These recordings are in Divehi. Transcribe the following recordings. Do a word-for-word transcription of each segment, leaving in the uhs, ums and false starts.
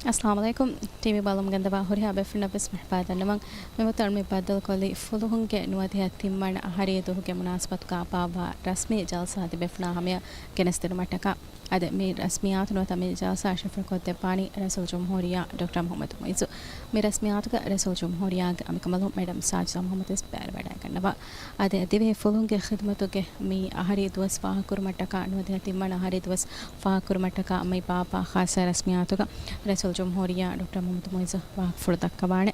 އައްސަލާމު ޢަލައިކުމް. ޓީވީ ބަލަމުން ގެންދަވާ ހުރިހާ ބޭފުޅުންނަށްވެސް މި ބައްދަލުކޮށްލީ ފުލުހުންގެ ނުވަދިހަ ތިންވަނަ އަހަރީ ދުވަހުގެ މުނާސަބަތުގަ ބާއްވާ ރަސްމީ ޖަލްސާ ތިބޭފުޅާ ހަމަޔަށް ގެނެސްދިނުމަށްޓަކާ. އަދި މި ރަސްމިއްޔާތު ނުވަތަ މި ޖަލްސާ ޝަފުރުކޮށްދެއްވާނީ ރައީސުލްޖުމްހޫރިއްޔާ ޑޮކްޓަރ މުޙައްމަދު މުޢިއްޒު. މި ރަސްމިއްޔާތުގަ ރައީސުލްޖުމްހޫރިއްޔާގެ އަނބިކަނބަލުން މެޑަމް ސާޖިދާ މުޙައްމަދުވެސް ބައިވެރިވަޑައިގަންނަވާ. އަދި ދިވެހި ފުލުހުންގެ ޚިދުމަތުގެ މި އަހަރީ ދުވަސް ފާހަގަކުރުމަށްޓަކާ، ނުވަދިހަ ތިންވަނަ އަހަރީ ދުވަސް ފާހަގަކުރުމަށްޓަކާ މި ބާއްވާ ޚާއްޞަ ރަސްމިއްޔާތުގަ ރައީސުލްޖުމްހޫރިއްޔާ ޑޮކްޓަރ މުޙައްމަދު މުޢިއްޒު ވާހަކަފުޅު ދައްކަވާނެ.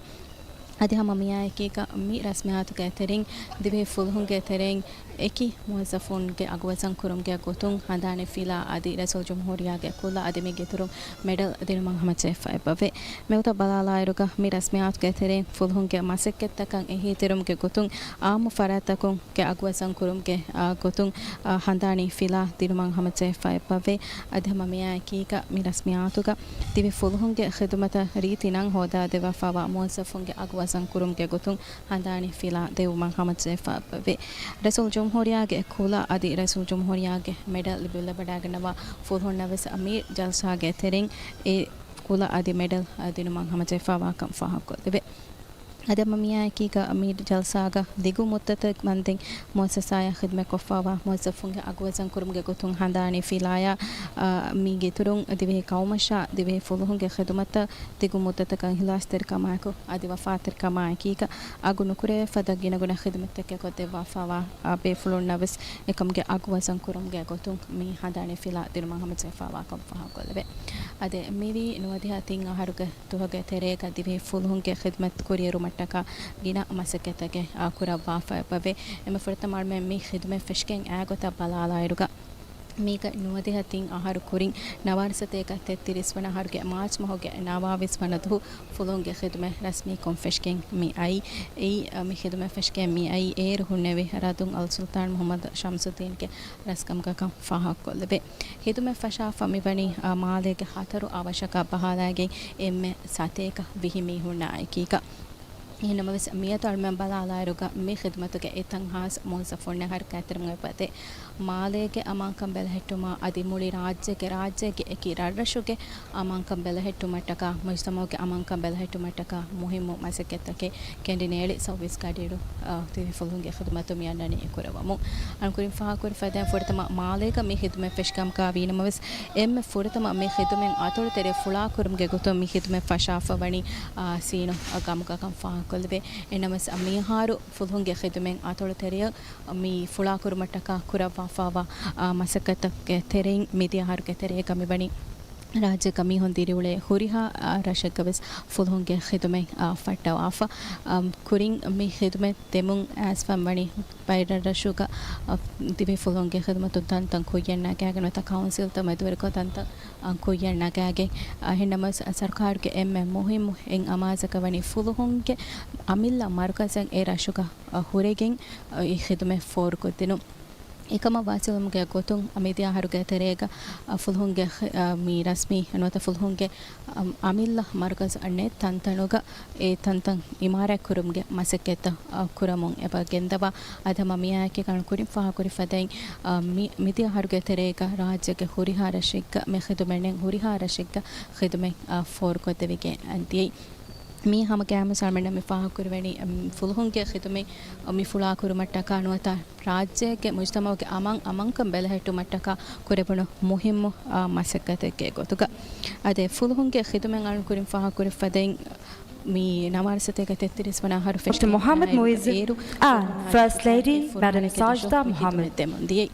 އަދި ހަމަ މިއާއެކީގަ މި ރަސްމިއްޔާތުގެ ތެރެއިން ދިވެހި ފުލުހުންގެ ތެރެއިން އެކި މުވައްޒަފުންގެ އަގުވަޒަން ކުރުމުގެ ގޮތުން ހަނދާނީ ފިލާ އަދި ރައީސުލްޖުމްހޫރިއްޔާގެ ކުލަ އަދި މީގެ އިތުރުން މެޑަލް ދިނުމަށް ހަމަޖެހިފަ އެބަވޭ. މިގޮތަށް ބަލާލާއިރުގަ މި ރަސްމިއްޔާތުގެ ތެރެއިން ފުލުހުންގެ މަސައްކަތްތަކަށް އެހީތެރިވުމުގެ ގޮތުން އާއްމު ފަރާތްތަކުން ގެ އަގުވަޒަން ކުރުމުގެ، އާ، ގޮތުން، އާ، ހަނދާނީ ފިލާ ދިނުމަށް ހަމަޖެހިފަ އެބަވޭ. އަދި ހަމަ މިއާއެކީގަ މި ރަސްމިއްޔާތުގަ ދިވެހި ފުލުހުންގެ ޚިދުމަތަށް ރީތި ނަން ހޯދާދެއްވާފައިވާ މުވައްޒަފުންގެ އަގުވަޒަން ކުރުމުގެ ގޮތުން ހަނދާނީ ފިލާ ދެއްވުމަށް ހަމަޖެހިފަ އެބަވޭ. ރައީސުލްޖުމްހޫރިއްޔާގެ ކުލަ އަދި ރައީސުލްޖުމްހޫރިއްޔާގެ މެޑަލް ލިބިލަބަޑައިގަންނަވާ ފުލުހުންނަށްވެސް މި ޖަލްސާގެ ތެރެއިން އެ ކުލަ އަދި މެޑަލް ދިނުމަށް ހަމަޖެހިފައިވާކަން ފާހަގަކޮށްލެވޭ. އަދި ހަމަ މިއާއެކީގަ މި ޖަލްސާގަ ދިގު މުއްދަތެއް މަންދެން މުއައްސަސާއާ ޚިދުމަތްކޮށްފައިވާ މުވައްޒަފުންގެ އަގުވަޒަން ކުރުމުގެ ގޮތުން ހަނދާނީ ފިލާޔާ، އާ، މީގެ އިތުރުން ދިވެހި ޤައުމަށާ ދިވެހި ފުލުހުންގެ ޚިދުމަތަށް ދިގު މުއްދަތަކަށް އިޚްލާޞްތެރިކަމާއެކު އަދި ވަފާތެރިކަމާއެކީގަ އަގު ނުކުރެވޭ ފަދަ ގިނަގުނަ ޚިދުމަތްތަކެއް ކޮށްދެއްވާފައިވާ، އާ، ބޭފުޅުންނަށްވެސް އެކަމުގެ އަގުވަޒަން ކުރުމުގެ ގޮތުން މި ހަނދާނީ ފިލާ ދިނުމަށް ހަމަޖެހިފައިވާކަން ފާހަގަކޮށްލެވޭ. އަދި މިވީ ނުވަދިހަ ތިން އަހަރުގެ ދުވަހުގެ ތެރޭގަ ދިވެހި ފުލުހުންގެ ޚިދުމަތް ކުރިއެރުމަށްޓަކާ ގިނަ މަސައްކަތްތަކެއް، އާ، ކުރައްވާފަ އެބަވޭ. އެންމެ ފުރަތަމަ އަޅުމެން މި ޚިދުމަތް ފެށިގެން އައި ގޮތަށް ބަލާލާއިރުގަ، މީގަ ނުވަދިހަ ތިން އަހަރު ކުރިން ނަވާރަސަތޭކަ ތެއްތިރީސް ވަނަ އަހަރުގެ މާޗް މަހުގެ ނަވާވީސް ވަނަ ދުވަހު ފުލުހުންގެ ޚިދުމަތް ރަސްމީކޮށް ފެށިގެން މި އައީ. އެއީ، އަ، މި ޚިދުމަތް ފެށިގެން މި އައީ އޭރު ހުންނެވި ރަދުން އަލް ސުލްޠާން މުޙައްމަދު ޝަމްސުއްދީންގެ ރަސްކަމުގަކަން ފާހަގަކޮށްލެވޭ. ޚިދުމަތް ފަށާފަ މިވަނީ، އާ، މާލޭގެ ހަތަރު އަވަށަކަށް ބަހާލައިގެން އެންމެ ސަތޭކަ ވިހި މީހުންނާ އެކީގަ. އެހެންނަމަވެސް، މިއަދު އަޅުމެން ބަލާލާއިރުގަ، މި ޚިދުމަތުގެ އެތައް ހާސް މުވައްޒަފުންނެއް ހަރަކާތްތެރިވުމަށް އެބަދޭ. މާލޭގެ އަމާންކަން ބެލެހެއްޓުމާ އަދި މުޅި ރާއްޖޭގެ، ރާއްޖޭގެ އެކި ރަށްރަށުގެ އަމާންކަން ބެލެހެއްޓުމަށްޓަކާ، މުޖްތަމަޢުގެ އަމާންކަން ބެލެހެއްޓުމަށްޓަކާ މުހިއްމު މަސައްކަތްތަކެއް ކެނޑިނޭޅި ސައުވީސް ގަޑިއިރު، އަ، ދިވެހި ފުލުހުންގެ ޚިދުމަތުން މިއަންނަނީ އެކުރައްވަމުން. އަޅުން ކުރިން ފާހަގަކުރި ފަދައިން ފުރަތަމަ މާލޭގަ މި ޚިދުމަތް ފެށިގަމުގަ ވީނަމަވެސް، އެންމެ ފުރަތަމަ މި ޚިދުމަތް އަތޮޅުތެރެ ފުޅާކުރުމުގެ ގޮތުން މި ޚިދުމަތް ފަށާފަ ވަނީ، އާ، ސީނު ގަމުގަކަން ފާހަގަކޮށްލެވޭ. އެނަމަވެސް، މިއަހަރު ފުލުހުންގެ ޚިދުމަތް އަތޮޅުތެރެއަށް މި ފުޅާކުރުމަށްޓަކާ ކުރައްވާފައިވާ، އާ، މަސައްކަތްތަކުގެ ތެރެއިން މިދިޔަ އަހަރުގެ ތެރޭގަ މިވަނީ ރާއްޖޭގަ މީހުން ދިރިއުޅޭ ހުރިހާ، އާ، ރަށެއްގަވެސް ފުލުހުންގެ ޚިދުމަތް، އާ، ފައްޓަވާފަ. އާ، ކުރިން މި ޚިދުމަތް ދެމުން އައިސްފަ ވަނީ ބައިރަށްރަށުގަ، އާ، ދިވެހި ފުލުހުންގެ ޚިދުމަތުން ތަންތަން ކުއްޔަށް ނަގާގެން ނުވަތަ ކައުންސިލްތައް މެދުވެރިކޮށް ތަންތަން، އާ، ކުއްޔަށް ނަގާގެން. އާ، އެހެންނަމަވެސް ސަރުކާރުގެ އެންމެ މުހިއްމު އެއް އަމާޒަކަށް ވަނީ ފުލުހުންގެ އަމިއްލަ މަރުކަޒެއް އެ ރަށުގަ، އާ، ހުރެގެން، އާ، އެ ޚިދުމަތް ފޯރުކޮށްދިނުން. އެކަމަށް ވާސިލުވުމުގެ ގޮތުން މިދިޔަ އަހަރުގެ ތެރޭގަ، އަ، ފުލުހުންގެ ޚި-، އަ، މި ރަސްމީ ނުވަތަ ފުލުހުންގެ، އަ، އަމިއްލަ މަރުކަޒު ނެތް ތަންތަނުގަ އެ ތަންތަން އިމާރާތް ކުރުމުގެ މަސައްކަތްތައް، އަ، ކުރަމުން އެބަ ގެންދަވާ. އަދި ހަމަ މިއާއެކީ ކަން ކުރިން ފާހަގަކުރި ފަދައިން، އަ، މި-، މިދިޔަ އަހަރުގެ ތެރޭގަ ރާއްޖޭގެ ހުރިހާ ރަށެއްގަ މި ޚިދުމަތް ނެތް ހުރިހާ ރަށެއްގަ ޚިދުމަތް، އަ، ފޯރުކޮށްދެވިގެން ދިޔައީ. މީ ހަމަ ގައިމުވެސް އަޅުމެންނަށް މި ފާހަގަކުރެވެނީ، އަމް، ފުލުހުންގެ ޚިދުމަތް މި ފުޅާކުރުމަށްޓަކާ ނުވަތަ ރާއްޖޭގެ މުޖްތަމަޢުގެ އަމާން، އަމާންކަން ބެލެހެއްޓުމަށްޓަކާ ކުރެވުނު މުހިއްމު، އާ، މަސައްކަތެއްގެ ގޮތުގަ. އަދި ފުލުހުންގެ ޚިދުމަތް އަޅުން ކުރިން ފާހަގަކުރި ފަދައިން، މި ނަވާރަ ސަތޭކަ ތެއްތިރީސް ވަނަ އަހަރު ފެށިގެން އައި އޭރު އާ، ފަރްސްޓް ލޭޑީ މެޑަމް ސާޖިދާ މުޙައްމަދު ދެމުން ދިޔައީ.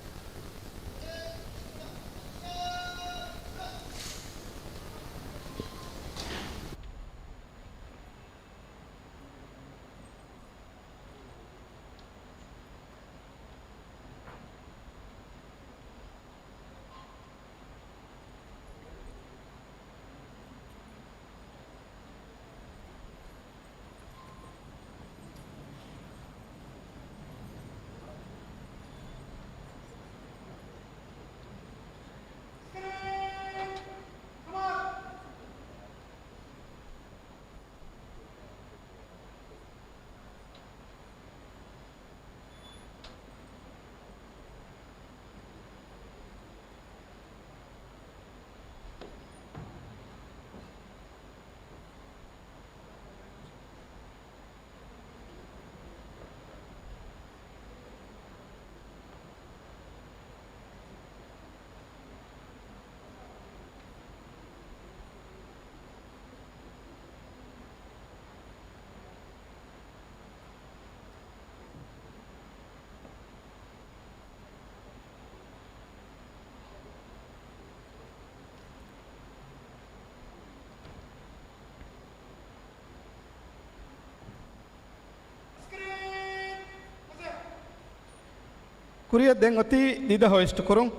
ކުރިއަށް ދެން އޮތީ ދިދަ ހޮއިސްޓް ކުރުން.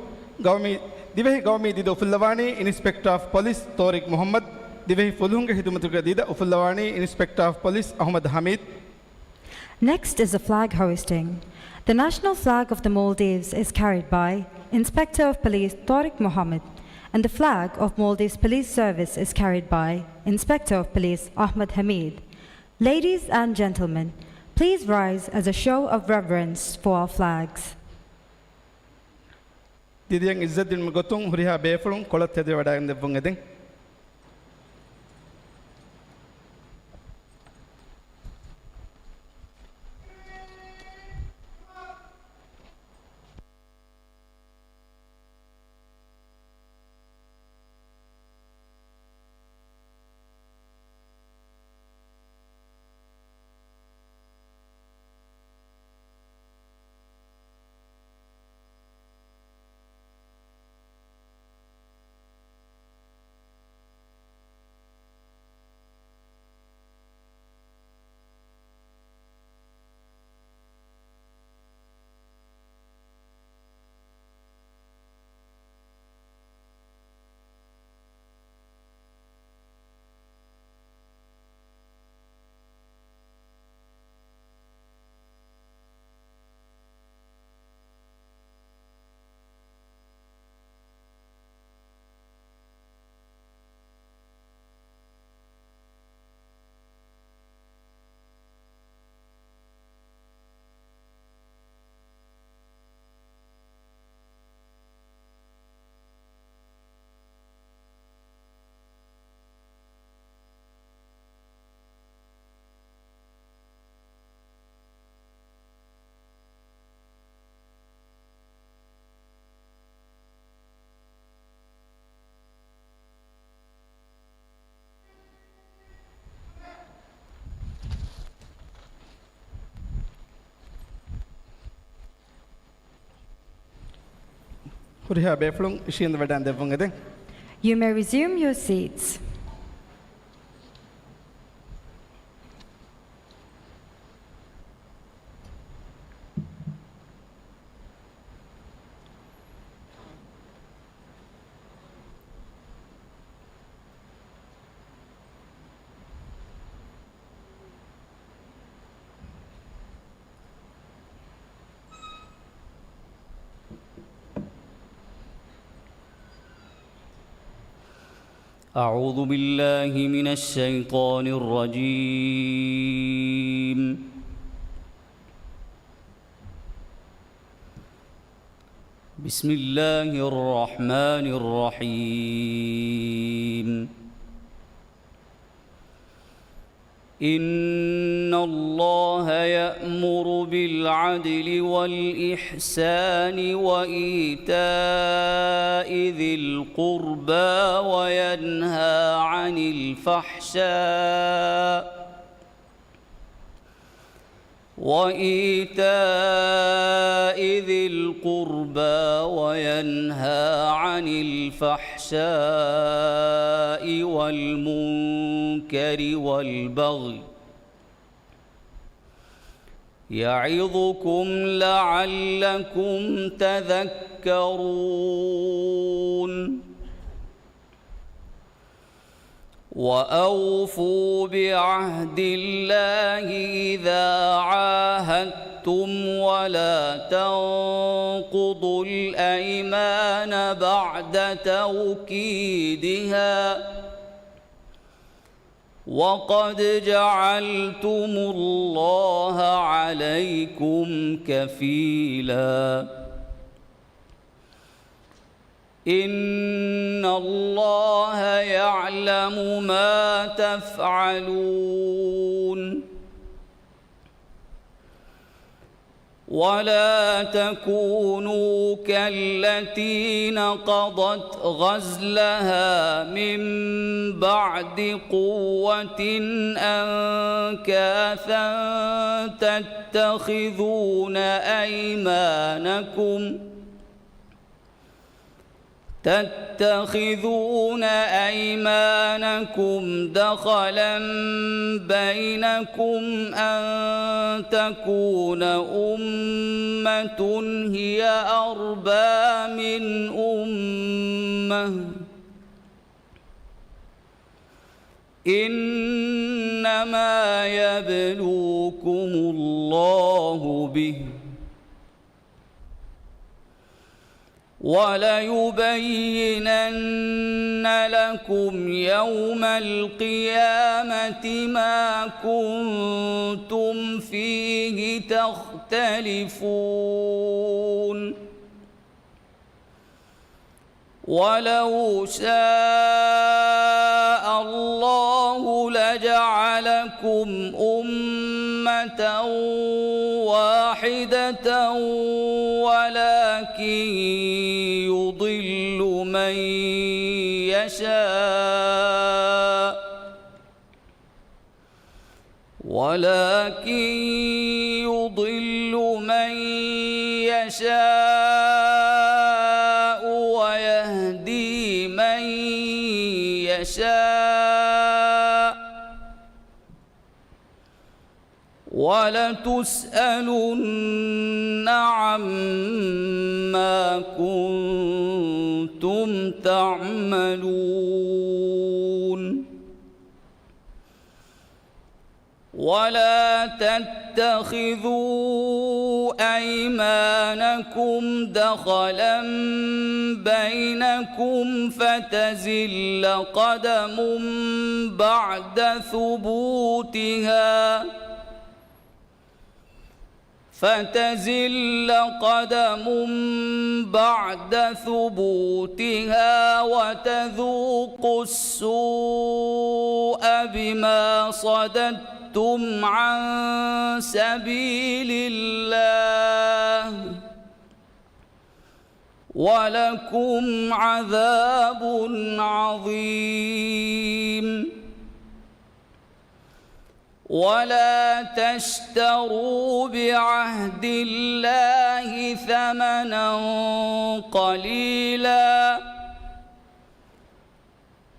ގައުމީ، ދިވެހި ގައުމީ ދިދަ އުފުއްލަވާނީ އިންސްޕެކްޓާ އޮފް ޕޮލިސް ތޯރިކް މުހައްމަދު. ދިވެހި ފުލުހުންގެ ޚިދުމަތުގެ ދިދަ އުފުއްލަވާނީ އިންސްޕެކްޓާ އޮފް ޕޮލިސް އަޙްމަދު ޙަމީދު. Next is the flag hoisting. The national flag of the Maldives is carried by Inspector of Police Tariq Mohammed, and the flag of Maldives Police Service is carried by Inspector of Police Ahmed Hamid. Ladies and gentlemen, please rise as a show of reverence for our flags. ދިދައަށް އިއްޒަތްދިނުމުގެ ގޮތުން ހުރިހާ ބޭފުޅުން ކޮޅަށް ތެދުވެވަޑައިގެން ދެއްވުން އެދެން. ހުރިހާ ބޭފުޅުން އިށީނދެވަޑައި ދެއްވުން އެދެން. You may resume your seats. أعوذ بالله من الشيطان الرجيم. بسم الله الرحمن الرحيم. إن الله يأمر بالعدل والإحسان وإيتاء ذي القربى وينهى عن الفحشاء، وإيتاء ذي القربى وينهى عن الفحشاء والمنكر والبغي يعظكم لعلكم تذكرون. وأوفوا بعهد الله إذا عاهدتم ولا تنقضوا الأيمان بعد توكيدها وقد جعلتم الله عليكم كفيلا. إن الله يعلم ما تفعلون. ولا تكونوا كالتي نقضت غزلها من بعد قوة أنكاثا تتخذون أيمانكم تتخذون أيمانكم دخلا بينكم أن تكون أمة هي أربى من أمة، إنما يبلوكم الله به وليبينن لكم يوم القيامة ما كنتم فيه تختلفون. ولو شاء الله لجعلكم أمة واحدة ولكن يضل من يشاء ولكن يضل من يشاء ويهدي من يشاء ولتسألن عما كنتم تعملون. ولا تتخذوا أيمانكم دخلا بينكم فتزل قدم بعد ثبوتها فتزل قدم بعد ثبوتها وتذوقوا السوء بما صددتم عن سبيل الله ولكم عذاب عظيم. ولا تشتروا بعهد الله ثمنا قليلا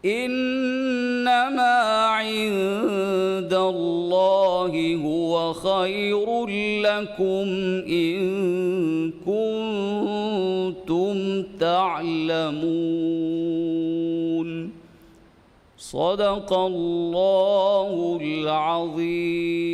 إنما عند الله هو خير لكم إن كنتم تعلمون. صدق الله العظيم.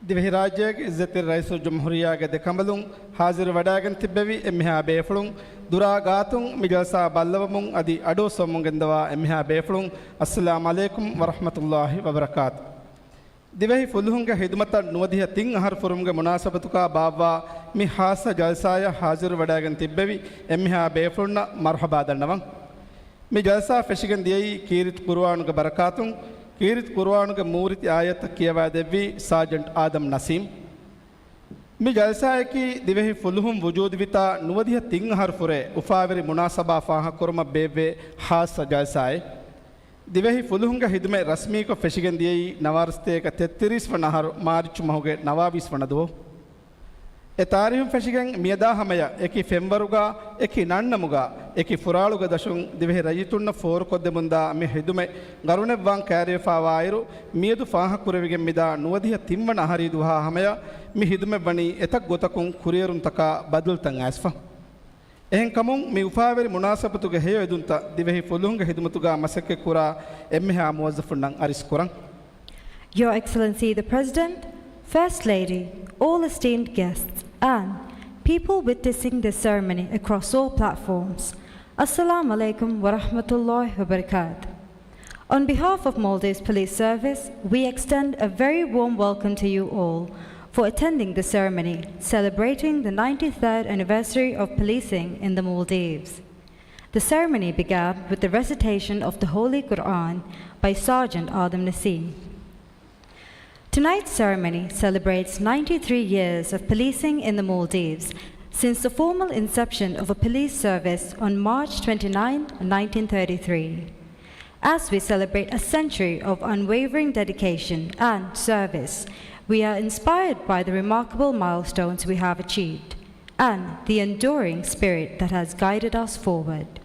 ދިވެހިރާއްޖޭގެ އިއްޒަތްތެރި ރައީސުލްޖުމްހޫރިއްޔާގެ ދެ ކަނބަލުން ހާޒިރު ވަޑައިގެން ތިއްބެވި އެންމެހާ ބޭފުޅުން، ދުރާ ގާތުން މި ޖަލްސާ ބައްލަވަމުން އަދި އަޑުއައްސަވަމުން ގެންދަވާ އެންމެހާ ބޭފުޅުން، އައްސަލާމް ޢަލައިކުމް ވަރަޙްމަތުﷲި ވަބަރަކާތު. ދިވެހި ފުލުހުންގެ ހިދުމަތަށް ނުވަދިހަ ތިން އަހަރު ފުރުމުގެ މުނާސަބަތުގަ ބާއްވާ މި ހާއްސަ ޖަލްސާއަށް ހާޒިރު ވަޑައިގެން ތިއްބެވި އެންމެހާ ބޭފުޅުންނަށް މަރުޙަބާ ދަންނަވަން. މި ޖަލްސާ ފެށިގެން ދިޔައީ ކީރިތި ޤުރުއާނުގެ ބަރަކާތުން، ކީރިތި ޤުރުއާނުގެ މޫރިތި އާޔަތްތައް ކިޔަވާދެއްވީ ސާޖަންޓް އާދަމް ނަސީމް. މި ޖަލްސާއަކީ ދިވެހި ފުލުހުން ވުޖޫދުވިތާ ނުވަދިހަ ތިން އަހަރު ފުރެ އުފާވެރި މުނާސަބާ ފާހަގަކުރުމަށް ބޭއްވޭ ހާއްސަ ޖަލްސާއެއް. ދިވެހި ފުލުހުންގެ ހިދުމަތް ރަސްމީކޮށް ފެށިގެން ދިޔައީ ނަވާރަސަތޭކަ ތެއްތިރީސް ވަނަ އަހަރު މާރިއްޗު މަހުގެ ނަވާވީސް ވަނަ ދުވަހު. އެ ތާރީހުން ފެށިގެން މިއަދާ ހަމަޔަށް އެކި ފެންވަރުގަ، އެކި ނަންނަމުގަ، އެކި ފުރާޅުގެ ދަށުން ދިވެހި ރައްޔިތުންނަށް ފޯރުކޮށްދެމުންދާ މި ހިދުމަތް ގަރުނެއްވާން ކައިރިވެފާވާއިރު، މިއަދު ފާހަގަކުރެވިގެން މިދާ ނުވަދިހަ ތިންވަނަ އަހަރީ ދުވަހާ ހަމަޔަށް މި ހިދުމަތް ވަނީ އެތައް ގޮތަކުން ކުރިއެރުންތަކާ ބަދަލުތައް އައިސްފަ. އެހެންކަމުން، މި އުފާވެރި މުނާސަބަތުގެ ހެޔޮ އެދުންތައް ދިވެހި ފުލުހުންގެ ހިދުމަތުގަ މަސައްކަތްކުރާ އެންމެހާ މުވައްޒަފުންނަށް އަރިސް ކުރަން. Your Excellency the President, First Lady, all esteemed guests, and people witnessing this ceremony across all platforms, Assalamu alaikum wa rahmatullahi wa barakatuh. On behalf of Maldives Police Service, we extend a very warm welcome to you all for attending the ceremony celebrating the ninety-third anniversary of policing in the Maldives. The ceremony began with the recitation of the Holy Quran by Sergeant Adam Naseem. Tonight's ceremony celebrates ninety-three years of policing in the Maldives, since the formal inception of a police service on March twenty-ninth, nineteen thirty-three. As we celebrate a century of unwavering dedication and service, we are inspired by the remarkable milestones we have achieved and the enduring spirit that has guided us forward.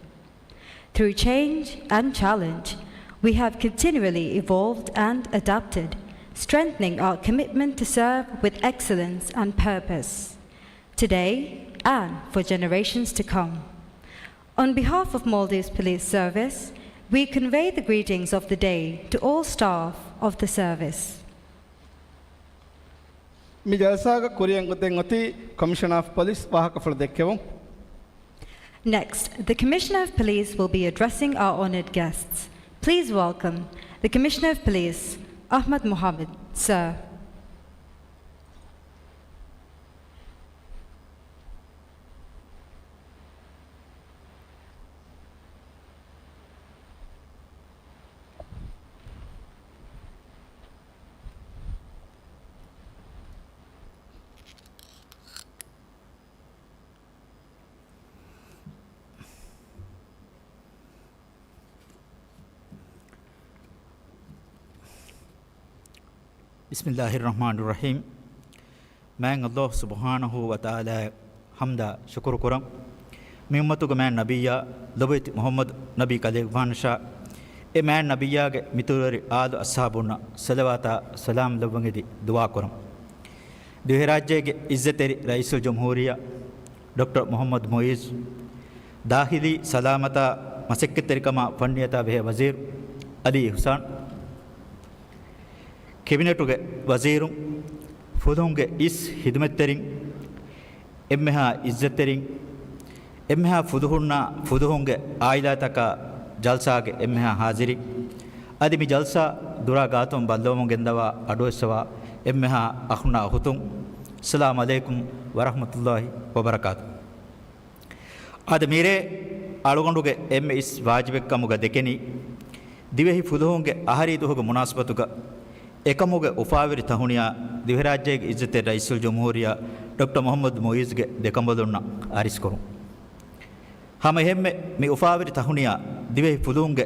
Through change and challenge, we have continually evolved and adapted, strengthening our commitment to serve with excellence and purpose, today and for generations to come. On behalf of Maldives Police Service, we convey the greetings of the day to all staff of the service. މި ޖަލްސާގަ ކުރިއަށް ގޮތެއް އޮތީ ކޮމިޝަނަރ އޮފް ޕޮލިސް ވާހަކަފުޅު ދެއްކެވުން. Next, the Commissioner of Police will be addressing our honored guests. Please welcome the Commissioner of Police, Ahmad Mohammed, sir. ބިސްމިއްލާހިއްރަޙްމާނިއްރަޙީމް. މާތް ﷲ ސުބްޙާނަހޫ ވަތަޢާލާއަށް ޙަމްދާ ޝުކުރު ކުރަން. މި އުއްމަތުގެ މާތް ނަބިއްޔާ، ލޮބުވެތި މުޙައްމަދު ނަބީ ކަލޭގެފާނަށާ، އެ މާތް ނަބިއްޔާގެ މިތުރުވެރި އާލު އަޞްޙާބުންނަށް ޞަލަވާތާ ސަލާމް ލައްވަން އެދި ދުޢާ ކުރަން. ދިވެހިރާއްޖޭގެ ޢިއްޒަތްތެރި ރައީސުލްޖުމްހޫރިއްޔާ ޑޮކްޓަރ މުޙައްމަދު މުޢިއްޒު، ދާޚިލީ ސަލާމަތާ މަސައްކަތްތެރިކަމާ ފަންނިޔަތާ ބެހޭ ވަޒީރު ޢަލީ އިޙްސާން، ކެބިނެޓުގެ ވަޒީރުން، ފުލުހުންގެ އިސް ޚިދުމަތްތެރިން، އެންމެހާ ޢިއްޒަތްތެރިން، އެންމެހާ ފުލުހުންނާ ފުލުހުންގެ ޢާއިލާތަކާ ޖަލްސާގެ އެންމެހާ ޙާޟިރީން، އަދި މި ޖަލްސާ ދުރާ ގާތުން ބައްލަވަމުން ގެންދަވާ އަޑުއެއްސަވާ އެންމެހާ އަޚުންނާ އުޚުތުން، އައްސަލާމު ޢަލައިކުމް ވަރަޙްމަތުﷲ ވަބަރަކާތު. އަދި މިރޭ އަޅުގަނޑުގެ އެންމެ އިސް ވާޖިބެއްކަމުގަ ދެކެނީ، ދިވެހި ފުލުހުންގެ އަހަރީ ދުވަހުގެ މުނާސަބަތުގަ އެކަމުގެ އުފާވެރި ތަހުނިޔާ ދިވެހިރާއްޖޭގެ ޢިއްޒަތްތެރި ރައީސުލްޖުމްހޫރިއްޔާ ޑޮކްޓަރ މުޙައްމަދު މުޢިއްޒުގެ ދެކަނބަލުންނަށް އަރިސްކުރުން. ހަމައެހެންމެ މި އުފާވެރި ތަހުނިޔާ ދިވެހި ފުލުހުންގެ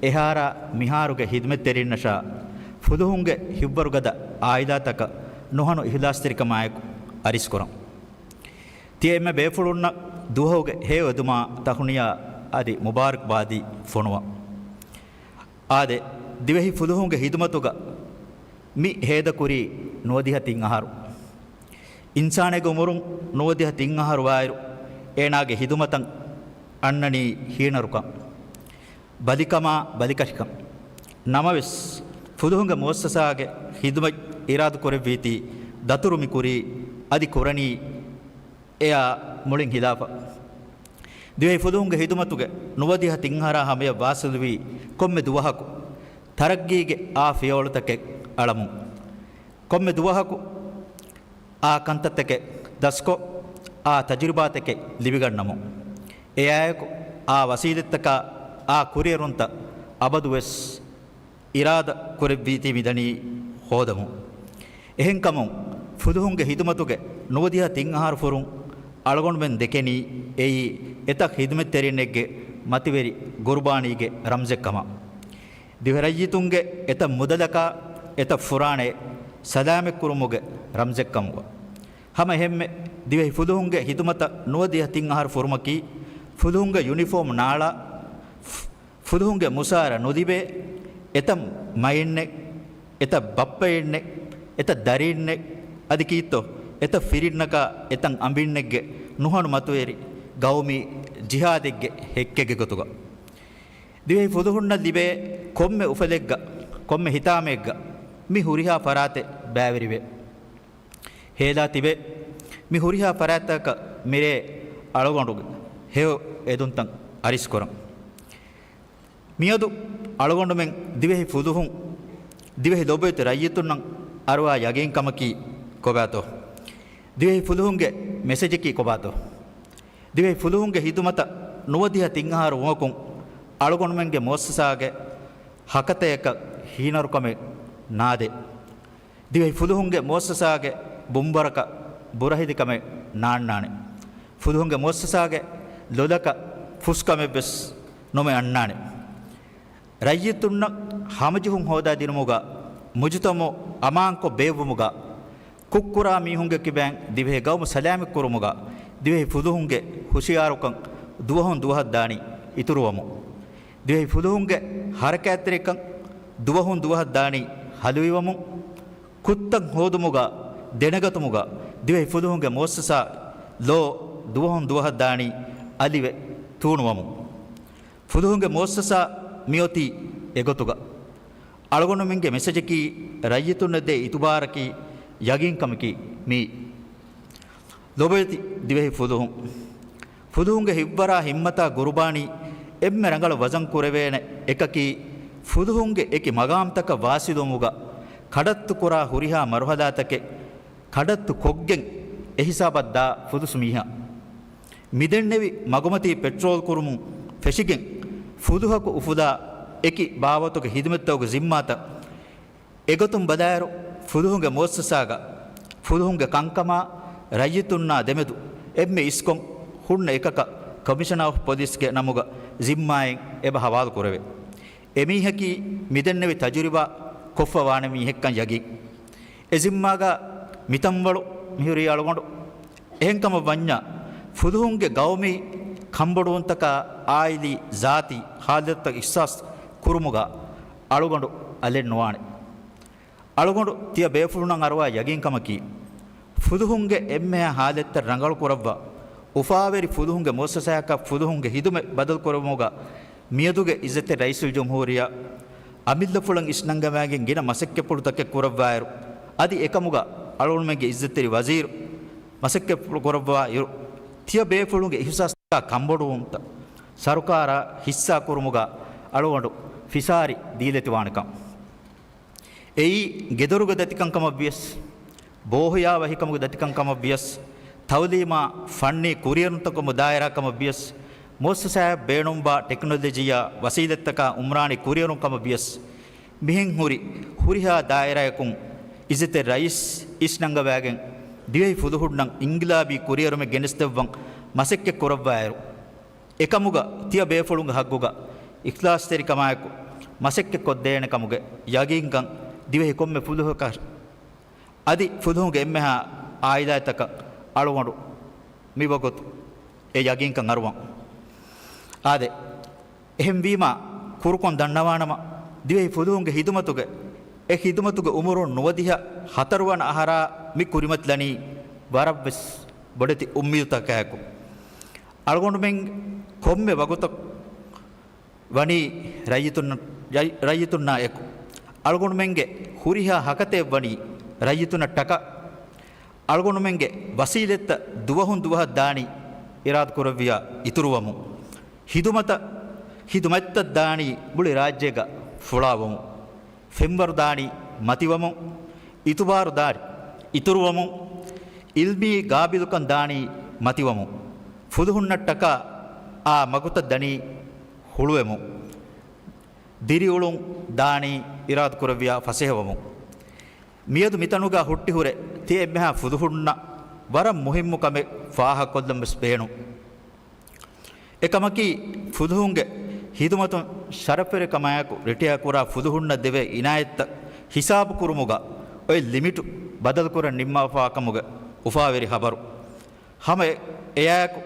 އެހާރާ މިހާރުގެ ޚިދުމަތްތެރިންނަށާ، ފުލުހުންގެ ހިތްވަރުގަދަ ޢާއިލާތަކަށް ނުހަނު އިޚްލާޞްތެރިކަމާއެކު އަރިސްކުރަން. ތިޔަ އެންމެ ބޭފުޅުންނަށް ދުވަހުގެ ހެޔޮ އެދުމާ ތަހުނިޔާ އަދި މުބާރަކްބާދީ ފޮނުވަން. އާދެ، ދިވެހި ފުލުހުންގެ ޚިދުމަތުގަ މި ހޭދަކުރީ ނުވަދިހަ ތިން އަހަރު. އިންސާނެއްގެ އުމުރުން ނުވަދިހަ ތިން އަހަރު ވާއިރު، އޭނާގެ ޚިދުމަތަށް އަންނަނީ ހީނަރުކަން، ބަލިކަމާ ބަލިކަށިކަން. ނަމަވެސް، ފުލުހުންގެ މުއައްސަސާގެ ޚިދުމަތް އިރާދަކުރެއްވީތީ ދަތުރު މި ކުރީ، އަދި ކުރަނީ އެއާ މުޅިން ޚިލާފަށް. ދިވެހި ފުލުހުންގެ ޚިދުމަތުގެ ނުވަދިހަ ތިން އަހަރާ ހަމަޔަށް ވާސިލުވީ ކޮންމެ ދުވަހަކު ތަރައްގީގެ އާ ފިޔަވަޅުތަކެއް އަޅަމުން. ކޮންމެ ދުވަހަކު އާ ކަންތައްތަކެއް ދަސްކޮށް، އާ ތަޖުރިބާތަކެއް ލިބިގަންނަމުން. އެއާއެކު އާ ވަސީލަތްތަކާ އާ ކުރިއެރުންތައް އަބަދުވެސް އިރާދަ ކުރެއްވީތީ މިދަނީ ހޯދަމުން. އެހެންކަމުން، ފުލުހުންގެ ޚިދުމަތުގެ ނުވަދިހަ ތިން އަހަރު ފުރުން އަޅުގަނޑުމެން ދެކެނީ އެއީ އެތައް ޚިދުމަތްތެރިންނެއްގެ މަތިވެރި ގުރުބާނީގެ ރަމްޒެއްކަމަށް. ދިވެހިރައްޔިތުންގެ އެތައް މުދަލަކާ، އެތައް ފުރާނައެއް ސަލާމަތްކުރުމުގެ ރަމްޒެއްކަމުގަ. ހަމަ އެހެންމެ، ދިވެހި ފުލުހުންގެ ޚިދުމަތަށް ނުވަދިހަ ތިން އަހަރު ފުރުމަކީ، ފުލުހުންގެ ޔުނިފޯމް ނާޅާ، ފުލުހުންގެ މުސާރަ ނުލިބޭ، އެތައް މައިންނެއް، އެތައް ބައްޕައިންނެއް، އެތައް ދަރީންނެއް، އަދި ކީއްތޯ، އެތައް ފިރިންނަކާ، އެތައް އަނބިންނެއްގެ ނުހަނު މަތިވެރި ގައުމީ ޖިހާދެއްގެ ހެއްކެއްގެ ގޮތުގަ. ދިވެހި ފުލުހުންނަށް ލިބޭ ކޮންމެ އުފަލެއްގަ، ކޮންމެ ހިތާމައެއްގަ މި ހުރިހާ ފަރާތެއް ބައިވެރިވޭ. ހޭލާ ތިބޭ. މި ހުރިހާ ފަރާތްތަކަށް މިރޭ އަޅުގަނޑުގެ ހެޔޮ އެދުންތައް އަރިސްކުރަން. މިއަދު އަޅުގަނޑުމެން ދިވެހި ފުލުހުން، ދިވެހި ލޮބުވެތި ރައްޔިތުންނަށް އަރުވާ ޔަގީންކަމަކީ ކޮބާތޯ؟ ދިވެހި ފުލުހުންގެ މެސެޖަކީ ކޮބާތޯ؟ ދިވެހި ފުލުހުންގެ ޚިދުމަތަށް ނުވަދިހަ ތިން އަހަރު ވުމަކުން އަޅުގަނޑުމެންގެ މުއައްސަސާގެ ހަކަތަޔަކަށް ހީނަރުކަމެއް ނާދޭ. ދިވެހި ފުލުހުންގެ މުއައްސަސާގެ ބުނބަރަކަށް ބުރަހިލިކަމެއް ނާންނާނެ. ފުލުހުންގެ މުއައްސަސާގެ ލޮލަކަށް ފުސްކަމެއްވެސް ނުމެ އަންނާނެ. ރައްޔިތުންނަށް ހަމަޖެހުން ހޯދާ ދިނުމުގަ، މުޖުތަމަޢު އަމާންކޮށް ބޭއްވުމުގަ، ކުށްކުރާ މީހުންގެ ކިބައިން ދިވެހި ގައުމު ސަލާމަތްކުރުމުގަ، ދިވެހި ފުލުހުންގެ ހުޝިޔާރުކަން ދުވަހުން ދުވަހަށް ދާނީ އިތުރުވަމުން. ދިވެހި ފުލުހުންގެ ހަރަކާތްތެރިކަން ދުވަހުން ދުވަހަށް ދާނީ ހަލުވިވަމުން. ކުށްތައް ހޯދުމުގަ، ދެނެގަތުމުގަ، ދިވެހި ފުލުހުންގެ މުއައްސަސާ ލޯ ދުވަހުން ދުވަހަށް ދާނީ އަލިވެ ތޫނުވަމުން. ފުލުހުންގެ މުއައްސަސާ މިއޮތީ އެގޮތުގަ. އަޅުގަނޑުމެންގެ މެސެޖަކީ، ރައްޔިތުންނަށް ދޭ އިތުބާރަކީ، ޔަގީންކަމަކީ މިއީ. ލޮބުވެތި ދިވެހި ފުލުހުން، ފުލުހުންގެ ހިތްވަރާ ހިންމަތާ ގުރުބާނީ އެންމެ ރަނގަޅަށް ވަޒަން ކުރެވޭނެ އެކަކީ، ފުލުހުންގެ އެކި މަގާމްތަކަށް ވާސިލުވުމުގަ ކަޑައްތުކުރާ ހުރިހާ މަރުހަލާތަކެއް ކަޑައްތު ކޮށްގެން އެހިސާބަށް ދާ ފުދުސު މީހާ. މިދެންނެވި މަގުމަތީ ޕެޓްރޯލް ކުރުމުން ފެށިގެން ފުލުހަކު އުފުލާ އެކި ބާވަތުގެ ހިދުމަތްތަކުގެ ޒިންމާތައް އެގޮތުން ބަލާއިރު، ފުލުހުންގެ މުއައްސަސާގަ ފުލުހުންގެ ކަންކަމާ ރައްޔިތުންނާ ދެމެދު އެންމެ އިސްކޮށް ހުންނަ އެކަކަށް ކޮމިޝަނަރ އޮފް ޕޮލިސްގެ ނަމުގަ ޒިންމާއިން އެބަ ހަވާލު ކުރެވޭ. އެމީހަކީ މިދެންނެވި ތަޖުރިބާ ކޮށްފަ ވާނެ މީހެއްކަން ޔަގީން. އެ ޒިންމާގަ މިތަންވަޅު މިހުރީ އަޅުގަނޑު. އެހެންކަމަށް ވަންޏާ، ފުލުހުންގެ ގައުމީ ކަންބޮޑުވުންތަކާ އާއިލީ ޒާތީ ހާލަތްތައް އިޙްސާސް ކުރުމުގަ އަޅުގަނޑު އަލެއް ނުވާނެ. އަޅުގަނޑު ތިޔަ ބޭފުޅުންނަށް އަރުވާ ޔަގީންކަމަކީ، ފުލުހުންގެ އެންމެހާ ހާލަތްތައް ރަނގަޅު ކުރައްވާ، އުފާވެރި ފުލުހުންގެ މުއައްސަސާއަކަށް ފުލުހުންގެ ހިދުމަތް ބަދަލުކުރެއްވުމުގަ މިއަދުގެ އިއްޒަތްތެރި ރައީސުލްޖުމްހޫރިއްޔާ އަމިއްލަފުޅަށް އިސްނަންގަވާގެން ގިނަ މަސައްކަތްޕުޅުތަކެއް ކުރައްވާއިރު، އަދި އެކަމުގަ އަޅުގަނޑުމެންގެ އިއްޒަތްތެރި ވަޒީރު މަސައްކަތްޕުޅު ކުރައްވާ އިރު، ތިޔަ ބޭފުޅުންގެ އިހުސާސްތަކާ ކަންބޮޑުވުންތައް ސަރުކާރާ ހިއްސާ ކުރުމުގަ އަޅުގަނޑު ފިސާރި ދީލެތިވާނެކަން. އެއީ، ގެދޮރުގެ ދަތިކަންކަމަށްވިޔަސް، ބޯހިޔާވަހިކަމުގެ ދަތިކަންކަމަށްވިޔަސް، ތައުލީމާ ފަންނީ ކުރިއެރުންތަކުން ދާއިރާކަމަށްވިޔަސް، މުއައްސަސާއަށް ބޭނުންވާ ޓެކްނޮލޮޖީއާ ވަސީލަތްތަކާ އުމްރާނީ ކުރިއެރުންކަމަށްވިޔަސް، މިހެން ހުރި ހުރިހާ ދާއިރާއަކުން އިއްޒަތްތެރި ރައީސް އިސްނަންގަވާގެން، ދިވެހި ފުލުހުންނަށް އިންގިލާބީ ކުރިއެރުމެއް ގެނެސްދެއްވަން މަސައްކަތް ކުރައްވާއިރު، އެކަމުގަ ތިޔަ ބޭފުޅުންގެ ހައްގުގަ އިޚްލާޞްތެރިކަމާއެކު މަސައްކަތް ކޮށްދޭނެ ކަމުގެ ޔަގީންކަން ދިވެހި ކޮންމެ ފުލުހަކަށް އަދި ފުލުހުންގެ އެންމެހާ އާއިލާތަކަށް އަޅުގަނޑު މިވަގުތު އެ ޔަގީންކަން އަރުވަން. އާދެ، އެހެންވީމާ، ކުރުކޮން ދަންނަވާނަމަ، ދިވެހި ފުލުހުންގެ ހިދުމަތުގެ، އެ ހިދުމަތުގެ އުމުރުން ނުވަދިހަ ހަތަރުވަނަ އަހަރާ މި ކުރިމަތިލަނީ ވަރަށްވެސް ބޮޑެތި އުއްމީދުތަކާއެކު. އަޅުގަނޑުމެން ކޮންމެ ވަގުތަށް ވަނީ ރައްޔިތުން-، ރައް-، ރައްޔިތުންނާ އެކު. އަޅުގަނޑުމެންގެ ހުރިހާ ހަކަތައެއް ވަނީ ރައްޔިތުންނަށް ޓަކާ. އަޅުގަނޑުމެންގެ ވަސީލަތްތައް ދުވަހުން ދުވަހަށް ދާނީ އިރާދަކުރެއްވިޔާ އިތުރުވަމުން. ހިދުމަތަށް، ހިދުމަތްތައް ދާނީ މުޅި ރާއްޖޭގަ ފުޅާވަމުން. ފެންވަރު ދާނީ މަތިވަމުން، އިތުބާރު ދާނީ އިތުރުވަމުން، އިލްމީ ގާބިލުކަން ދާނީ މަތިވަމުން، ފުލުހުންނަށް ޓަކާ އާ މަގުތައް ދަނީ ހުޅުވެމުން، ދިރިއުޅުން ދާނީ އިރާދަކުރެއްވިޔާ ފަސޭހަވަމުން. މިއަދު މިތަނުގަ ހުއްޓިހުރެ ތި އެންމެހާ ފުލުހުންނަށް ވަރަށް މުހިއްމު ކަމެއް ފާހަގަކޮށްލަން ވެސް ބޭނުން. އެކަމަކީ، ފުލުހުންގެ ހިދުމަތުން ޝަރަފުވެރިކަމާއެކު ރިޓަޔާ ކުރާ ފުލުހުންނަށް ދެވޭ އިނާޔަތްތައް ހިސާބުކުރުމުގަ އޮތް ލިމިޓު ބަދަލުކުރަން ނިންމާފާ ކަމުގެ އުފާވެރި ހަބަރު. ހަމަ އެ-، އެއާއެކު،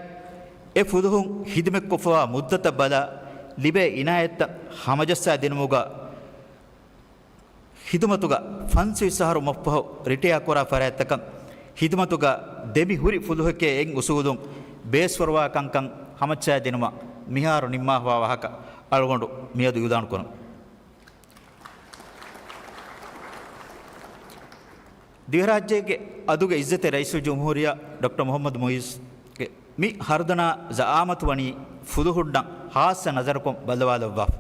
އެ ފުލުހުން ހިދުމަތްކޮށްފަވާ މުއްދަތަށް ބަލާ، ލިބޭ އިނާޔަތްތައް ހަމަޖައްސާ ދިނުމުގަ، ހިދުމަތުގަ ފަންސަވީސް އަހަރު މަށްފަހު ރިޓަޔާ ކުރާ ފަރާތްތަކަށް ހިދުމަތުގަ ދެމި ހުރި ފުލުހެކޭ އެއް އުސޫލުން ބޭސްފަރުވާ ކަންކަން ހަމަޖައްސާ ދިނުމަށް މިހާރު ނިންމާފާ ވާހަކަ އަޅުގަނޑު މިއަދު އިއުލާނު ކުރަން. ދިވެހިރާއްޖޭގެ އަދުގެ އިއްޒަތްތެރި ރައީސުލްޖުމްހޫރިއްޔާ ޑޮކްޓަރ މުޙައްމަދު މުޢިއްޒުގެ މި ހަރުދަނާ ޒަޢާމަތު ވަނީ ފުލުހުންނަށް ޚާއްޞަ ނަޒަރަކުން ބައްލަވާލައްވާފަ.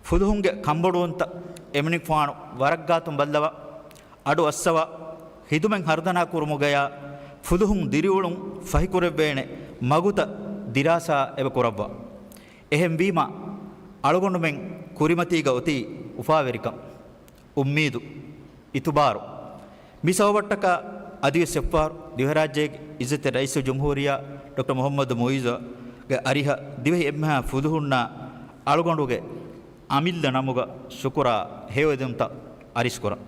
ފުލުހުންގެ ކަންބޮޑުވުންތައް އެމަނިކުފާނު ވަރަށް ގާތުން ބައްލަވާ، އަޑު އައްސަވާ، ހިދުމަތް ހަރުދަނާ ކުރުމުގަޔާ ފުލުހުން ދިރިއުޅުން ފަހިކުރެއްވޭނެ މަގުތައް ދިރާސާ އެބަ ކުރައްވާ. އެހެންވީމާ، އަޅުގަނޑުމެން ކުރިމަތީގަ އޮތީ އުފާވެރިކަން، އުއްމީދު، އިތުބާރު، މި ސަބަބަށްޓަކާ އަދިވެސް އެއްފަހަރު ދިވެހިރާއްޖޭގެ އިއްޒަތްތެރި ރައީސުލްޖުމްހޫރިއްޔާ ޑޮކްޓަރ މުޙައްމަދު މުޢިއްޒުގެ އަރިހަށް ދިވެހި އެންމެހާ ފުލުހުންނާ އަޅުގަނޑުގެ އަމިއްލަ ނަމުގަ ޝުކުރާ ހެޔޮއެދުންތައް އަރިސްކުރަން.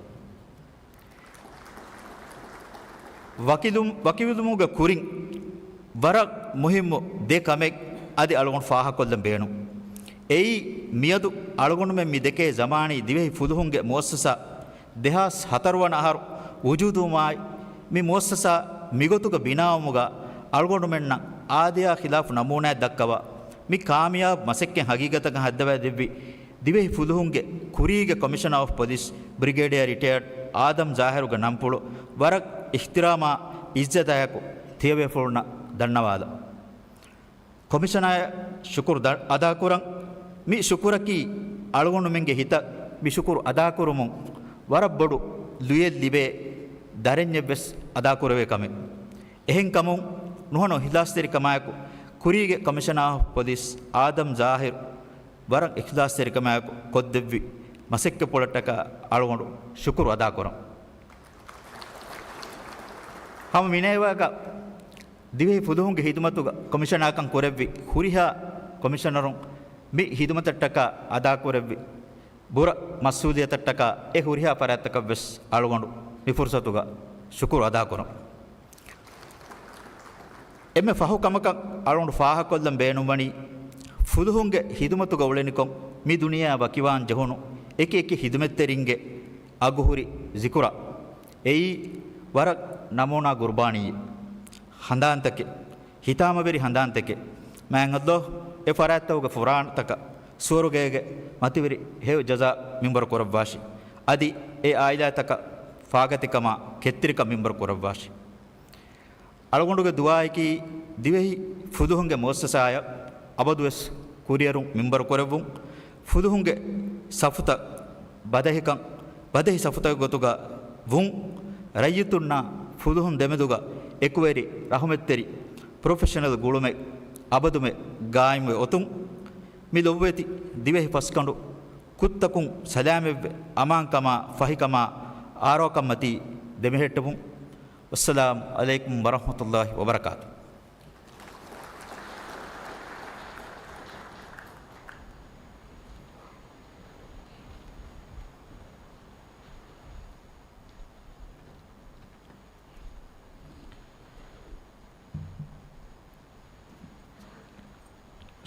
ވަކިލުން-، ވަކިވެލުމުގެ ކުރިން ވަރަށް މުހިއްމު ދެ ކަމެއް އަދި އަޅުގަނޑު ފާހަގަކޮށްލަން ބޭނުން. އެއީ، މިއަދު އަޅުގަނޑުމެން މި ދެކޭ ޒަމާނީ ދިވެހި ފުލުހުންގެ މުއައްސަސާ ދެހާސް ހަތަރު ވަނަ އަހަރު ވުޖޫދުވުމާއި، މި މުއައްސަސާ މިގޮތުގަ ބިނާވުމުގަ އަޅުގަނޑުމެންނަށް އާދަޔާ ޚިލާފު ނަމޫނާއެއް ދައްކަވާ، މި ކާމިޔާބު މަސައްކަތް ހަގީގަތަކަށް ހައްދަވައިދެއްވި ދިވެހި ފުލުހުންގެ ކުރީގެ ކޮމިޝަނަރ އޮފް ޕޮލިސް ބްރިގޭޑިއަރ ރިޓަޔަރޑް އާދަމް ޒާހިރުގެ ނަންފުޅު ވަރަށް އިޙްތިރާމާ އިއްޒަތާއެކު ތިޔަބޭފުޅުންނަށް ދަންނަވާލަން. ކޮމިޝަނަރަށް ޝުކުރު ދަ-، އަދާކުރަން. މި ޝުކުރަކީ އަޅުގަނޑުމެންގެ ހިތަށް މި ޝުކުރު އަދާކުރުމުން ވަރަށް ބޮޑު ލުޔެއް ލިބޭ ދަރެންޏެއްވެސް އަދާކުރެވޭ ކަމެއް. އެހެންކަމުން ނުހަނު އިޚްލާޞްތެރިކަމާއެކު ކުރީގެ ކޮމިޝަނަރ އޮފް ޕޮލިސް އާދަމް ޒާހިރު ވަރަށް އިޚްލާޞްތެރިކަމާއެކު ކޮށްދެއްވި މަސައްކަތްޕުޅަށްޓަކާ އަޅުގަނޑު ޝުކުރު އަދާކުރަން. ހަމަ މިނޭވާގަ ދިވެހި ފުލުހުންގެ ހިދުމަތުގަ ކޮމިޝަނާކަން ކުރެއްވި ހުރިހާ ކޮމިޝަނަރުން މި ހިދުމަތަށްޓަކާ އަދާކުރެއްވި ބުރަ މަސްއޫލިއްޔަތަށްޓަކާ އެ ހުރިހާ ފަރާތްތަކަށްވެސް އަޅުގަނޑު މި ފުރުސަތުގަ ޝުކުރު އަދާކުރަން. އެންމެ ފަހު ކަމަކަށް އަޅުގަނޑު ފާހަގަކޮށްލަން ބޭނުންވަނީ، ފުލުހުންގެ ހިދުމަތުގަ އުޅެނިކޮށް މި ދުނިޔެއާ ވަކިވާން ޖެހުނު އެކި އެކި ހިދުމަތްތެރިންގެ އަގުހުރި ޒިކުރާ. އެއީ ވަރަށް ނަމޫނާ ގުރުބާނީއެއް. ހަނދާންތަކެއް، ހިތާމަވެރި ހަނދާންތަކެއް. މާތް ﷲ އެ ފަރާތްތަކުގެ ފުރާނަތަކަށް ސުވަރުގޭގެ މަތިވެރި ހެޔޮ ޖަޒާ މިންވަރު ކުރައްވާށި. އަދި އެ އާއިލާތަކަށް ފާގަތިކަމާ ކެތްތެރިކަން މިންވަރު ކުރައްވާށި. އަޅުގަނޑުގެ ދުޢާއަކީ، ދިވެހި ފުލުހުންގެ މުއައްސަސާއަށް އަބަދުވެސް ކުރިއެރުން މިންވަރު ކުރެއްވުން، ފުލުހުންގެ ސަފުތައް ބަދަހިކަން، ބަދަހި ސަފުތަކެއް ގޮތުގަ ވުން، ރައްޔިތުންނާ ފުލުހުން ދެމެދުގަ އެކުވެރި، ރަޙުމަތްތެރި، ޕްރޮފެޝަނަލް ގުޅުމެއް އަބަދުމެ ގާއިމްވެ އޮތުން، މި ލޮބުވެތި ދިވެހި ފަސްގަނޑު ކުށްތަކުން ސަލާމަތްވެ، އަމާންކަމާ، ފަހިކަމާ، އާރޯކަންމަތީ ދެމެހެއްޓެވުން. ވައްސަލާމު ޢަލައިކުމް ވަރަޙްމަތުﷲި ވަބަރަކާތުހު.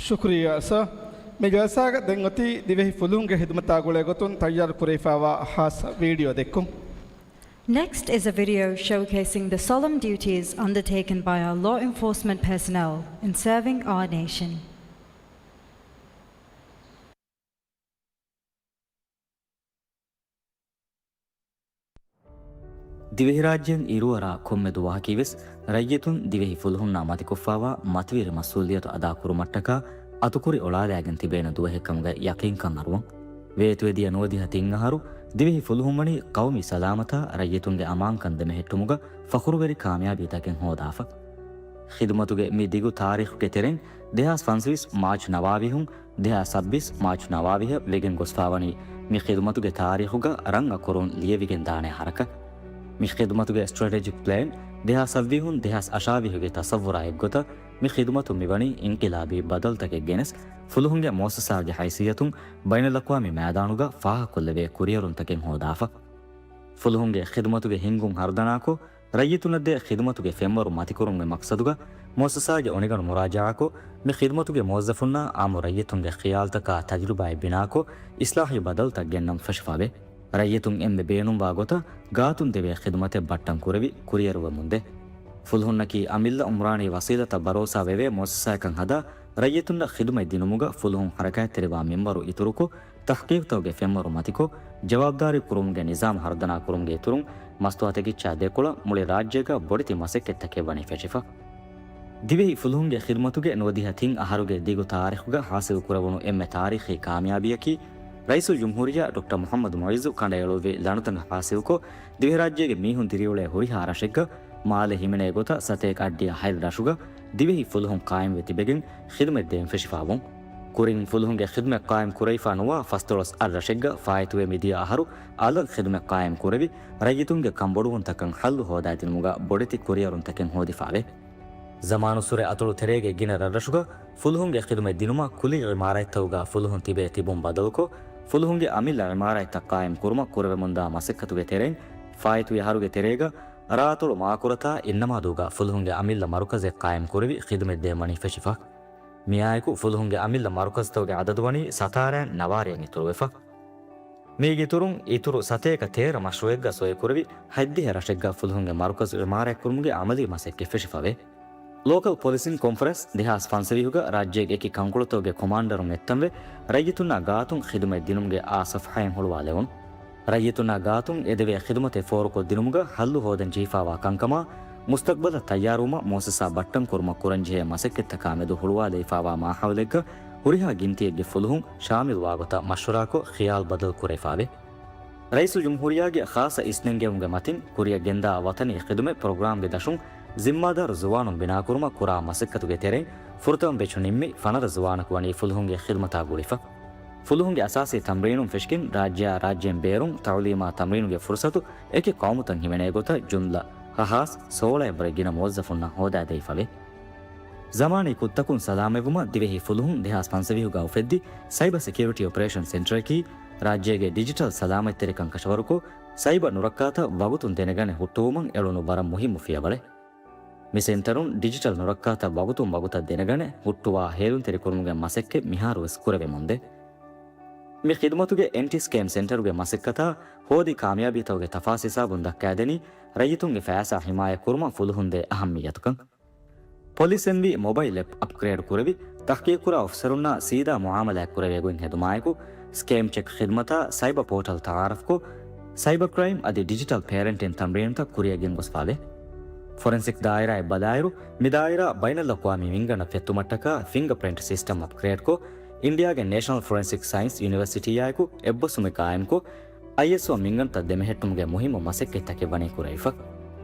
ޝުކުރިއްޔާ ސާ. މި ޖަލްސާގަ ދެން އޮތީ ދިވެހި ފުލުހުންގެ ހިދުމަތާ ގުޅޭ ގޮތުން ތައްޔާރު ކުރެވިފައިވާ ހާއްސަ ވީޑިއޯ ދެއްކުން. Next is a video showcasing the solemn duties undertaken by our law enforcement personnel in serving our nation. ދިވެހިރާއްޖޭން އިރުއަރާ ކޮންމެ ދުވަހަކީވެސް ރައްޔިތުން ދިވެހި ފުލުހުންނާ މަތިކޮށްފައިވާ މަތިވެރި މަސްއޫލިއްޔަތު އަދާކުރުމަށްޓަކާ އަތުކުރި އޮޅާލާގެން ތިބޭނެ ދުވަހެއްކަމުގައި ޔަޤީންކަން އަރުވަން. ވޭތުވެދިޔަ ނުވަދިހަ ތިން އަހަރު ދިވެހި ފުލުހުންވަނީ ޤައުމީ ސަލާމަތާ ރައްޔިތުންގެ އަމާންކަން ދެމެހެއްޓުމުގަ ފަޚުރުވެރި ކާމިޔާބީތަކެއް ހޯދާފަ. ޚިދުމަތުގެ މި ދިގު ތާރީޚުގެ ތެރެއިން ދެހާސް ފަންސަވީސް މާޗް ނަވާވީހުން ދެހާސް ސައްބީސް މާޗް ނަވާވީހަށް ވެގެން ގޮސްފާވަނީ މި ޚިދުމަތުގެ ތާރީޚުގަ ރަން އަކުރުން ލިޔެވިގެން ދާނެ ހަރަކަތް. މި ޚިދުމަތުގެ ސްޓްރެޓެޖިކް ޕްލޭން ދެހާސް ސައްވީހުން ދެހާސް އަށާވީހުގެ ތަޞައްވުރާ އެއްގޮތަށް މި ޚިދުމަތު މިވަނީ އިންޤިލާބީ ބަދަލުތަކެއް ގެނެސް، ފުލުހުންގެ މުއައްސަސާގެ ހައިސިއްޔަތުން ބައިނަލްއަޤްވާމީ މައިދާނުގަ ފާހަގަކޮށްލެވޭ ކުރިއެރުންތަކެއް ހޯދާފަ. ފުލުހުންގެ ޚިދުމަތުގެ ހިންގުން ހަރުދަނާކޮށް، ރައްޔިތުންނަށްދޭ ޚިދުމަތުގެ ފެންވަރު މަތިކުރުމުގެ މަޤްޞަދުގަ މުއައްސަސާގެ އޮނިގަނޑު މުރާޖަޢާކޮށް، މި ޚިދުމަތުގެ މުވައްޒަފުންނާ އާއްމު ރައްޔިތުންގެ ޚިޔާލުތަކާ ތަޖުރިބާއެއް ބިނާކޮށް، އިޞްލާޙީ ބަދަލުތައް ގެންނަން ފެށިފަވޭ. ރައްޔިތުން އެންމެ ބޭނުންވާ ގޮތަށް ގާތުން ދެވޭ ޚިދުމަތެއް ބައްޓަން ކުރެވި، ކުރިއެރުވަމުންދޭ. ފުލުހުންނަކީ އަމިއްލަ އުމްރާނީ ވަސީލަތަށް ބަރޯސާވެވޭ މުއައްސަސާއެއްކަން ހަދާ، ރައްޔިތުންނަށް ޚިދުމަތް ދިނުމުގަ ފުލުހުން ޙަރަކާތްތެރިވާ މިންވަރު އިތުރުކޮށް، ތަޙްޤީޤުތަކުގެ ފެންވަރު މަތިކޮށް، ޖަވާބުދާރީ ކުރުމުގެ ނިޒާމް ހަރުދަނާ ކުރުމުގެ އިތުރުން، މަސްތުވާތަކެއްޗާ ދެކޮޅަށް މުޅި ރާއްޖޭގަ ބޮޑެތި މަސައްކަތްތަކެއް ވަނީ ފެށިފަ. ދިވެހި ފުލުހުންގެ ޚިދުމަތުގެ ނުވަދިހަ ތިން އަހަރުގެ ދިގު ތާރީޚުގަ ޙާޞިލު ކުރެވުނު އެންމެ ތާރީޚީ ކާމިޔާބީއަކީ، ރައީސުލްޖުމްހޫރިއްޔާ ޑޮކްޓަރ މުޙައްމަދު މުޢިއްޒު ކަނޑައެޅުއްވި ލަނޑުތަނަށް ޙާޞިލުކޮށް، ދިވެހިރާއްޖޭގެ މީހުން ދިރިއުޅޭ ހުރިހާ ރަށެއްގަ މާލެ ހިމެނޭ ގޮތަށް ސަތޭކަ އަށްޑިހަ ހަތް ރަށުގަ ދިވެހި ފުލުހުން ޤާއިމްވެ ތިބެގެން ޚިދުމަތް ދޭން ފެށިފަ ވުން. ކުރިން ފުލުހުންގެ ޚިދުމަތް ޤާއިމް ކުރެވިފާ ނުވާ ފަސްދޮޅަސް އަށް ރަށެއްގަ ފާއިތުވެ މިދިޔަ އަހަރު އަލަށް ޚިދުމަތް ޤާއިމް ކުރެވި، ރައްޔިތުންގެ ކަންބޮޑުވުންތަކަށް ޙައްލު ހޯދާދިނުމުގަ ބޮޑެތި ކުރިއަރުންތަކެއް ހޯދިފާވޭ. ޒަމާނުއްސުރެ އަތޮޅު ތެރޭގެ ގިނަ ރަށްރަށުގަ ފުލުހުންގެ ޚިދުމަތް ދިނުމަށް ކުލި ޢިމާރާތްތަކުގަ ފުލުހުން ތިބޭ ތިބުން ބަދަލުކޮށް، ފުލުހުންގެ އަމިއްލަ ޢިމާރާތްތައް ޤާއިމް ކުރުމަށް ކުރެވެމުންދާ މަސައްކަތުގެ ތެރެއިން، ފާއިތުވި އަހަރުގެ ތެރޭގަ ރާއަތޮޅު މާކުރަތާ އިންނަމާދޫގަ ފުލުހުންގެ އަމިއްލަ މަރުކަޒެއް ޤާއިމް ކުރެވި ޚިދުމަތްދޭން ވަނީ ފެށިފަ. މިއާއެކު ފުލުހުންގެ އަމިއްލަ މަރުކަޒުތަކުގެ އަދަދު ވަނީ ސަތާރައިން ނަވާރައިން އިތުރުވެފަ. މީގެ އިތުރުން އިތުރު ސަތޭކަ ތޭރަ މަޝްރޫޢެއްގަ ސޮއިކުރެވި، ހަތްދިހަ ރަށެއްގަ ފުލުހުންގެ މަރުކަޒު ޢިމާރާތްކުރުމުގެ ޢަމަލީ މަސައްކަތް ފެށިފަވޭ. ލޯކަލް ޕޮލިސިން ކޮންފަރެންސް ދެހާސް ފަންސަވީހުގަ ރާއްޖޭގެ އެކި ކަންކޮޅުތަކުގެ ކޮމާންޑަރުން އެއްތަންވެ، ރައްޔިތުންނާ ގާތުން ޚިދުމަތް ދިނުމުގެ އާ ޞަފްޙާއެއް ހުޅުވާލެވުނު. ރައްޔިތުންނާ ގާތުން އެދެވޭ ޚިދުމަތެއް ފޯރުކޮށްދިނުމުގަ ހައްލު ހޯދަން ޖެހިފާވާ ކަންކަމާ، މުސްތަޤްބަލަށް ތައްޔާރުވުމަށް މުއައްސަސާ ބައްޓަން ކުރުމަށް ކުރަންޖެހޭ މަސައްކަތްތަކާ މެދު ހުޅުވާލެވިފާވާ މާހައުލެއްގަ ހުރިހާ ގިންތިއެއްގެ ފުލުހުން ޝާމިލްވާގޮތަށް މަޝްވަރާކޮށް ޚިޔާލު ބަދަލު ކުރެވިފާވޭ. ރައީސުލްޖުމްހޫރިއްޔާގެ ޚާއްޞަ އިސްނެންގެވުމުގެ މަތިން ކުރިއަށް ގެންދާ ވަޠަނީ ޚިދުމަތް ޕްރޮގްރާމްގެ ދަށުން ޒިންމާދާރު ޒުވާނުން ބިނާކުރުމަށް ކުރާ މަސައްކަތުގެ ތެރެއިން ފުރަތަމަ ބެޗު ނިންމި ފަނަރަ ޒުވާނަކު ވަނީ ފުލުހުންގެ ޚިދުމަތާ ގުޅިފަ. ފުލުހުންގެ އަސާސީ ތަމްރީނުން ފެށިގެން ރާއްޖެއާ ރާއްޖޭން ބޭރުން ތަޢުލީމާ ތަމްރީނުގެ ފުރުޞަތު އެކި ޤައުމުތައް ހިމެނޭ ގޮތަށް ޖުމްލަ ހަ ހާސް ސޯޅައަށްވުރެ ގިނަ މުވައްޒަފުންނަށް ހޯދާދެވިފަވޭ. ޒަމާނީ ކުށްތަކުން ސަލާމަތްވުމަށް ދިވެހި ފުލުހުން ދެހާސް ފަންސަވީހުގަ އުފެއްދި ސައިބަ ސެކިއުރިޓީ އޮޕަރޭޝަން ސެންޓަރަކީ ރާއްޖޭގެ ޑިޖިޓަލް ސަލާމަތްތެރިކަން ކަށަވަރުކޮށް، ސައިބަ ނުރައްކާތައް ވަގުތުން ދެނެގަނެ ހުއްޓުވުމަށް އެޅުނު ވަރަށް މުހިއްމު ފިޔަވަޅެއް. މި ސެންޓަރުން ޑިޖިޓަލް ނުރައްކާތައް ވަގުތުން ވަގުތަށް ދެނެގަނެ ހުއްޓުވާ ހޭލުންތެރިކުރުމުގެ މަސައްކަތް މިހާރުވެސް ކުރެވެމުންދޭ. މި ޚިދުމަތުގެ އެންޓި ސްކޭމް ސެންޓަރުގެ މަސައްކަތާ ހޯދި ކާމިޔާބީތަކުގެ ތަފާސް ހިސާބުން ދައްކާދެނީ ރައްޔިތުންގެ ފައިސާ ހިމާޔަތް ކުރުމަށް ފުލުހުންދޭ އަހައްމިއްޔަތުކަން. ޕޮލިސް އެމްވީ މޮބައިލް އެޕް އަޕްގްރޭޑް ކުރެވި، ތަޙްޤީޤުކުރާ އޮފިސަރުންނާ ސީދާ މުޢާމަލާތް ކުރެވޭ ގޮތް ހެދުމާއެކު، ސްކޭމް ޗެކް ޚިދުމަތާ ސައިބަ ޕޯޓަލް ތަޢާރަފްކޮށް، ސައިބަ ކްރައިމް އަދި ޑިޖިޓަލް ޕޭރެންޓިން ތަމްރީނުތައް ކުރިއަށް ގެންގޮސްފާވޭ. ފޮރެންސިކް ދާއިރާއަށް ބަލާއިރު، މި ދާއިރާ ބައިނަލްއަޤްވާމީ މިންގަނޑަށް ފެއްތުމަށްޓަކާ ފިންގަޕްރިންޓް ސިސްޓަމް އަޕްގްރޭޑްކޮށް، އިންޑިއާގެ ނޭޝަނަލް ފޮރެންސިކް ސައިންސް ޔުނިވަރސިޓީއާއެކު އެއްބަސްވުމެއް ޤާއިމްކޮށް، އައިއެސްއޯ މިންގަނޑުތައް ދެމެހެއްޓުމުގެ މުހިއްމު މަސައްކަތްތަކެއް ވަނީ ކުރެވިފަ.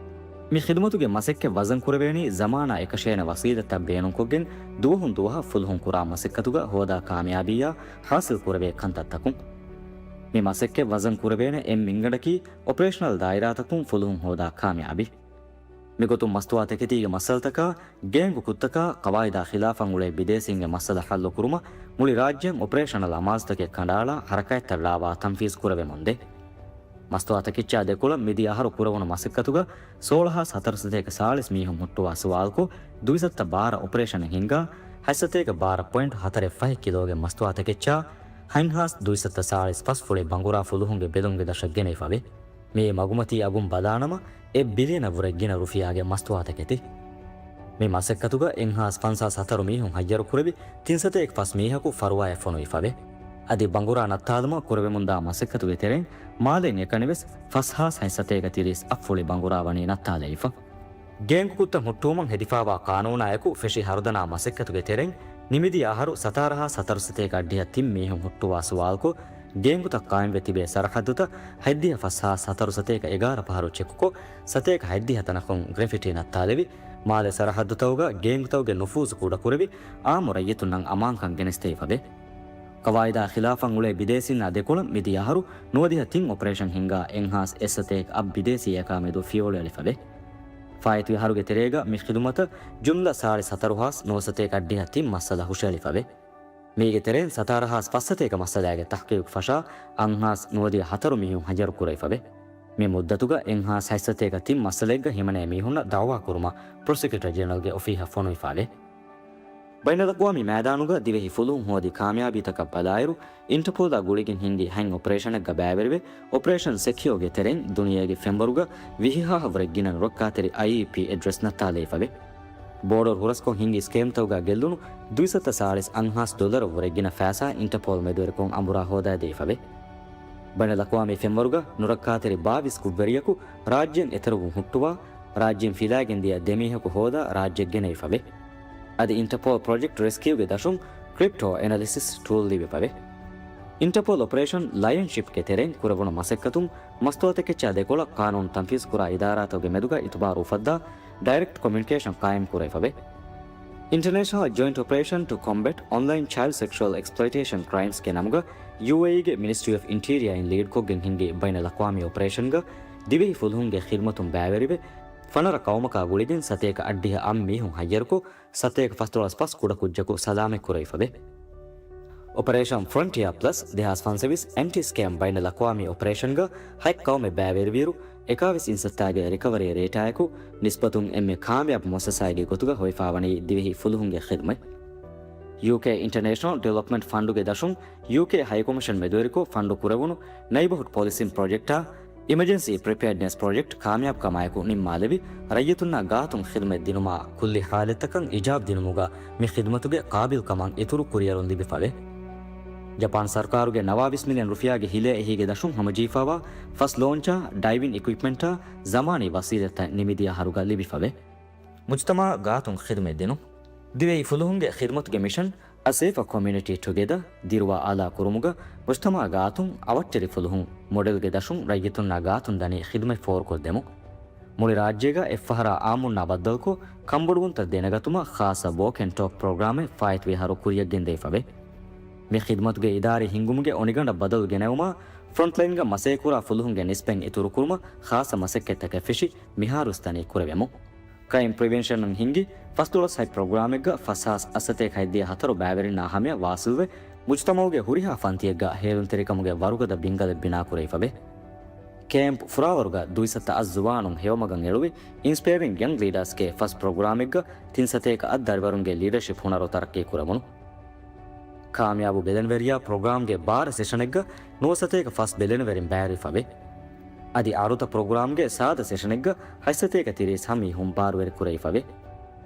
މި ޚިދުމަތުގެ މަސައްކަތް ވަޒަން ކުރެވޭނީ ޒަމާނާ އެކަށޭނެ ވަސީލަތްތައް ބޭނުންކޮށްގެން ދުވަހުން ދުވަހަށް ފުލުހުން ކުރާ މަސައްކަތުގަ ހޯދާ ކާމިޔާބީއާ ޙާޞިލް ކުރެވޭ ކަންތައްތަކުން. މި މަސައްކަތް ވަޒަން ކުރެވޭނެ އެއް މިންގަނޑަކީ އޮޕަރޭޝަނަލް ދާއިރާތަކުން ފުލުހުން ހޯދާ ކާމިޔާބީ. މިގޮތުން މަސްތުވާތަކެތީގެ މައްސަލަތަކާ، ގޭންގު ކުށްތަކާ، ޤަވާއިދާ ޚިލާފަށް އުޅޭ ބިދޭސީންގެ މައްސަލަ ޙައްލުކުރުމަށް މުޅި ރާއްޖެއަށް އޮޕަރޭޝަނަލް އަމާޒުތަކެއް ކަނޑައަޅާ ޙަރަކާތްތައް ރާވާ ތަންފީޒު ކުރެވެމުންދޭ. މަސްތުވާތަކެއްޗާ ދެކޮޅަށް މިދިޔަ އަހަރު ކުރެވުނު މަސައްކަތުގަ ސޯޅަ ހާސް ހަތަރު ސަތޭކަ ސާޅީސް މީހުން ހުއްޓުވާ ސުވާލުކޮށް، ދުއިސައްތަ ބާރަ އޮޕަރޭޝަނެއް ހިންގާ، ހަތްސަތޭކަ ބާރަ ޕޮއިންޓް ހަތަރެއް ފަހެއް ކިލޯގެ މަސްތުވާތަކެއްޗާ، ހަތްހާސް ދުއިސައްތަ ސާޅީސް ފަސް ފުޅި ބަނގުރާ ފުލުހުންގެ ބެލުމުގެ ދަށަށް ގެނެވިފަވޭ. މިއީ މަގުމަތީ އަގުން ބަލާނަމަ، އެއް ބިލިއަނަށްވުރެ ގިނަ ރުފިޔާގެ މަސްތުވާތަކެތި. މި މަސައްކަތުގަ އެއްހާސް ފަންސާސް ހަތަރު މީހުން ހައްޔަރުކުރެވި، ތިންސަތޭކަ ފަސް މީހަކު ފަރުވާއެއް ފޮނުވިފަވޭ. އަދި ބަނގުރާ ނައްތާލުމަށް ކުރެވެމުންދާ މަސައްކަތުގެ ތެރެއިން، މާލެއިން އެކަނިވެސް ފަސްހާސް ހަތްސަތޭކަ ތިރީސް އަށް ފުޅި ބަނގުރާ ވަނީ ނައްތާލައިފަ. ގޭންގު ކުށްތައް ހުއްޓުވުމަށް ހެދިފާވާ ޤާނޫނާއެކު ފެށި ހަރުދަނާ މަސައްކަތުގެ ތެރެއިން، ނިމިދިޔަ އަހަރު ސަތާރަ ހާސް ހަތަރު ސަތޭކަ އަށްޑިހަ ތިން މީހުން ހުއްޓުވާ ސުވާލުކޮށް، ގޭންގުތައް ޤާއިމްވެ ތިބޭ ސަރަޙައްދުތައް ހަތްދިހަ ފަސް ހާސް ހަތަރު ސަތޭކަ އެގާރަ ފަހަރު ޗެކުކޮށް، ސަތޭކަ ހަތްދިހަ ތަނަކުން ގްރެފިޓީ ނައްތާލެވި، މާލެ ސަރަޙައްދުތަކުގަ ގޭންގުތަކުގެ ނުފޫޒު ކުޑަކުރެވި، އާއްމު ރައްޔިތުންނަށް އަމާންކަން ގެނެސްދެވިފަވޭ. ޤަވާއިދާ ޚިލާފަށް އުޅޭ ބިދޭސީންނާ ދެކޮޅަށް މިދިޔަ އަހަރު ނުވަދިހަ ތިން އޮޕަރޭޝަން ހިންގާ އެއްހާސް އެއްސަތޭކަ އަށް ބިދޭސީއަކާ މެދު ފިޔަވަޅު އެޅިފަވޭ. ފާއިތުވި އަހަރުގެ ތެރޭގަ މި ޚިދުމަތަށް ޖުމްލަ ސާޅީސް ހަތަރު ހާސް ނުވަސަތޭކަ އަށްޑިހަ ތިން މައްސަލަ ހުށައެޅިފަވޭ. މީގެ ތެރެއިން ސަތާރަ ހާސް ފަސްސަތޭކަ މައްސަލާގެ ތަޙްޤީޤު ފަށާ އަށްހާސް ނުވަދިހަ ހަތަރު މީހުން ހައްޔަރު ކުރެވިފަވޭ. މި މުއްދަތުގަ އެއްހާސް ހަތްސަތޭކަ ތިން މައްސަލައެއްގަ ހިމަނޭ މީހުންނަށް ދަޢުވާ ކުރުމަށް ޕްރޮސިކިއުޓަރ ޖެނެރަލްގެ އޮފީހަށް ފޮނުވިފާވޭ. ބައިނަލްއަޤްވާމީ މައިދާނުގަ ދިވެހި ފުލުހުން ހޯދި ކާމިޔާބީތަކަށް ބަލާއިރު، އިންޓަޕޯލާ ގުޅިގެން ހިންގި ހަތް އޮޕަރޭޝަނެއްގަ ބައިވެރިވެ، އޮޕަރޭޝަން ސެކިއޯގެ ތެރެއިން ދުނިޔޭގެ ފެންވަރުގަ ވިހި ހާހަށްވުރެ ގިނަ ނުރައްކާތެރި އައިއީޕީ އެޑްރެސް ނައްތާލެވިފަވޭ. ބޯޑަރު ހުރަސްކޮށް ހިންގި ސްކޭމްތަކުގަ ގެއްލުނު ދުއިސައްތަ ސާޅީސް އަށްހާސް ޑޮލަރަށްވުރެ ގިނަ ފައިސާ އިންޓަޕޯލް މެދުވެރިކޮށް އަނބުރާ ހޯދާދެވިފަވޭ. ބައިނަލްއަޤްވާމީ ފެންވަރުގަ ނުރައްކާތެރި ބާވީސް ކުށްވެރިޔަކު ރާއްޖޭން އެތެރެވުން ހުއްޓުވާ، ރާއްޖޭން ފިލާގެން ދިޔަ ދެމީހަކު ހޯދާ ރާއްޖެ ގެނެވިފަވޭ. އަދި އިންޓަޕޯލް ޕްރޮޖެކްޓް ރެސްކިއުގެ ދަށުން ކްރިޕްޓޯ އެނަލިސިސް ޓޫލް ލިބިފަވޭ. އިންޓަޕޯލް އޮޕަރޭޝަން ލަޔަންޝިޕްގެ ތެރެއިން ކުރެވުނު މަސައްކަތުން މަސްތުވާތަކެއްޗާ ދެކޮޅަށް ޤާނޫނު ތަންފީޒުކުރާ އިދާރާތަކުގެ މެދުގަ އިތުބާރު އުފައްދާ ޑައިރެކްޓް ކޮމިއުނިކޭޝަން ޤާއިމް ކުރެވިފަވޭ. International Joint Operation to Combat Online Child Sexual Exploitation Crimes ގެ ނަމުގަ ޔޫއޭއީގެ މިނިސްޓްރީ އޮފް އިންޓީރިއާ އިން ލީޑްކޮށްގެން ހިންގި ބައިނަލްއަޤްވާމީ އޮޕަރޭޝަންގަ ދިވެހި ފުލުހުންގެ ޚިދުމަތުން ބައިވެރިވެ، ފަނަރަ ޤައުމަކާ ގުޅިގެން ސަތޭކަ އަށްޑިހަ އަށް މީހުން ހައްޔަރުކޮށް، ސަތޭކަ ފަސްދޮޅަސް ފަސް ކުޑަކުއްޖަކު ސަލާމަތްކުރެވިފަވޭ. އޮޕަރޭޝަން ފްރޮންޓިއާ ޕްލަސް ދެހާސް ފަންސަވީސް އެންޓި ސްކޭމް ބައިނަލްއަޤްވާމީ އޮޕަރޭޝަންގަ ހަތް ޤައުމެއް ބައިވެރިވިއިރު، އެކާވީސް އިންސައްތާގެ ރިކަވަރީ ރޭޓާއެކު ނިސްބަތުން އެންމެ ކާމިޔާބު މުއައްސަސާއެއްގެ ގޮތުގަ ހޮވިފާވަނީ ދިވެހި ފުލުހުންގެ ޚިދުމަތް. ޔޫކޭ އިންޓަރނޭޝަނަލް ޑިވެލޮޕްމަންޓް ފަންޑުގެ ދަށުން ޔޫކޭ ހައިކޮމިޝަން މެދުވެރިކޮށް ފަންޑު ކުރެވުނު ނައިބަހުޑް ޕޮލިސިން ޕްރޮޖެކްޓާ، އިމަޖެންސީ ޕްރިޕެއަރޑްނެސް ޕްރޮޖެކްޓް ކާމިޔާބުކަމާއެކު ނިންމާލެވި، ރައްޔިތުންނާ ގާތުން ޚިދުމަތް ދިނުމާ ކުއްލި ހާލަތްތަކަށް އިޖާބަ ދިނުމުގަ މި ޚިދުމަތުގެ ޤާބިލްކަމަށް އިތުރު ކުރިއެރުން ލިބިފަވޭ. ޖަޕާން ސަރުކާރުގެ ނަވާވީސް މިލިއަން ރުފިޔާގެ ހިލޭ އެހީގެ ދަށުން ހަމަޖެހިފާވާ ފަސް ލޯންޗާ، ޑައިވިން އިކުއިޕްމަންޓާ، ޒަމާނީ ވަސީލަތްތައް ނިމިދިޔަ އަހަރުގަ ލިބިފަވޭ. މުޖުތަމަޢަށް ގާތުން ޚިދުމަތް ދިނުން. ދިވެހި ފުލުހުންގެ ޚިދުމަތުގެ މިޝަން، A Safer Community Together، ދިރުވާ އާލާ ކުރުމުގަ މުޖުތަމަޢަށް ގާތުން އަވަށްޓެރި ފުލުހުން މޮޑެލްގެ ދަށުން ރައްޔިތުންނާ ގާތުން ދަނީ ޚިދުމަތް ފޯރުކޮށްދެމުން. މުޅި ރާއްޖޭގަ އެއްފަހަރާ އާއްމުންނާ ބައްދަލުކޮށް، ކަންބޮޑުވުންތައް ދެނެގަތުމަށް ޚާއްޞަ ވޯކް އެންޑް ޓޯކް ޕްރޮގްރާމެއް ފާއިތުވި އަހަރު ކުރިއަށް ގެންދެވިފަވޭ. މި ޚިދުމަތުގެ އިދާރީ ހިންގުމުގެ އޮނިގަނޑަށް ބަދަލު ގެނައުމާ، ފްރޮންޓްލައިންގަ މަސައްކަތްކުރާ ފުލުހުންގެ ނިސްބަތް އިތުރުކުރުމަށް ޚާއްޞަ މަސައްކަތްތަކެއް ފެށި، މިހާރުވެސް ދަނީ ކުރެވެމުން. ކްރައިމް ޕްރިވެންޝަނުން ހިންގި ފަސްދޮޅަސް ހަތް ޕްރޮގްރާމެއްގަ ފަސް ހާސް އަށް ސަތޭކަ ހަތްދިހަ ހަތަރު ބައިވެރިންނާ ހަމަޔަށް ވާސިލްވެ، މުޖުތަމަޢުގެ ހުރިހާ ފަންތިއެއްގަ ހޭލުންތެރިކަމުގެ ވަރުގަދަ ބިންގަލެއް ބިނާކުރެވިފަވޭ. ކޭމްޕް ފުރާވަރުގަ ދުއިސައްތަ އަށް ޒުވާނުން ހެޔޮމަގަށް އެޅުވި، އިންސްޕަޔަރިން ޔަންގް ލީޑާސްގެ ފަސް ޕްރޮގްރާމެއްގަ ތިން ސަތޭކަ އަށް ދަރިވަރުންގެ ލީޑަޝިޕް ހުނަރު ތަރައްޤީ ކުރެވުނު. ކާމިޔާބު ބެލެނިވެރިޔާ ޕްރޮގްރާމްގެ ބާރަ ސެޝަނެއްގަ ނުވަ ސަތޭކަ ފަސް ބެލެނިވެރިން ބައިވެރިވެފަވޭ. އަދި އަރުތަ ޕްރޮގްރާމްގެ ސާދަ ސެޝަނެއްގަ ހަތް ސަތޭކަ ތިރީސް ހަ މީހުން ބާރުވެރި ކުރެވިފަވޭ.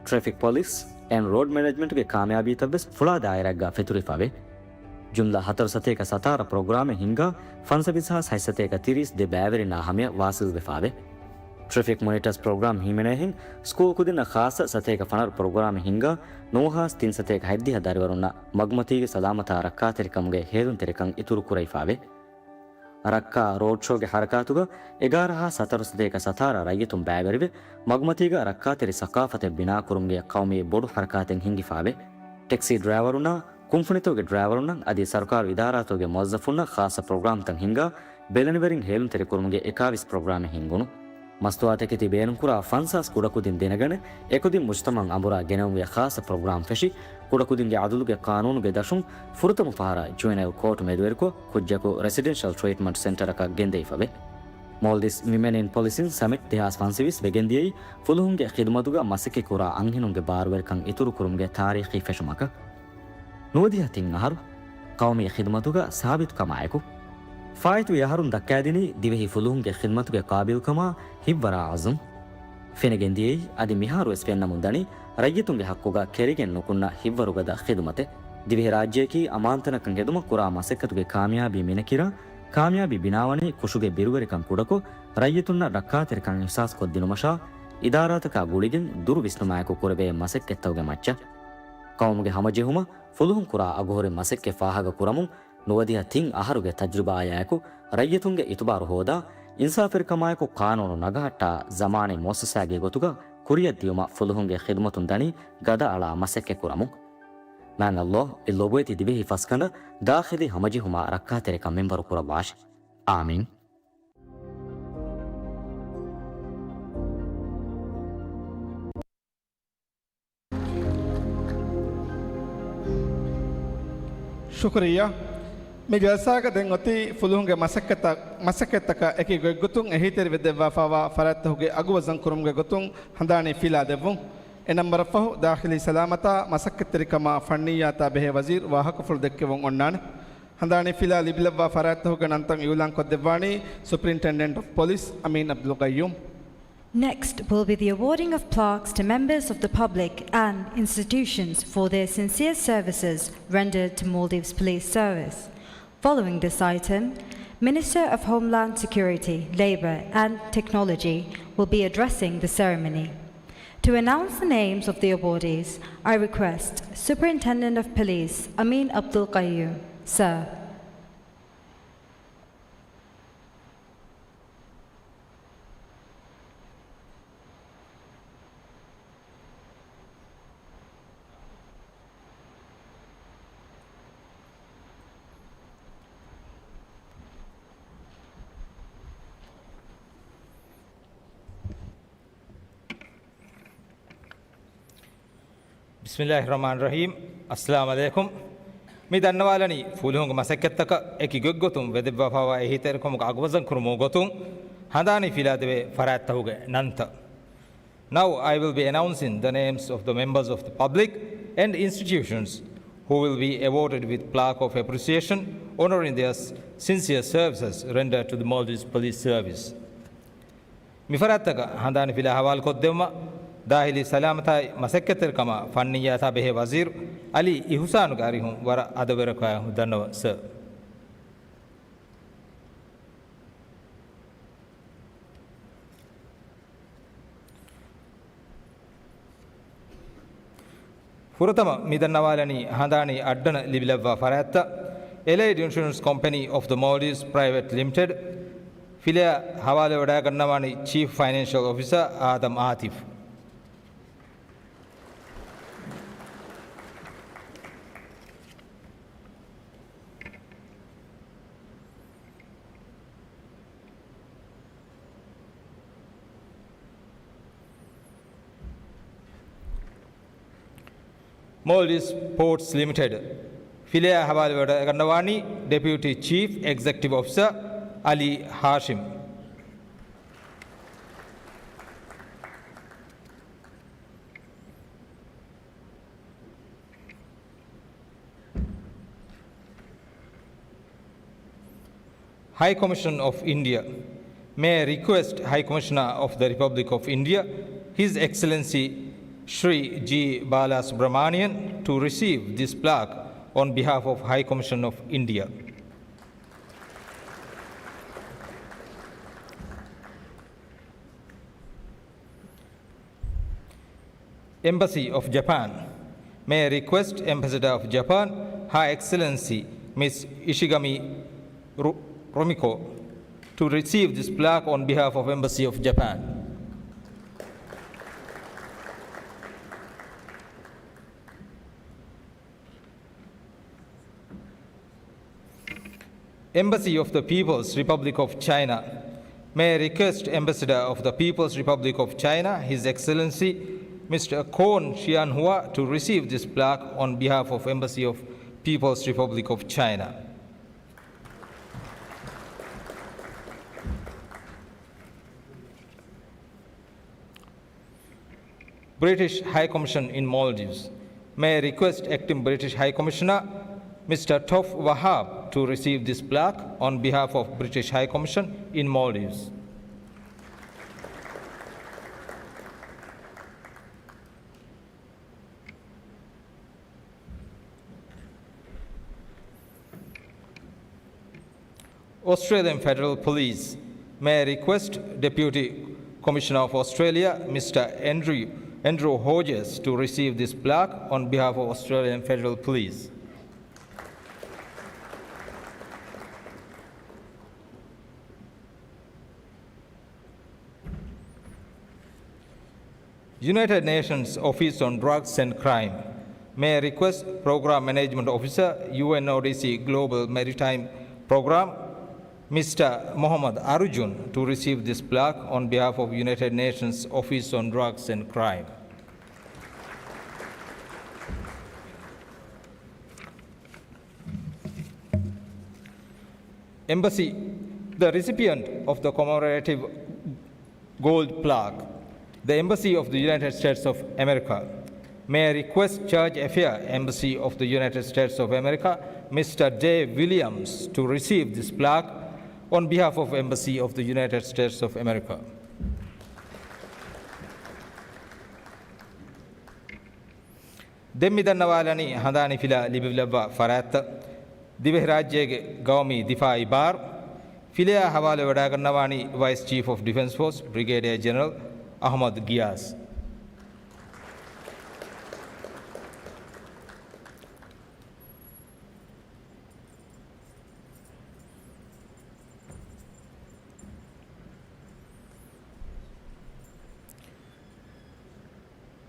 ޓްރެފިކް ޕޮލިސް އެންޑް ރޯޑް މެނޭޖްމަންޓްގެ ކާމިޔާބީތައްވެސް ފުޅާ ދާއިރާއެއްގަ ފެތުރިފަވޭ. ޖުމްލަ ހަތަރު ސަތޭކަ ސަތާރަ ޕްރޮގްރާމެއް ހިންގާ ފަންސަވީސް ހާސް ހަތް ސަތޭކަ ތިރީސް ދެ ބައިވެރިންނާ ހަމަޔަށް ވާސިލްވެފަވޭ. ޓްރެފިކް މޮނިޓާސް ޕްރޮގްރާމް ހިމެނޭހެން، ސްކޫލް ކުދިންނަށް ޚާއްޞަ ސަތޭކަ ފަނަރަ ޕްރޮގްރާމެއް ހިންގާ، ނުވަ ހާސް ތިން ސަތޭކަ ހަތްދިހަ ދަރިވަރުންނަށް މަގުމަތީގެ ސަލާމަތާ ރައްކާތެރިކަމުގެ ހޭލުންތެރިކަން އިތުރު ކުރެވިފަވޭ. ރައްކާ ރޯޑް ޝޯގެ ހަރަކާތުގަ އެގާރަ ހާސް ހަތަރު ސަތޭކަ ސަތާރަ ރައްޔިތުން ބައިވެރިވެ، މަގުމަތީގަ ރައްކާތެރި ސަޤާފަތެއް ބިނާކުރުމުގެ ޤައުމީ ބޮޑު ހަރަކާތެއް ހިންގިފަވޭ. ޓެކްސީ ޑްރައިވަރުންނާ، ކުންފުނިތަކުގެ ޑްރައިވަރުންނަށް އަދި ސަރުކާރު އިދާރާތަކުގެ މުވައްޒަފުންނަށް ޚާއްޞަ ޕްރޮގްރާމްތައް ހިންގާ، ބެލެނިވެރިން ހޭލުންތެރިކުރުމުގެ އެކާވީސް ޕްރޮގްރާމެއް ހިންގުނު. މަސްތުވާތަކެތި ބޭނުންކުރާ ފަންސާސް ކުޑަކުދިން ދެނެގަނެ، އެކުދިން މުޖްތަމަޢަށް އަނބުރާ ގެނައުމުގެ ޚާއްޞަ ޕްރޮގްރާމް ފެށި، ކުޑަކުދިންގެ ޢަދުލުގެ ޤާނޫނުގެ ދަށުން ފުރަތަމަ ފަހަރަށް ޖުވެނައިލް ކޯޓް މެދުވެރިކޮށް، ކުއްޖަކު ރެސިޑެންޝަލް ޓްރީޓްމަންޓް ސެންޓަރަކަށް ގެންދެވިފަވޭ. މޯލްޑިވްސް ވިމެން އިން ޕޮލިސިން ސަމިޓް ދެހާސް ފަންސަވީސް ވެގެންދިޔައީ، ފުލުހުންގެ ޚިދުމަތުގަ މަސައްކަތްކުރާ އަންހެނުންގެ ބާރުވެރިކަން އިތުރުކުރުމުގެ ތާރީޚީ ފެށުމަކަށް. ނުވަދިހަ ތިން އަހަރު، ޤައުމީ ޚިދުމަތުގަ ސާބިތުކަމާއެކު، ފާއިތުވި އަހަރުން ދައްކާދިނީ ދިވެހި ފުލުހުންގެ ޚިދުމަތުގެ ޤާބިލްކަމާ ހިތްވަރާ ޢަޒުމް. ފެނިގެންދިޔައީ އަދި މިހާރުވެސް ފެންނަމުން ދަނީ ރައްޔިތުންގެ ޙައްޤުގަ ކެރިގެން ނުކުންނަ ހިތްވަރުގަދަ ޚިދުމަތެއް. ދިވެހިރާއްޖެއަކީ އަމާންތަނަކަށް ހެދުމަށް ކުރާ މަސައްކަތުގެ ކާމިޔާބީ މިނަކިރާ، ކާމިޔާބީ ބިނާވަނީ ކުށުގެ ބިރުވެރިކަން ކުޑަކޮށް، ރައްޔިތުންނަށް ރައްކާތެރިކަން އިޙްސާސްކޮށްދިނުމަށާ، އިދާރާތަކާ ގުޅިގެން ދުރު ވިސްނުމާއެކު ކުރެވޭ މަސައްކަތްތަކުގެ މައްޗަށް. ޤައުމުގެ ހަމަޖެހުމަށް ފުލުހުން ކުރާ އަގުހުރި މަސައްކަތް ފާހަގަކުރަމުން، ނުވަދިހަ ތިން އަހަރުގެ ތަޖްރިބާއާއެކު، ރައްޔިތުންގެ އިތުބާރު ހޯދާ، އިންސާފުވެރިކަމާއެކު ޤާނޫނު ނަގަހައްޓާ، ޒަމާނީ މުއައްސަސާގެ ގޮތުގަ ކުރިއަށް ދިޔުމަށް ފުލުހުންގެ ޚިދުމަތުން ދަނީ ގަދައަޅާ މަސައްކަތް ކުރަމުން. މާތް ﷲ އެ ލޮބުވެތި ދިވެހި ފަސްގަނޑަށް ދާޚިލީ ހަމަޖެހުމާ ރައްކާތެރިކަން މިންވަރު ކުރައްވާށި. އާމީން. ޝުކުރިއްޔާ. މި ޖަލްސާގަ ދެން އޮތީ ފުލުހުންގެ މަސައްކަތްތައް، މަސައްކަތްތަކަށް އެކި ގޮތްގޮތުން އެހީތެރިވެދެއްވާފާވާ ފަރާތްތަކުގެ އަގު ވަޒަން ކުރުމުގެ ގޮތުން ހަނދާނީ ފިލާ ދެއްވުން. އެ ނަންބަރަށް ފަހު، ދާޚިލީ ސަލާމަތާ، މަސައްކަތްތެރިކަމާ، ފަންނިއްޔާތާ ބެހޭ ވަޒީރު ވާހަކަފުޅު ދެއްކެވުން އޮންނާނެ. ހަނދާނީ ފިލާ ލިބިލައްވާ ފަރާތްތަކުގެ ނަންތައް އިއުލާން ކޮށްދެއްވާނީ ސުޕްރިންޓެންޑެންޓް އޮފް ޕޮލިސް އަމީން އަބްދުލް ޤައްޔޫމް. Next will be the awarding of plaques to members of the public and institutions for their sincere services rendered to Maldives Police Service. Following this item, Minister of Homeland Security, Labour and Technology will be addressing the ceremony. To announce the names of the awardees, I request Superintendent of Police Amin Abdul Qayyum, sir. ބިސްމިއްލާހިއްރަޙްމާނިއްރަޙީމް. އައްސަލާމު ޢަލައިކުމް. މި ދަންނަވާލަނީ ފުލުހުންގެ މަސައްކަތްތަކަށް އެކި ގޮތްގޮތުން ވެދެއްވާފައިވާ އެހީތެރިކަމުގެ އަގުބަޒަން ކުރުމުގެ ގޮތުން ހަނދާނީ ފިލާދެވޭ ފަރާތްތަކުގެ ނަންތައް. Now I will be announcing the names of the members of the public and institutions who will be awarded with plaque of appreciation honoring their sincere services rendered to the Maldives Police Service. މިފަރާތްތަކަށް ހަނދާނީ ފިލާ ހަވާލުކޮށްދެއްވުމަށް ދާޚިލީ ސަލާމަތާއި މަސައްކަތްތެރިކަމާ ފަންނިއްޔާތާ ބެހޭ ވަޒީރު އަލީ އިޙުސާނުގެ އަރިހުން ވަރަށް އަދަބުވެރިކަމާއެކު ދަންނަވަން ސަރ. ފުރަތަމަ މިދަންނަވާލަނީ ހަނދާނީ އައްޑަނަށް ލިބިލައްވާ ފަރާތްތައް. އެލައިޑް އިންޝުރެންސް ކޮމްޕެނީ އޮފް ދަ މޯލްޑިވްސް ޕްރައިވެޓް ލިމިޓެޑް ފިލާ ހަވާލުވެވަޑައިގަންނަވާނީ ޗީފް ފައިނޭންޝަލް އޮފިސަރ އާދަމް އާތިފް. މޯލްޑިވްސް ޕޯޓްސް ލިމިޓެޑް ފިލާ ހަވާލުވެވަޑައިގަންނަވާނީ ޑެޕިއުޓީ ޗީފް އެގްޒެކެޓިވް އޮފިސަރ އަލީ ހާޝިމް. High Commission of India. May I request High Commissioner of the Republic of India, His Excellency Shri G Balasubramanian, to receive this plaque on behalf of High Commission of India. Embassy of Japan. May I request Ambassador of Japan, Her Excellency Miss Ishigami Ru-, Rumiko, to receive this plaque on behalf of Embassy of Japan. Embassy of the People's Republic of China. May I request Ambassador of the People's Republic of China, His Excellency Mister Kon Xianhua, to receive this plaque on behalf of Embassy of People's Republic of China. British High Commission in Maldives. May I request Acting British High Commissioner Mister Toff Wahab to receive this plaque on behalf of British High Commission in Maldives. Australian Federal Police. May I request Deputy Commissioner of Australia, Mister Andrew, Andrew Hodges, to receive this plaque on behalf of Australian Federal Police. United Nations Office on Drugs and Crime. May I request Program Management Officer, U N O D C Global Maritime Program, Mister Mohammad Arjun, to receive this plaque on behalf of United Nations Office on Drugs and Crime. Embassy, the recipient of the commemorative gold plaque, the Embassy of the United States of America. May I request Church Affair Embassy of the United States of America, Mister Dave Williams, to receive this plaque on behalf of Embassy of the United States of America. ދެން މި ދަންނަވާލަނީ ހަނދާނީ ފިލާ ލިބިލައްވާ ފަރާތްތައް. ދިވެހިރާއްޖޭގެ ގައުމީ ދިފާއީ ބާރު ފިލާ ހަވާލުވެވަޑައިގަންނަވާނީ ވައިސް ޗީފް އޮފް ޑިފެންސް ފޯސް ބްރިގޭޑިއަރ ޖެނެރަލް އަޙްމަދު ގިޔާސް.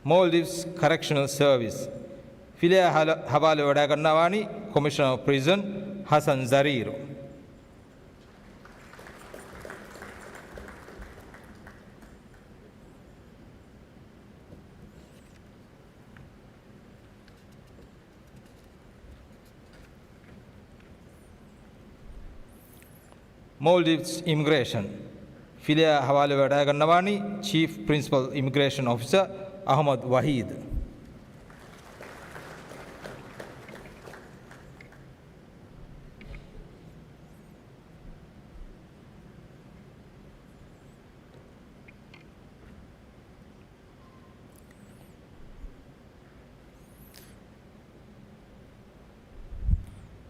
މޯލްޑިވްސް ކަރެކްޝަނަލް ސަރވިސް ފިލާ ހަލަ-، ހަވާލުވެވަޑައިގަންނަވާނީ ކޮމިޝަނަރ އޮފް ޕްރިޒަން ހަސަން ޒަރީރު. މޯލްޑިވްސް އިމިގްރޭޝަން ފިލަޔާ ހަވާލުވެވަޑައިގަންނަވާނީ ޗީފް ޕްރިންސިޕަލް އިމިގްރޭޝަން އޮފިސަރ އަހުމަދު ވަހީދު.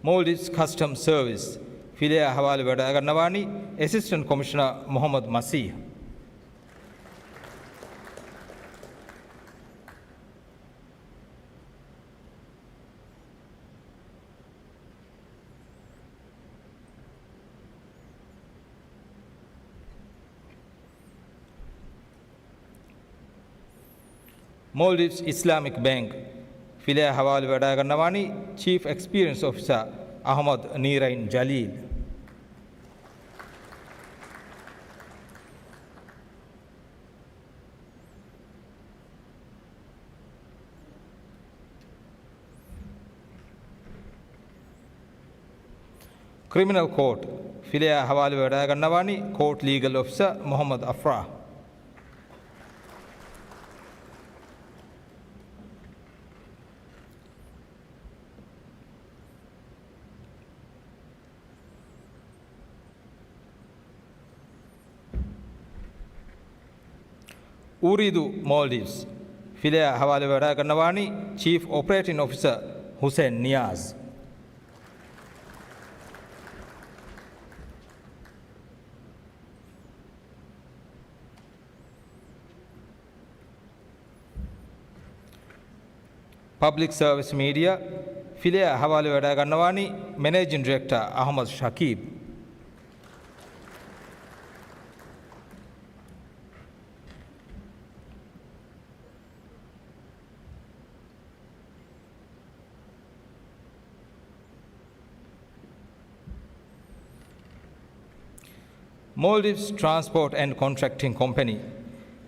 މޯލްޑިވްސް ކަސްޓަމް ސަރވިސް ފިލަޔާ ހަވާލުވެވަޑައިގަންނަވާނީ އެސިސްޓެންޓް ކޮމިޝަނަރ މުހައްމަދު މަސީހް. މޯލްޑިވްސް އިސްލާމިކް ބޭންކް ފިލަޔާ ހަވާލުވެވަޑައިގަންނަވާނީ ޗީފް އެކްސްޕީރިއެންސް އޮފިސަރ އަހުމަދު ނީރައިން ޖަލީލް. ކްރިމިނަލް ކޯޓް ފިލަޔާ ހަވާލުވެވަޑައިގަންނަވާނީ ކޯޓް ލީގަލް އޮފިސަރ މުހައްމަދު އަފްރާހް. އޫރީދޫ މޯލްޑިވްސް ފިލަޔާ ހަވާލުވެވަޑައިގަންނަވާނީ ޗީފް އޮޕަރޭޓިން އޮފިސަރ ހުސެން ނިޔާޒް. ޕަބްލިކް ސަރވިސް މީޑިއާ ފިލަޔާ ހަވާލުވެވަޑައިގަންނަވާނީ މެނޭޖިން ޑިރެކްޓަރ އަހުމަދު ޝަކީބް. މޯލްޑިވްސް ޓްރާންސްޕޯޓް އެންޑް ކޮންޓްރެކްޓިން ކޮމްޕެނީ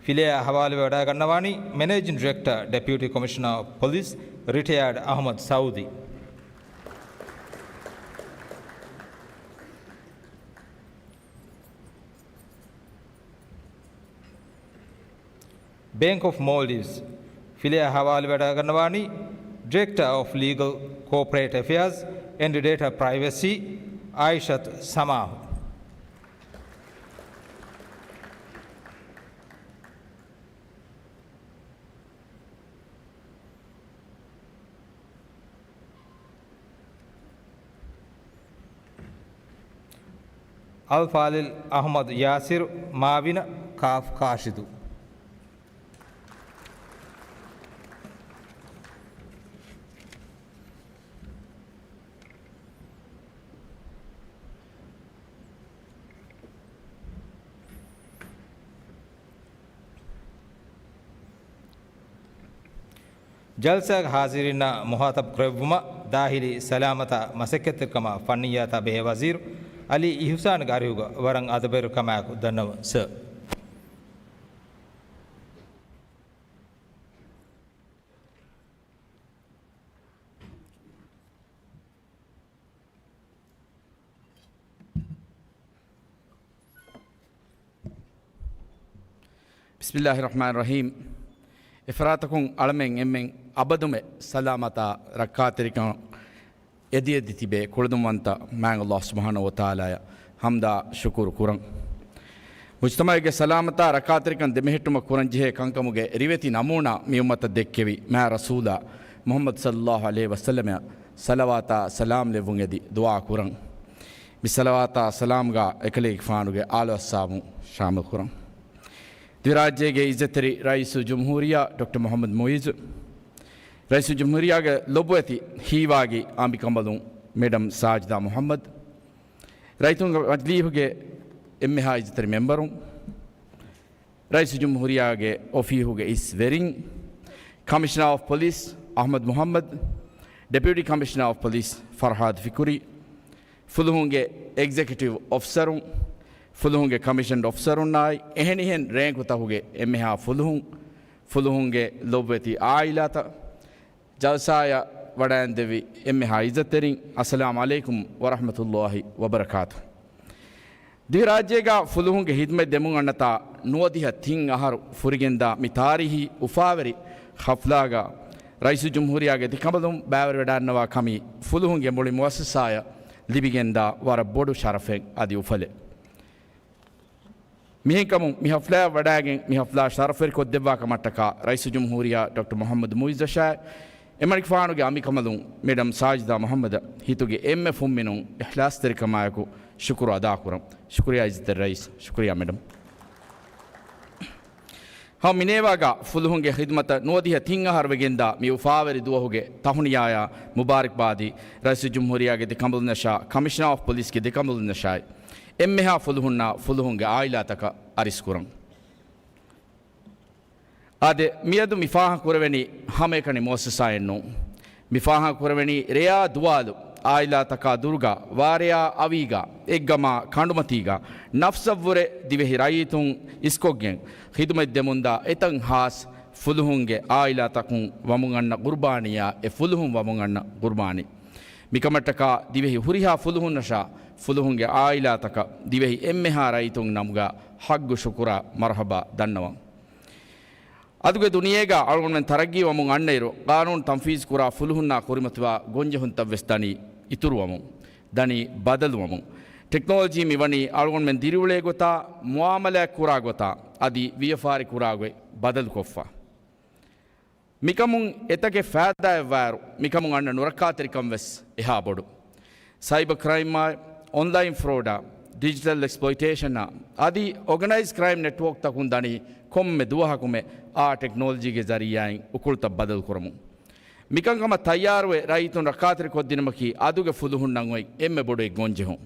ފިލަޔާ ހަވާލުވެވަޑައިގަންނަވާނީ މެނޭޖިން ޑިރެކްޓަރ، ޑެޕިއުޓީ ކޮމިޝަނަރ އޮފް ޕޮލިސް، ރިޓަޔާޑް އަހުމަދު ސައުދީ. ބޭންކް އޮފް މޯލްޑިވްސް ފިލަޔާ ހަވާލުވެވަޑައިގަންނަވާނީ ޑިރެކްޓަރ އޮފް ލީގަލް، ކޯޕަރޭޓް އެފެއާޒް އެންޑް ޑޭޓާ ޕްރައިވެސީ އާއިޝަތު ސަމާހު. އަލްފާޟިލް އަޙްމަދު ޔާސިރު، މާވިނަ، ކާފް ކާށިދު. ޖަލްސާގެ ހާޒިރީންނާ މުހާތަބު ކުރެއްވުމަށް ދާހިލީ ސަލާމަތާ މަސައްކަތްތެރިކަމާ ފަންނިއްޔާތާ ބެހޭ ވަޒީރު އަލީ އިޙުސާންގެ އަރިހުގަ ވަރަށް އަދަބުވެރިކަމާއެކު ދަންނަވަން ސަރ. ބިސްމިއްލާހި ރަޙްމާނި ރަޙީމް. އެފަރާތަކުން އަޅަމެން އެންމެން އަބަދުމެ ސަލާމަތާ ރައްކާތެރިކަން އެދިއެދި ތިބޭ ކުޅަދުންވަންތަ މާތް ﷲ ސުބްޙާނަހޫ ވަތަޢާލާއަށް ޙަމްދާ ޝުކުރު ކުރަން. މުޖްތަމަޢުގެ ސަލާމަތާ ރައްކާތެރިކަން ދެމެހެއްޓުމަށް ކުރަންޖެހޭ ކަންކަމުގެ ރިވެތި ނަމޫނާ މިއުއްމަތަށް ދެއްކެވި މާތް ރަސޫލާ މުޙައްމަދު ޞައްލައްލާހު ޢަލައިހި ވަސައްލަމައަށް ޞަލަވާތާ ސަލާމް ލެއްވުން އެދި ދުޢާ ކުރަން. މި ޞަލަވާތާ ސަލާމްގާ އެކަލޭގެފާނުގެ އާލު އަޞްޙާބު ޝާމިލް ކުރަން. ދިވެހިރާއްޖޭގެ ޢިއްޒަތްތެރި ރައީސުލްޖުމްހޫރިއްޔާ ޑޮކްޓަރ މުޙައްމަދު މުޢިއްޒު، ރައީސުލްޖުމްހޫރިއްޔާގެ ލޮބުވެތި ހީވާގި އަނބިކަނބަލުން މެޑަމް ސާޖިދާ މުޙައްމަދު، ރައްޔިތުންގެ މަޖިލީހުގެ އެންމެހާ ޢިއްޒަތްތެރި މެމްބަރުން، ރައީސުލްޖުމްހޫރިއްޔާގެ އޮފީހުގެ އިސް ވެރިން، ކަމިޝަނަރ އޮފް ޕޮލިސް އަޙްމަދު މުޙައްމަދު، ޑެޕިއުޓީ ކަމިޝަނަރ އޮފް ޕޮލިސް ފަރްހާދު ފިކުރީ، ފުލުހުންގެ އެގްޒެކެޓިވް އޮފިސަރުން، ފުލުހުންގެ ކަމިޝަންޑް އޮފިސަރުންނާއި އެހެނިހެން ރޭންކުތަކުގެ އެންމެހާ ފުލުހުން، ފުލުހުންގެ ލޮބުވެތި ޢާއިލާތައް، ޖަލްސާއަށް ވަޑައިންދެވި އެންމެހާ ޢިއްޒަތްތެރިން، އައްސަލާމު ޢަލައިކުމް ވަރަޙްމަތުﷲ ވަބަރަކާތު. ދިވެހިރާއްޖޭގަ ފުލުހުންގެ ހިދުމަތް ދެމުން އަންނަތާ ނުވަދިހަ ތިން އަހަރު ފުރިގެންދާ މި ތާރީހީ އުފާވެރި ހަފްލާގަ ރައީސުލްޖުމްހޫރިއްޔާގެ އިތިކަނބަލުން ބައިވެރިވެޑައިންނަވާ ކަމީ ފުލުހުންގެ މުޅި މުއައްސަސާޔަށް ލިބިގެންދާ ވަރަށް ބޮޑު ޝަރަފެއް އަދި އުފަލެއް. މިހެންކަމުން މި ހަފްލާއަށް ވަޑައިގެން މި ހަފްލާ ޝަރަފުވެރިކޮށްދެއްވާ ކަމަށްޓަކާ ރައީސުލްޖުމްހޫރިއްޔާ ޑޮކްޓަރ މުޙައްމަދު މުޢިއްޒަށާއި އެމަނިކުފާނުގެ އަނބިކަނބަލުން މެޑަމް ސާޖިދާ މުޙައްމަދަށް ހިތުގެ އެންމެ ފުންމިނުން އިޚްލާޞްތެރިކަމާއެކު ޝުކުރު އަދާކުރަން. ޝުކުރިއްޔާ ޢިއްޒަތްތެރި ރައީސް. ޝުކުރިއްޔާ މެޑަމް. ހަމަ މިނޭވާގަ ފުލުހުންގެ ޚިދުމަތަށް ނުވަދިހަ ތިން އަހަރު ވެގެންދާ މި އުފާވެރި ދުވަހުގެ ތަހުނިޔާޔާ މުބާރަކްބާދީ ރައީސުލްޖުމްހޫރިއްޔާގެ އިތިކަނބަލުންނަށާ ކަމިޝަނަރ އޮފް ޕޮލިސްގެ އިތިކަނބަލުންނަށާއި އެންމެހާ ފުލުހުންނާ ފުލުހުންގެ އާއިލާތަކަށް އަރިސްކުރަން. އާދެ، މިއަދު މި ފާހަގަކުރެވެނީ ހަމައެކަނި މުއައްސަސާއެއް ނޫން. މި ފާހަގަކުރެވެނީ ރެޔާ ދުވާލު، އާއިލާތަކާ ދުރުގަ، ވާރެޔާ އަވީގަ، އެއްގަމާ ކަނޑުމަތީގަ، ނަފްސަށްވުރެ ދިވެހި ރައްޔިތުން އިސްކޮށްގެން ޚިދުމަތް ދެމުންދާ އެތައް ހާސް ފުލުހުންގެ އާއިލާތަކުން ވަމުން އަންނަ ޤުރުބާނީއާ އެ ފުލުހުން ވަމުން އަންނަ ޤުރުބާނީ. މިކަމަށްޓަކާ ދިވެހި ހުރިހާ ފުލުހުންނަށާ ފުލުހުންގެ އާއިލާތަކަށް ދިވެހި އެންމެހާ ރައްޔިތުން ނަމުގަ ޙައްޤު ޝުކުރާ މަރުޙަބާ ދަންނަވަން. އަދުގެ ދުނިޔޭގަ އަޅުގަނޑުމެން ތަރައްގީވަމުން އަންނައިރު، ޤާނޫނު ތަންފީޒުކުރާ ފުލުހުންނާ ކުރިމަތިވާ ގޮންޖެހުންތައްވެސް ދަނީ އިތުރުވަމުން، ދަނީ ބަދަލުވަމުން. ޓެކްނޮލޮޖީ މިވަނީ އަޅުގަނޑުމެން ދިރިއުޅޭ ގޮތާ، މުޢާމަލާތް ކުރާ ގޮތާ، އަދި ވިޔަފާރި ކުރާ ގޮތް ބަދަލުކޮށްފަ. މިކަމުން އެތަކެއް ފައިދާއެއްވާއިރު، މިކަމުން އަންނަ ނުރައްކާތެރިކަން ވެސް އެހާ ބޮޑު. ސައިބަ ކްރައިމާއި، އޮންލައިން ފްރޯޑާ، ޑިޖިޓަލް އެކްސްޕްލޮއިޓޭޝަނާ އަދި އޯގަނައިޒް ކްރައިމް ނެޓްވޯކްތަކުން ދަނީ ކޮންމެ ދުވަހަކުމެ އާ ޓެކްނޮލޮޖީގެ ޒަރީއާއިން އުކުޅުތައް ބަދަލުކުރަމުން. މިކަންކަމަށް ތައްޔާރުވެ ރައްޔިތުން ރައްކާތެރިކޮށްދިނުމަކީ އަދުގެ ފުލުހުންނަށް އޮތް އެންމެ ބޮޑު އެއް ގޮންޖެހުން.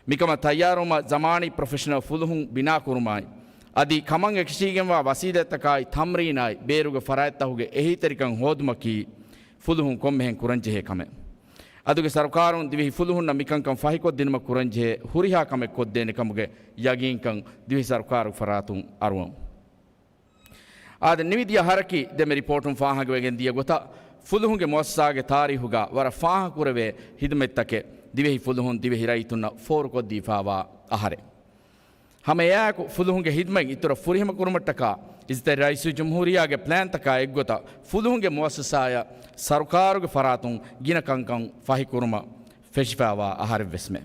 މިކަމަށް ތައްޔާރުވުމަށް ޒަމާނީ ޕްރޮފެޝަނަލް ފުލުހުން ބިނާކުރުމާއި، އަދި ކަމަށް އެކަށީގެންވާ ވަސީލަތްތަކާއި ތަމްރީނާއި ބޭރުގެ ފަރާތްތަކުގެ އެހީތެރިކަން ހޯދުމަކީ ފުލުހުން ކޮންމެހެން ކުރަންޖެހޭ ކަމެއް. އަދުގެ ސަރުކާރުން ދިވެހި ފުލުހުންނަށް މިކަންކަން ފަހިކޮށްދިނުމަށް ކުރަންޖެހޭ ހުރިހާ ކަމެއް ކޮށްދޭނެ ކަމުގެ ޔަގީންކަން ދިވެހި ސަރުކާރުގެ ފަރާތުން އަރުވަމު. އާދެ، ނިމިދިޔަ އަހަރަކީ ދެންމެ ރިޕޯޓުން ފާހަގަވެގެން ދިޔަ ގޮތަށް ފުލުހުންގެ މުއައްސަސާގެ ތާރީހުގަ ވަރަށް ފާހަގަކުރެވޭ ހިދުމަތްތަކެއް ދިވެހި ފުލުހުން ދިވެހި ރައްޔިތުންނަށް ފޯރުކޮށްދީފާވާ އަހަރެއް. ހަމަ އެއާއެކު ފުލުހުންގެ ހިދުމަތް އިތުރަށް ފުރިހަމަކުރުމަށްޓަކާ އިއްޒަތްތެރި ރައީސުލްޖުމްހޫރިއްޔާގެ ޕްލޭންތަކާ އެއްގޮތަށް ފުލުހުންގެ މުއައްސަސާޔަށް ސަރުކާރުގެ ފަރާތުން ގިނަ ކަންކަން ފަހިކުރުމަށް ފެށިފާވާ އަހަރެއްވެސްމެ.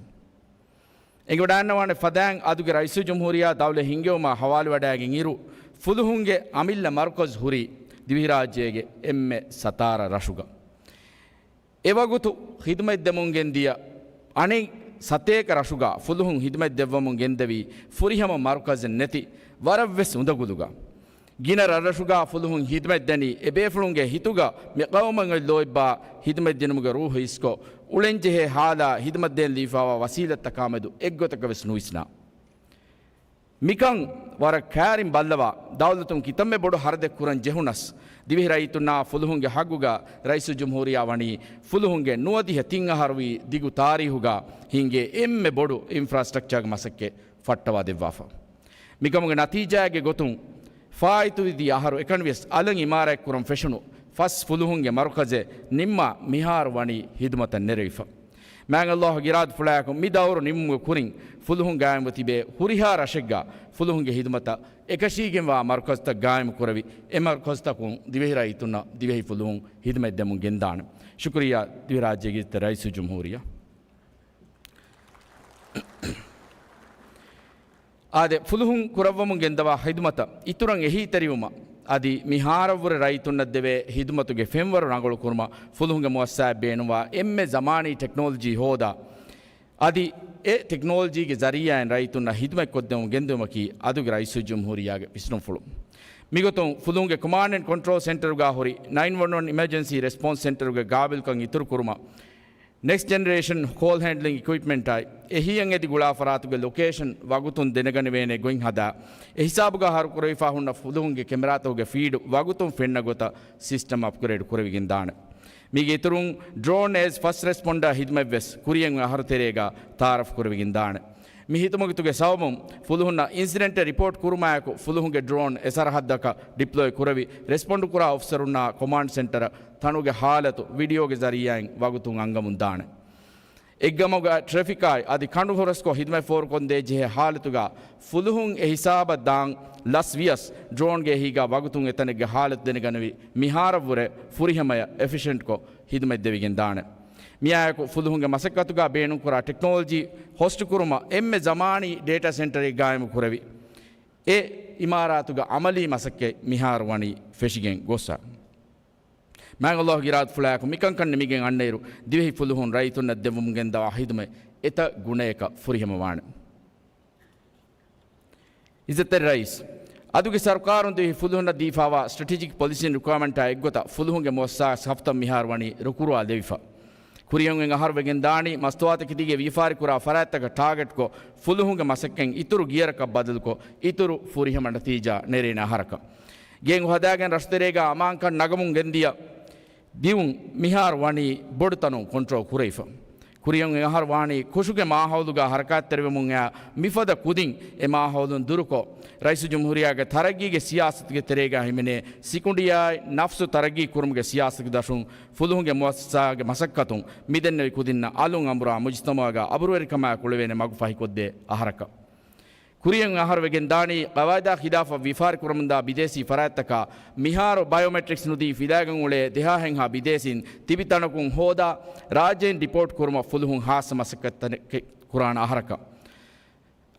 އެނގިވަޑައިގަންނަވާނެ ފަދައިން އަދުގެ ރައީސުލްޖުމްހޫރިއްޔާ ދައުލަތް ހިންގެވުމާ ހަވާލުވެވަޑައިގެން އިރު، ފުލުހުންގެ އަމިއްލަ މަރުކަޒު ހުރީ ދިވެހިރާއްޖޭގެ އެންމެ ސަތާރަ ރަށުގަ. އެވަގުތު ޚިދުމަތްދެމުން ގެންދިޔަ އަނެއް ސަތޭކަ ރަށުގަ ފުލުހުން ޚިދުމަތްދެއްވަމުން ގެންދެވީ ފުރިހަމަ މަރުކަޒެއް ނެތި ވަރަށްވެސް އުނދަގުލުގަ. ގިނަ ރަށްރަށުގަ ފުލުހުން ޚިދުމަތްދެނީ އެބޭފުޅުންގެ ހިތުގަ މި ޤައުމަށް އޮތް ލޯތްބާ ޚިދުމަތްދިނުމުގެ ރޫޙު އިސްކޮށް، އުޅެންޖެހޭ ޙާލާ ޚިދުމަތްދޭން ލިބިފާވާ ވަސީލަތްތަކާމެދު އެއްގޮތަކަށް ވެސް ނުވިސްނާ. މިކަން ވަރަށް ކައިރިން ބައްލަވާ، ދައުލަތުން ކިތަންމެ ބޮޑު ޚަރަދެއް ކުރަން ޖެހުނަސް، ދިވެހި ރައްޔިތުންނާ ފުލުހުންގެ ޙައްޤުގަ ރައީސުލްޖުމްހޫރިއްޔާ ވަނީ ފުލުހުންގެ ނުވަދިހަ ތިން އަހަރުވީ ދިގު ތާރީހުގަ ހިންގޭ އެންމެ ބޮޑު އިންފްރާސްޓްރަކްޗާގެ މަސައްކަތް ފައްޓަވާ ދެއްވާފަ. މިކަމުގެ ނަތީޖާއެއްގެ ގޮތުން، ފާއިތުވި ދިޔަ އަހަރު އެކަނިވެސް އަލަށް އިމާރާތްކުރަން ފެށުނު ފަސް ފުލުހުންގެ މަރުކަޒެއް ނިންމާ މިހާރު ވަނީ ޚިދުމަތަށް ނެރެވިފަ. މާތް ﷲ ގެ އިރާދަފުޅާއެކު މި ދައުރު ނިމުމުގެ ކުރިން ފުލުހުން ގާއިމުވެ ތިބޭ ހުރިހާ ރަށެއްގަ ފުލުހުންގެ ޚިދުމަތަށް އެކަށީގެންވާ މަރުކަޒުތައް ގާއިމު ކުރެވި، އެ މަރުކަޒުތަކުން ދިވެހި ރައްޔިތުންނަށް ދިވެހި ފުލުހުން ޚިދުމަތް ދެމުން ގެންދާނެ. ޝުކުރިއްޔާ ދިވެހިރާއްޖޭގެ އިއްޒަތްތެރި ރައީސުލްޖުމްހޫރިއްޔާ. އާދެ، ފުލުހުން ކުރައްވަމުން ގެންދަވާ ޚިދުމަތަށް އިތުރަށް އެހީތެރިވުމަށް އަދި މިހާރަށްވުރެ ރައްޔިތުންނަށް ދެވޭ ޚިދުމަތުގެ ފެންވަރު ރަނގަޅުކުރުމަށް ފުލުހުންގެ މުއައްސަސާއަށް ބޭނުންވާ އެންމެ ޒަމާނީ ޓެކްނޮލޮޖީ ހޯދާ، އަދި އެ ޓެކްނޮލޮޖީގެ ޒަރީއާއިން ރައްޔިތުންނަށް ޚިދުމަތް ކޮށްދެމުން ގެންދިއުމަކީ އަދުގެ ރައީސުލްޖުމްހޫރިއްޔާގެ ވިސްނުންފުޅު. މިގޮތުން ފުލުހުންގެ ކޮމާންޑް އެންޑް ކޮންޓްރޯލް ސެންޓަރުގާ ހުރި ނައިން ވަން ވަން އިމަޖެންސީ ރެސްޕޮންސް ސެންޓަރުގެ ގާބިލްކަން އިތުރުކުރުމަށް، ނެކްސްޓް ޖެނެރޭޝަން ކޯލް ހޭންޑްލިން އިކުއިޕްމަންޓާއި، އެ ހިޔަން އެދި ގުޅާ ފަރާތުގެ ލޮކޭޝަން ވަގުތުން ދެނެގަނެވޭނެ ގޮތް ހަދާ، އެ ހިސާބުގަ އަހަރު ކުރެވިފާ ހުންނަ ފުލުހުންގެ ކެމެރާތަކުގެ ފީޑް ވަގުތުން ފެންނަ ގޮތަށް ސިސްޓަމް އަޕްގްރޭޑް ކުރެވިގެން ދާނެ. މީގެ އިތުރުން، ޑްރޯން އޭޒް ފަސްޓް ރެސްޕޮންޑާ ޚިދުމަތް ވެސް ކުރިއަށް އަހަރު ތެރޭގަ ތައާރަފް ކުރެވިގެން ދާނެ. މި ޚިދުމަތުގެ ސަބަބުން ފުލުހުންނަށް އިންސިޑެންޓެއް ރިޕޯޓް ކުރުމާއެކު، ފުލުހުންގެ ޑްރޯން އެ ސަރަހައްދަކަށް ޑިޕްލޮއި ކުރެވި، ރެސްޕޮންޑް ކުރާ އޮފިސަރުންނާ ކޮމާންޑް ސެންޓަރަށް ތަނުގެ ހާލަތު ވީޑިއޯގެ ޒަރީއާއިން ވަގުތުން އަންގަމުން ދާނެ. އެއްގަމުގަ ޓްރެފިކާއި އަދި ކަނޑު ހުރަސްކޮށް ހިދުމަތް ފޯރުކޮށްދޭ ޖެހޭ ހާލަތުގަ ފުލުހުން އެ ހިސާބަށް ދާން ލަސްވިޔަސް، ޑްރޯންގެ އެހީގަ ވަގުތުން އެތަނެއްގެ ހާލަތު ދެނެގަނެވި މިހާރަށްވުރެ ފުރިހަމަޔަށް އެފިޝެންޓްކޮށް ހިދުމަތް ދެވިގެން ދާނެ. މިއާއެކު ފުލުހުންގެ މަސައްކަތުގަ ބޭނުންކުރާ ޓެކްނޮލޮޖީ ހޮސްޓުކުރުމަށް އެންމެ ޒަމާނީ ޑޭޓާ ސެންޓަރެއް ގާއިމު ކުރެވި، އެ އިމާރާތުގެ އަމަލީ މަސައްކަތް މިހާރު ވަނީ ފެށިގެން ގޮއްސަ. މާތް ﷲ ގެ އިރާދަފުޅާއެކު މިކަންކަން ނިމިގެން އަންނައިރު، ދިވެހި ފުލުހުން ރައްޔިތުންނަށް ދެއްވަމުން ގެންދަވާ ހިދުމަތް އެތައް ގުނަޔަކަށް ފުރިހަމަވާނެ. އިއްޒަތްތެރި ރައީސް، އަދުގެ ސަރުކާރުން ދިވެހި ފުލުހުންނަށް ދީފާވާ ސްޓްރެޓެޖިކް ޕޮލިސީން ރިކުއަރމަންޓާ އެއްގޮތަށް ފުލުހުންގެ މުއައްސަސާ ސަފުތައް މިހާރު ވަނީ ރުކުރުވާލެވިފަ. ކުރިއަށް އެން އަހަރު ވެގެން ދާނީ، މަސްތުވާތަކެތީގެ ވިޔަފާރިކުރާ ފަރާތްތަކަށް ޓާގެޓްކޮށް، ފުލުހުންގެ މަސައްކަތް އިތުރު ގިޔަރަކަށް ބަދަލުކޮށް، އިތުރު ފުރިހަމަ ނަތީޖާ ނެރޭނެ އަހަރަކަށް. ގޭންގު ހަދާގެން ރަށުތެރޭގަ އަމާންކަން ނަގަމުން ގެންދިޔަ ދިއުން މިހާރު ވަނީ ބޮޑު ތަނުން ކޮންޓްރޯލް ކުރެވިފަ. ކުރިއަށް އެ އަހަރު ވާނީ ކުށުގެ މާހައުލުގަ ހަރަކާތްތެރިވެމުން އައި މިފަދަ ކުދިން އެ މާހައުލުން ދުރުކޮށް، ރައީސުލްޖުމްހޫރިއްޔާގެ ތަރައްގީގެ ސިޔާސަތުގެ ތެރޭގަ ހިމެނޭ ސިކުނޑިއާއި ނަފްސު ތަރައްގީ ކުރުމުގެ ސިޔާސަތުގެ ދަށުން ފުލުހުންގެ މުއައްސަސާގެ މަސައްކަތުން މިދެންނެވި ކުދިންނަށް އަލުން އަނބުރާ މުޖުތަމަޢުގަ އަބުރުވެރިކަމާއެކު އުޅެވޭނެ މަގު ފަހިކޮށްދޭ އަހަރަކަށް. ކުރިއަށް އަހަރު ވެގެން ދާނީ، ޤަވާއިދާ ޚިލާފަށް ވިޔަފާރި ކުރަމުންދާ ބިދޭސީ ފަރާތްތަކާ މިހާރު ބަޔޯމެޓްރިކްސް ނުދީ ފިލާގެން އުޅޭ ދެހާހެއްހާ ބިދޭސީން ތިބި ތަނަކުން ހޯދާ، ރާއްޖެއިން ޑިޕޯޓް ކުރުމަށް ފުލުހުން ހާއްސަ މަސައްކަތްތަކެއް ކުރާނެ އަހަރަކަށް.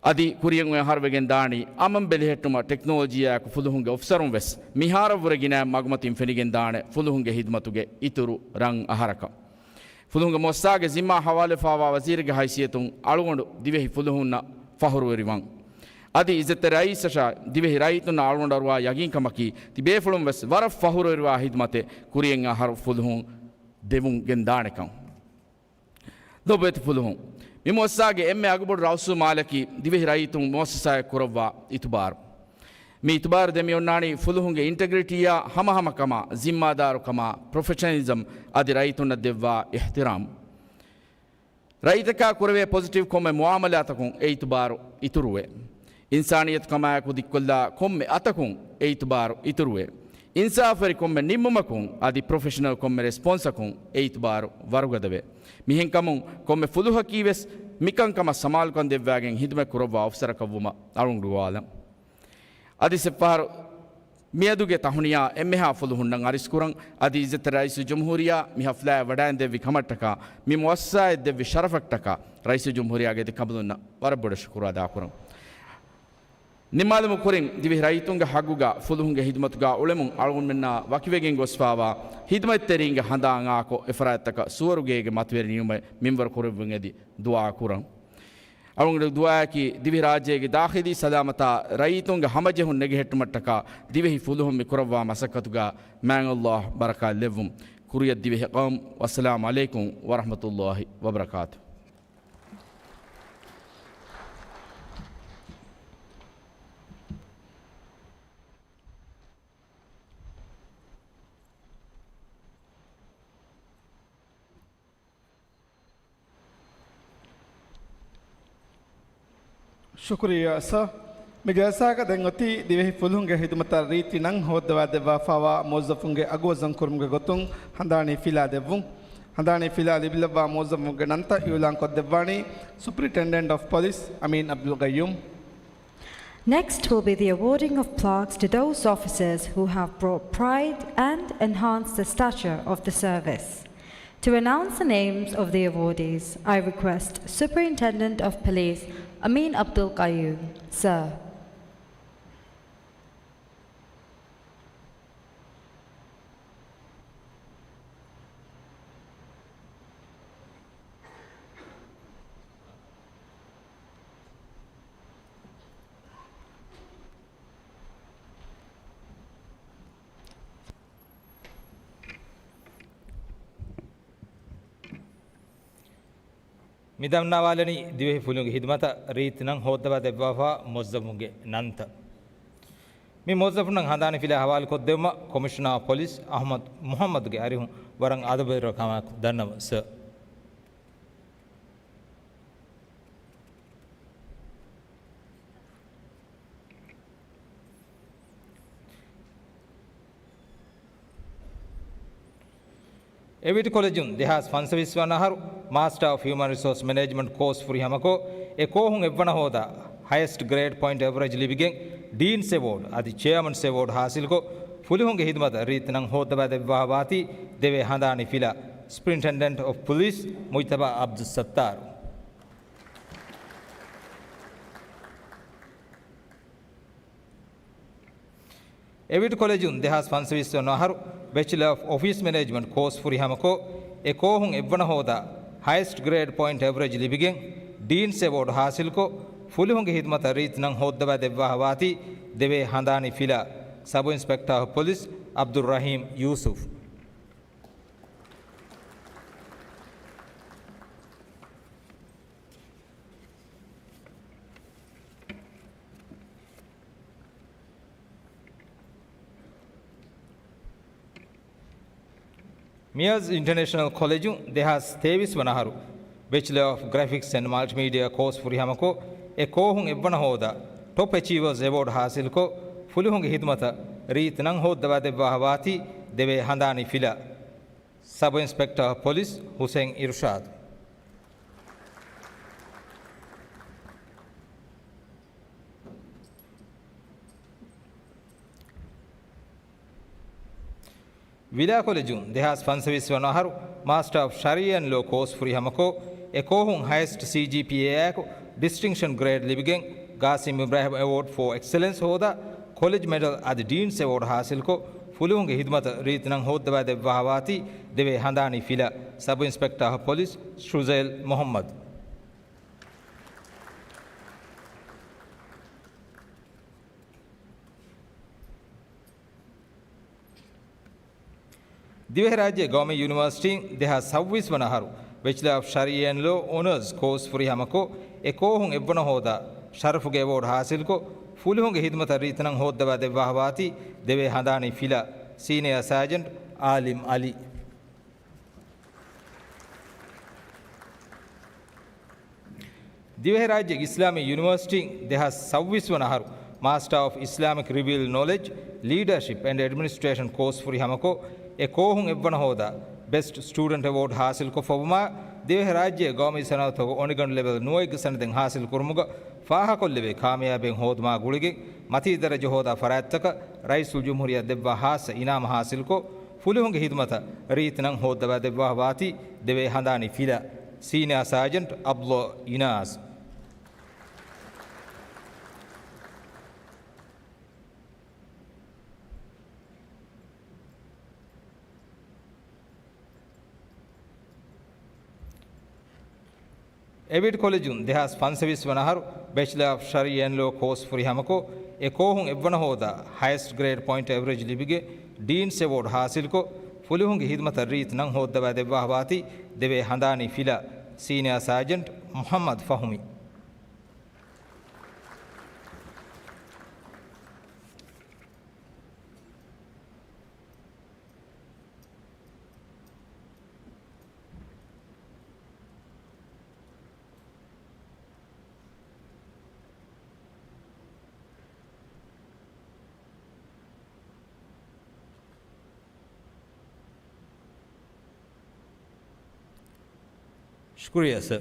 އަދި ކުރިއަށް އަހަރު ވެގެން ދާނީ، އަމަން ބެލެހެއްޓުމަށް ޓެކްނޮލޮޖީއާއެކު ފުލުހުންގެ އޮފިސަރުން ވެސް މިހާރަށްވުރެ ގިނަ މަގުމަތިން ފެނިގެން ދާނެ ފުލުހުންގެ ހިދުމަތުގެ އިތުރު ރަން އަހަރަކަށް. ފުލުހުންގެ މުއައްސަސާގެ ޒިންމާ ހަވާލުވެފާވާ ވަޒީރެއްގެ ހައިސިއްޔަތުން އަޅުގަނޑު ދިވެހި ފުލުހުންނަށް ފަހުރުވެރިވަން. އަދި އިއްޒަތްތެރި ރައީސަށާ ދިވެހި ރައްޔިތުންނަށް އަޅުގަނޑު އަރުވާ ޔަގީންކަމަކީ، ތިބޭފުޅުން ވެސް ވަރަށް ފަހުރުވެރިވާ ހިދުމަތެއް ކުރިއަށް އަހަރު ފުލުހުން ދެވުން ގެންދާނެކަން. ލޮބުވެތި ފުލުހުން، މި މުއައްސަސާގެ އެންމެ އަގުބޮޑު ރަސްމު މާލަކީ ދިވެހި ރައްޔިތުން މުއައްސަސާއަށް ކުރައްވާ އިތުބާރު. މި އިތުބާރު ދެމިއޮންނާނީ ފުލުހުންގެ އިންޓެގްރިޓީއާ ހަމަހަމަކަމާ، ޒިންމާދާރުކަމާ، ޕްރޮފެޝަނަލިޒަމް އަދި ރައްޔިތުންނަށް ދެއްވާ އިޙްތިރާމް. ރައްޔިތަކާ ކުރެވޭ ޕޮޒިޓިވް ކޮންމެ މުއާމަލާތަކުން އެ އިތުބާރު އިތުރުވޭ. އިންސާނިއްޔަތުކަމާއެކު ދިއްކޮށްލާ ކޮންމެ އަތަކުން އެ އިތުބާރު އިތުރުވޭ. އިންސާފުވެރި ކޮންމެ ނިންމުމަކުން އަދި ޕްރޮފެޝަނަލް ކޮންމެ ރެސްޕޮންސަކުން އެ އިތުބާރު ވަރުގަދަވޭ. މިހެންކަމުން ކޮންމެ ފުލުހަކީ ވެސް މިކަންކަމަށް ސަމާލުކަން ދެއްވާގެން ހިދުމަތް ކުރައްވާ އޮފިސަރަކަށްވުމަށް އަޅުގަނޑު ގޮވާލަން. އަދި އެއްފަހަރު މިއަދުގެ ތަހުނިޔާ އެންމެހާ ފުލުހުންނަށް އަރިސްކުރަން. އަދި އިއްޒަތްތެރި ރައީސުލްޖުމްހޫރިއްޔާ މި ޙަފްލާއަށް ވަޑައިން ދެއްވި ކަމަށްޓަކާ، މި މުއައްސަސާއަށް ދެއްވި ޝަރަފަށްޓަކާ ރައީސުލްޖުމްހޫރިއްޔާގެ ދެ ކަނބަލުންނަށް ވަރަށް ބޮޑަށް ޝުކުރު އަދާކުރަން. ނިންމާލުމުގެ ކުރިން ދިވެހި ރައްޔިތުންގެ ހައްގުގަ ފުލުހުންގެ ހިދުމަތުގަ އުޅެމުން އަޅުގަނޑުމެންނާ ވަކިވެގެން ގޮސްފާވާ ހިދުމަތްތެރީންގެ ހަނދާން އާކޮށް، އެފަރާތްތަކަށް ސުވަރުގޭގެ މަތިވެރި ނިމުމެއް މިންވަރު ކުރެއްވުން އެދި ދުޢާ ކުރަން. އަޅުގަނޑު ދުޢާއަކީ ދިވެހިރާއްޖޭގެ ދާޚިލީ ސަލާމަތާ ރައްޔިތުންގެ ހަމަޖެހުން ނެގެހެއްޓުމަށްޓަކާ ދިވެހި ފުލުހުން މި ކުރައްވާ މަސައްކަތުގަ މާތް ﷲ ބަރަކާތް ލެއްވުން. ކުރިއަށް ދިވެހި ޤައުމު. ވައްސަލާމު ޢަލައިކުމް ވަރަޙްމަތުﷲި ވަބަރަކާތުހު. ޝުކުރިއްޔާ ސާ. މި ޖަލްސާގަ ދެން އޮތީ ދިވެހި ފުލުހުންގެ ހިދުމަތަށް ރީތި ނަން ހޯއްދަވާ ދެއްވާފާވާ މުވައްޒަފުންގެ އަގު ވަޒަންކުރުމުގެ ގޮތުން ހަނދާނީ ފިލާ ދެއްވުން. ހަނދާނީ ފިލާ ލިބިލައްވާ މުވައްޒަފުންގެ ނަންތައް އިޢުލާން ކޮށްދެއްވާނީ ސުޕްރިންޓެންޑެންޓް އޮފް ޕޮލިސް އަމީން އަބްދުލް ޤައްޔޫމް. Next will be the awarding of plaques to those officers who have brought pride and enhanced the stature of the service. To announce the names of the awardees, I request Superintendent of Police Amin Abdul Qayyum, sir. މި ދަންނަވާލަނީ ދިވެހި ފުލުންގެ ހިދުމަތަށް ރީތި ނަން ހޯއްދަވާ ދެއްވާފާ މުވައްޒަފުންގެ ނަންތައް. މި މުވައްޒަފުންނަށް ހަނދާނީ ފިލާ ހަވާލުކޮށްދެއްވުމަށް ކޮމިޝަނާ އޮފް ޕޮލިސް އަޙްމަދު މުޙައްމަދުގެ އަރިހުން ވަރަށް އަދަބުވެރިކަމާއެކު ދަންނަވަން ސަރ. އެވިޓި ކޮލެޖުން ދެހާސް ފަންސަވީސް ވަނަ އަހަރު މާސްޓާ އޮފް ހިއުމަން ރިސޯސް މެނޭޖްމަންޓް ކޯސް ފުރިހަމަކޮށް، އެ ކޯހުން އެއްވަނަ ހޯދާ ހަޔެސްޓް ގްރޭޑް ޕޮއިންޓް އެވަރެޖް ލިބިގެން، ޑީންސް އެވޯޑް އަދި ޗެއާމަންސް އެވޯޑް ހާސިލްކޮށް، ފުލުހުންގެ ހިދުމަތަށް ރީތި ނަން ހޯއްދަވާދެއްވާ ވާތީ ދެވޭ ހަނދާނީ ފިލާ، ސުޕްރިންޓެންޑެންޓް އޮފް ޕުލީސް މުޖްތަބާ އަބްދުއްސައްތާރު. އެވިޓް ކޮލެޖުން ދެހާސް ފަންސަވީސް ވަނަ އަހަރު ބެޗިލަރ އޮފް އޮފީސް މެނޭޖްމަންޓް ކޯސް ފުރިހަމަކޮށް، އެ ކޯހުން އެއްވަނަ ހޯދާ ހަޔެސްޓް ގްރޭޑް ޕޮއިންޓް އެވަރެޖް ލިބިގެން، ޑީންސް އެވޯޑް ހާސިލްކޮށް، ފުލުހުންގެ ހިދުމަތަށް ރީތި ނަން ހޯއްދަވާ ދެއްވާ ވާތީ ދެވޭ ހަނދާނީ ފިލާ، ސަބް އިންސްޕެކްޓާ އޮފް ޕޮލިސް އަބްދުއްރަހީމް ޔޫސުފް. މިޔަރސް އިންޓަރނޭޝަނަލް ކޮލެޖުން ދެހާސް ތޭވީސް ވަނަ އަހަރު ބެޗިލަރ އޮފް ގްރެފިކްސް އެންޑް މަލްޓިމީޑިއާ ކޯސް ފުރިހަމަކޮށް، އެ ކޯހުން އެއްވަނަ ހޯދާ ޓޮޕް އެޗީވަރސް އެވޯޑް ހާސިލްކޮށް، ފުލުހުންގެ ހިދުމަތަށް ރީތި ނަން ހޯއްދަވާދެއްވާ ވާތީ ދެވޭ ހަނދާނީ ފިލާ، ސަބް އިންސްޕެކްޓާ އޮފް ޕޮލިސް ހުސެން އިރުޝާދު. ވިލާ ކޮލެޖުން ދެހާސް ފަންސަވީސް ވަނަ އަހަރު މާސްޓާ އޮފް ޝަރީއަ އެންޑް ލޯ ކޯސް ފުރިހަމަކޮށް، އެ ކޯހުން ހަޔެސްޓް ސީޖީޕީއޭއާއެކު ޑިސްޓިންކްޝަން ގްރޭޑް ލިބިގެން، ގާސިމް އިބްރާހިމް އެވޯޑް ފޯ އެކްސެލެންސް ހޯދާ، ކޮލެޖް މެޑަލް އަދި ޑީންސް އެވޯޑް ހާސިލްކޮށް، ފުލުހުންގެ ހިދުމަތަށް ރީތި ނަން ހޯއްދަވާ ދެއްވާ ވާތީ ދެވޭ ހަނދާނީ ފިލާ، ސަބް އިންސްޕެކްޓާ އޮފް ޕޮލިސް ޝުޒޭލް މުހައްމަދު. ދިވެހިރާއްޖޭ ގައުމީ ޔުނިވަރސިޓީން ދެހާސް ސައްވީސް ވަނަ އަހަރު ބެޗިލާ އޮފް ޝަރީއަ އެންޑް ލޯ އޮނާސް ކޯސް ފުރިހަމަކޮށް، އެ ކޯހުން އެއްވަނަ ހޯދާ ޝަރަފުގެ އެވޯޑް ހާސިލްކޮށް، ފުލުހުންގެ ހިދުމަތަށް ރީތި ނަން ހޯއްދަވާ ދެއްވާ ވާތީ ދެވޭ ހަނދާނީ ފިލާ، ސީނިއާ ސާޖެންޓް އާލިމް އަލީ. ދިވެހިރާއްޖޭގެ އިސްލާމީ ޔުނިވަރސިޓީން ދެހާސް ސައްވީސް ވަނަ އަހަރު މާސްޓާ އޮފް އިސްލާމިކް ރިވިއުލް ނޮލެޖް، ލީޑަރޝިޕް އެންޑް އެޑްމިނިސްޓްރޭޝަން ކޯސް ފުރިހަމަކޮށް، އެ ކޯހުން އެއްވަނަ ހޯދާ ބެސްޓް ސްޓޫޑެންޓް އެވޯޑް ހާސިލްކޮށްފަވުމާ، ދިވެހިރާއްޖޭ ގައުމީ ސަނައަތުގެ އޮނިގަނޑު ލެވެލް ނުވައެއްގެ ސަނަދެއް ހާސިލް ކުރުމުގަ ފާހަގަކޮށްލެވޭ ކާމިޔާބެއް ހޯދުމާ ގުޅިގެން، މަތީ ދަރަޖަ ހޯދާ ފަރާތްތަކަށް ރައީސުލްޖުމްހޫރިއްޔާ ދެއްވާ ހާއްސަ އިނާމް ހާސިލްކޮށް، ފުލުހުންގެ ހިދުމަތަށް ރީތި ނަން ހޯއްދަވާ ދެއްވާ ވާތީ ދެވޭ ހަނދާނީ ފިލާ، ސީނިއާ ސާޖެންޓް އަބްދުﷲ އިނާސް. އެވިޓް ކޮލެޖުން ދެހާސް ފަންސަވީސް ވަނަ އަހަރު ބެޗިލާ އޮފް ޝަރީއަ އެންޑް ލޯ ކޯސް ފުރިހަމަކޮށް، އެ ކޯހުން އެއްވަނަ ހޯދާ ހަޔެސްޓް ގްރޭޑް ޕޮއިންޓް އެވަރެޖް ލިބިގެން ޑީންސް އެވޯޑް ހާސިލްކޮށް، ފުލުހުންގެ ހިދުމަތަށް ރީތި ނަން ހޯއްދަވާ ދެއްވާ ވާތީ ދެވޭ ހަނދާނީ ފިލާ، ސީނިއާ ސާޖެންޓް މުހައްމަދު ފަހުމީ. ޝުކުރިއްޔާ ސަރ.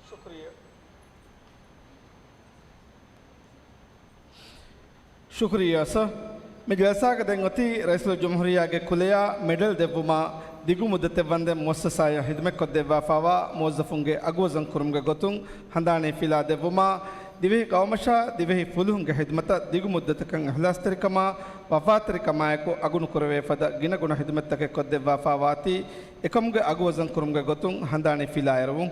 ޝުކުރިއްޔާ. ޝުކުރިއްޔާ ސަރ. މި ޖަލްސާގަ ދެން އޮތީ ރައީސުލްޖުމްހޫރިއްޔާގެ ކުލަޔާ މެޑަލް ދެއްވުމާ، ދިގު މުއްދަތެއް ވަންދެން މުއައްސަސާއަށް ހިދުމަތްކޮށްދެއްވާފައިވާ މުވައްޒަފުންގެ އަގުވަޒަން ކުރުމުގެ ގޮތުން ހަނދާނީ ފިލާ ދެއްވުމާ، ދިވެހި ގައުމަށާ ދިވެހި ފުލުހުންގެ ހިދުމަތަށް ދިގު މުއްދަތަކަށް އިހްލާސްތެރިކަމާ، ވަފާތެރިކަމާއެކު އަގުނުކުރެވޭ ފަދަ ގިނަގުނަ ހިދުމަތްތަކެއް ކޮށްދެއްވާފައިވާތީ، އެކަމުގެ އަގުވަޒަން ކުރުމުގެ ގޮތުން ހަނދާނީ ފިލާ އެރުވުން.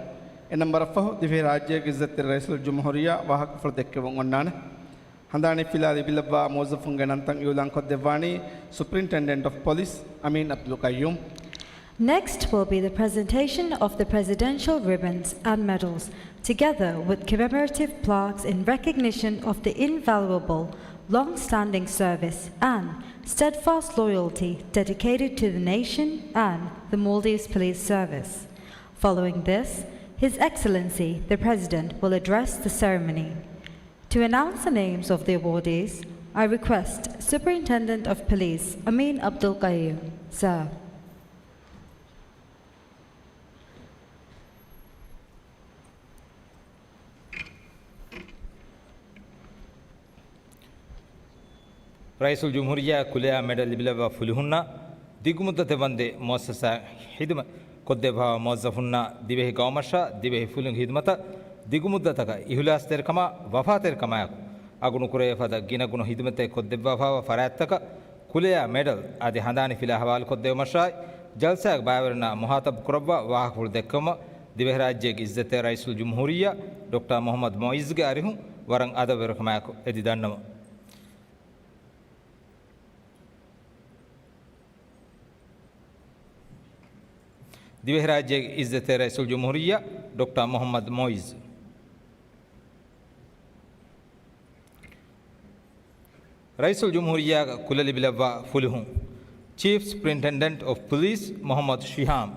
އެ ނަން ވަރަށް ފަހު ދިވެހިރާއްޖޭގެ އިއްޒަތްތެރި ރައީސުލްޖުމްހޫރިއްޔާ ވާހަކަފުޅު ދެއްކެވުން އޮންނާނެ. ހަނދާނީ ފިލާ ލިބިލައްވާ މުވައްޒަފުންގެ ނަންތައް އިއުލާން ކޮށްދެއްވާނީ ސުޕްރިންޓެންޑެންޓް އޮފް ޕޮލިސް އަމީން އަބްދުލް ޤައްޔޫމް. Next will be the presentation of the presidential ribbons and medals, together with commemorative plaques in recognition of the invaluable long-standing service and steadfast loyalty dedicated to the nation and the Maldives Police Service. Following this, His Excellency the President will address the ceremony. To announce the names of the awardees, I request Superintendent of Police Amin Abdul Qayyum, sir. ރައީސުލްޖުމްހޫރިއްޔާ ކުލަޔާ މެޑަލް ލިބިލައްވާ ފުލުހުންނަށް ދިގުމުއްދަތެއް ވަންދެން މުއައްސަސާ ޚިދުމަތް ކޮށްދެއްވާ މުވައްޒަފުންނަށް ދިވެހި ގައުމަށާ ދިވެހި ފުލުންގެ ޚިދުމަތަށް ދިގުމުއްދަތަކަށް އިހުލާސްތެރިކަމާ ވަފާތެރިކަމާއެކު އަގުނުކުރެވޭ ފަދަ ގިނަގުނަ ޚިދުމަތެއް ކޮށްދެއްވާފައިވާ ފަރާތްތަކަށް ކުލަޔާ މެޑަލް އަދި ހަނދާނީ ފިލާ ހަވާލުކޮށްދެއްވުމަށާއި، ޖަލްސާގެ ބައިވެރިންނާ މުހާތަބް ކުރައްވާ ވާހަކަފުޅު ދެއްކެވުމަށް ދިވެހިރާއްޖޭގެ އިއްޒަތްތެރި ރައީސުލްޖުމްހޫރިއްޔާ ޑޮކްޓަރ މުޙައްމަދު މުޢިއްޒުގެ އަރިހުން ވަރަށް އަދަބުވެރިކަމާއެކު އެދި ދަންނަވަން. ދިވެހިރާއްޖޭގެ އިއްޒަތްތެރި ރައީސުލްޖުމްހޫރިއްޔާ ޑޮކްޓަރ މުޙައްމަދު މުޢިއްޒު. ރައީސުލްޖުމްހޫރިއްޔާގެ ކުލަ ލިބިލައްވާ ފުލުހުން، ޗީފް ސުޕްރިންޓެންޑެންޓް އޮފް ޕުލީސް މުޙައްމަދު ޝިހާމް.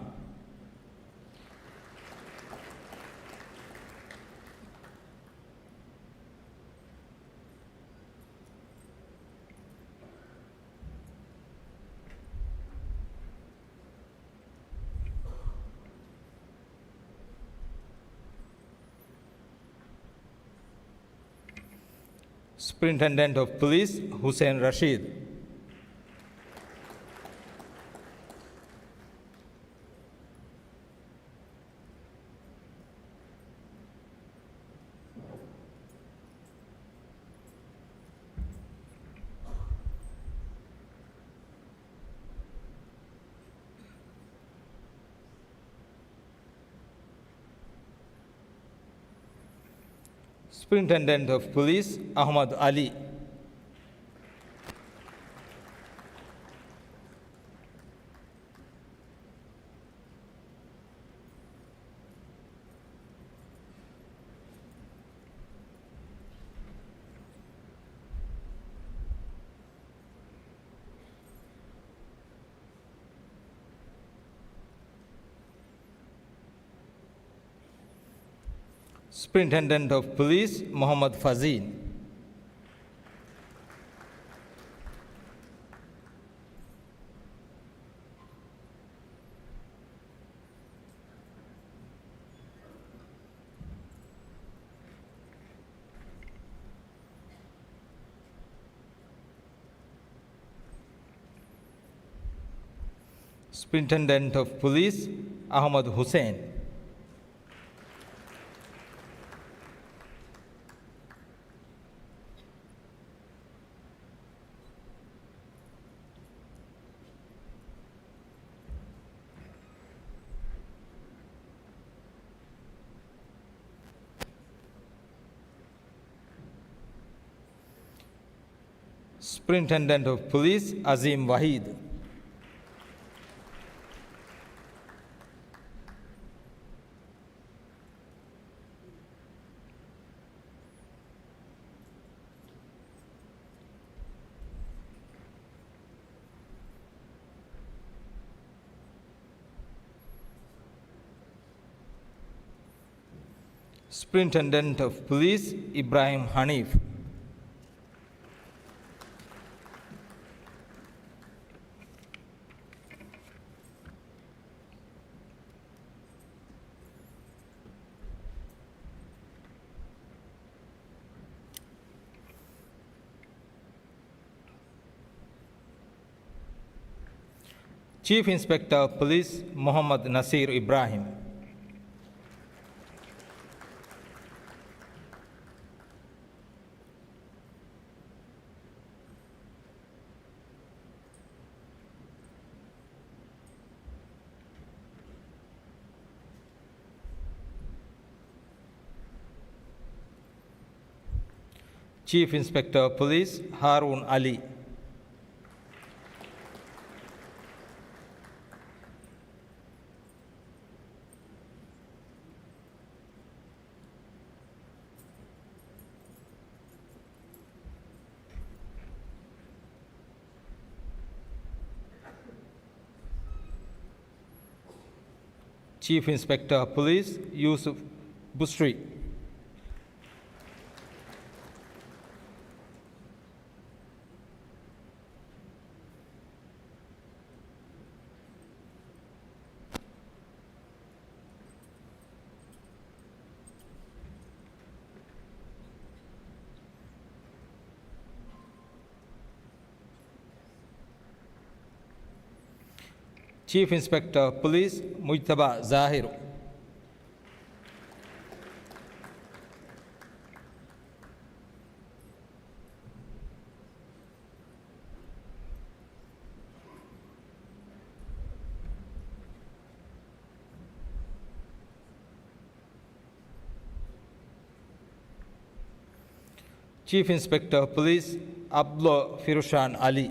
ސުޕްރިންޓެންޑެންޓް އޮފް ޕުލީސް ހުސެން ރަޝީދު. ސުޕްރިންޓެންޑެންޓް އޮފް ޕުލީސް އަޙްމަދު ޢަލީ. ސުޕްރިންޓެންޑެންޓް އޮފް ޕުލީސް މުޙައްމަދު ފަޒީން. ސުޕްރިންޓެންޑެންޓް އޮފް ޕުލީސް އަޙްމަދު ޙުސެއިން. ސުޕްރިންޓެންޑެންޓް އޮފް ޕުލީސް އަޒީމް ވަޙީދު. ސުޕްރިންޓެންޑެންޓް އޮފް ޕުލީސް އިބްރާހިމް ޙަނީފް. ޗީފް އިންސްޕެކްޓަރ އޮފް ޕުލީސް މުޙައްމަދު ނަސީރު އިބްރާހިމް. ޗީފް އިންސްޕެކްޓަރ އޮފް ޕުލީސް ހާރޫން ޢަލީ. ޗީފް އިންސްޕެކްޓަރ ޕޮލިސް ޔޫސުފް ބުސްރީ. ޗީފް އިންސްޕެކްޓަރ ޕޮލިސް މުޖްތަބާ ޒާހިރު. ޗީފް އިންސްޕެކްޓަރ ޕޮލިސް އަބްދުﷲ ފިރުޝާން ޢަލީ.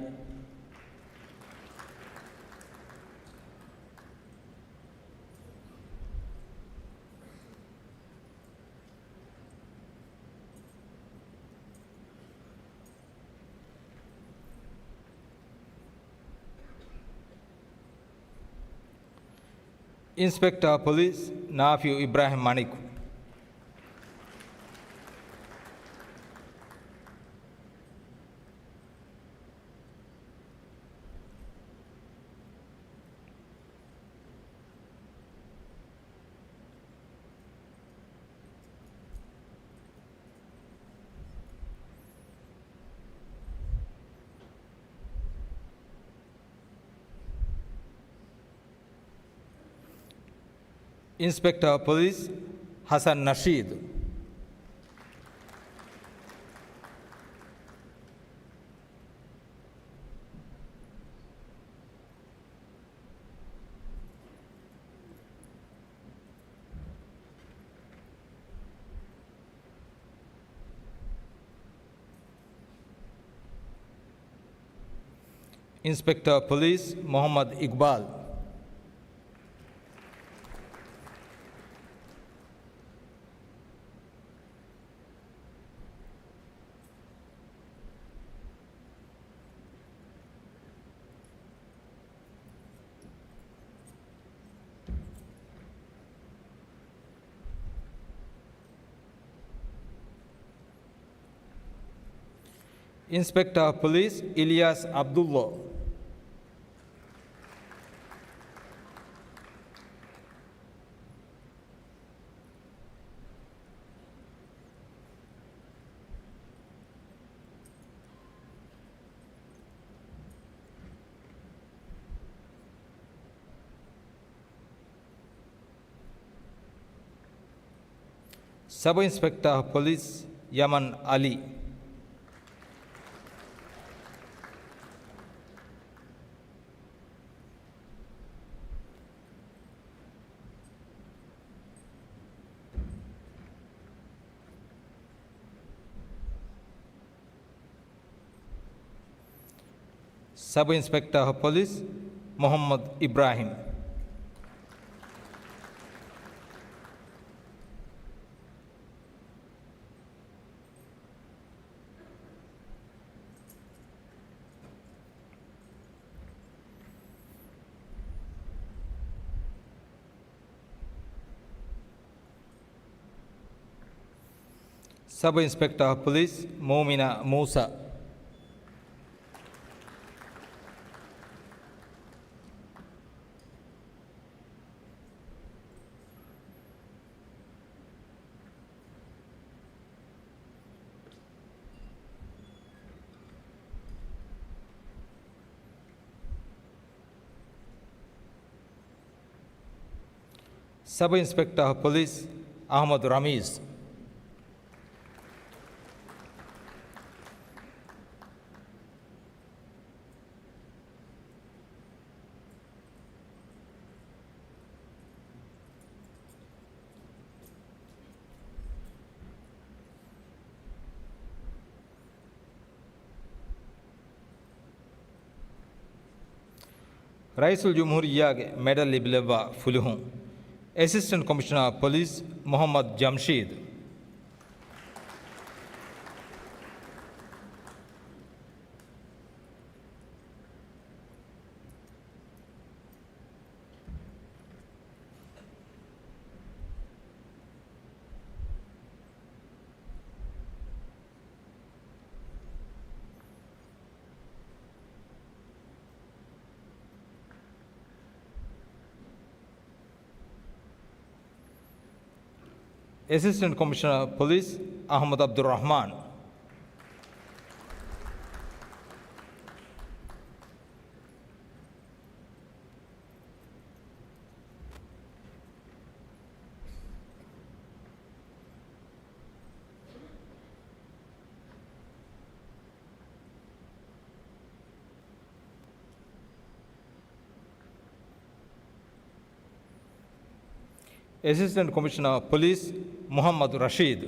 އިންސްޕެކްޓަރ ޕޮލިސް ނާފިޢު އިބްރާހިމް މަނިކު. އިންސްޕެކްޓަރ ޕޮލިސް ޙަސަން ނަޝީދު. އިންސްޕެކްޓަރ ޕޮލިސް މުޙައްމަދު އިޤްބާލް. އިންސްޕެކްޓަރ ޕޮލިސް އިލްޔާސް ޢަބްދުﷲ. ސަބް އިންސްޕެކްޓަރ ޕޮލިސް ޔަމަން ޢަލީ. ސަބް އިންސްޕެކްޓަރ ޕޮލިސް މުޙައްމަދު އިބްރާހިމް. ސަބް އިންސްޕެކްޓަރ ޕޮލިސް މޫމިނާ މޫސާ. ސަބް އިންސްޕެކްޓަރ ޕޮލިސް އަޙްމަދު ރަމީޒް. ރައީސުލްޖުމްހޫރިއްޔާގެ މެޑަލް ލިބިލައްވާ ފުލުހުން، އެސިސްޓެންޓް ކޮމިޝަނަރ ޕޮލިސް މުޙައްމަދު ޖަމްޝީދު. އެސިސްޓެންޓް ކޮމިޝަނަރ ޕޮލިސް އަޙްމަދު ޢަބްދުއްރަޙްމާން. އެސިސްޓެންޓް ކޮމިޝަނަރ ޕޮލިސް މުޙައްމަދު ރަޝީދު.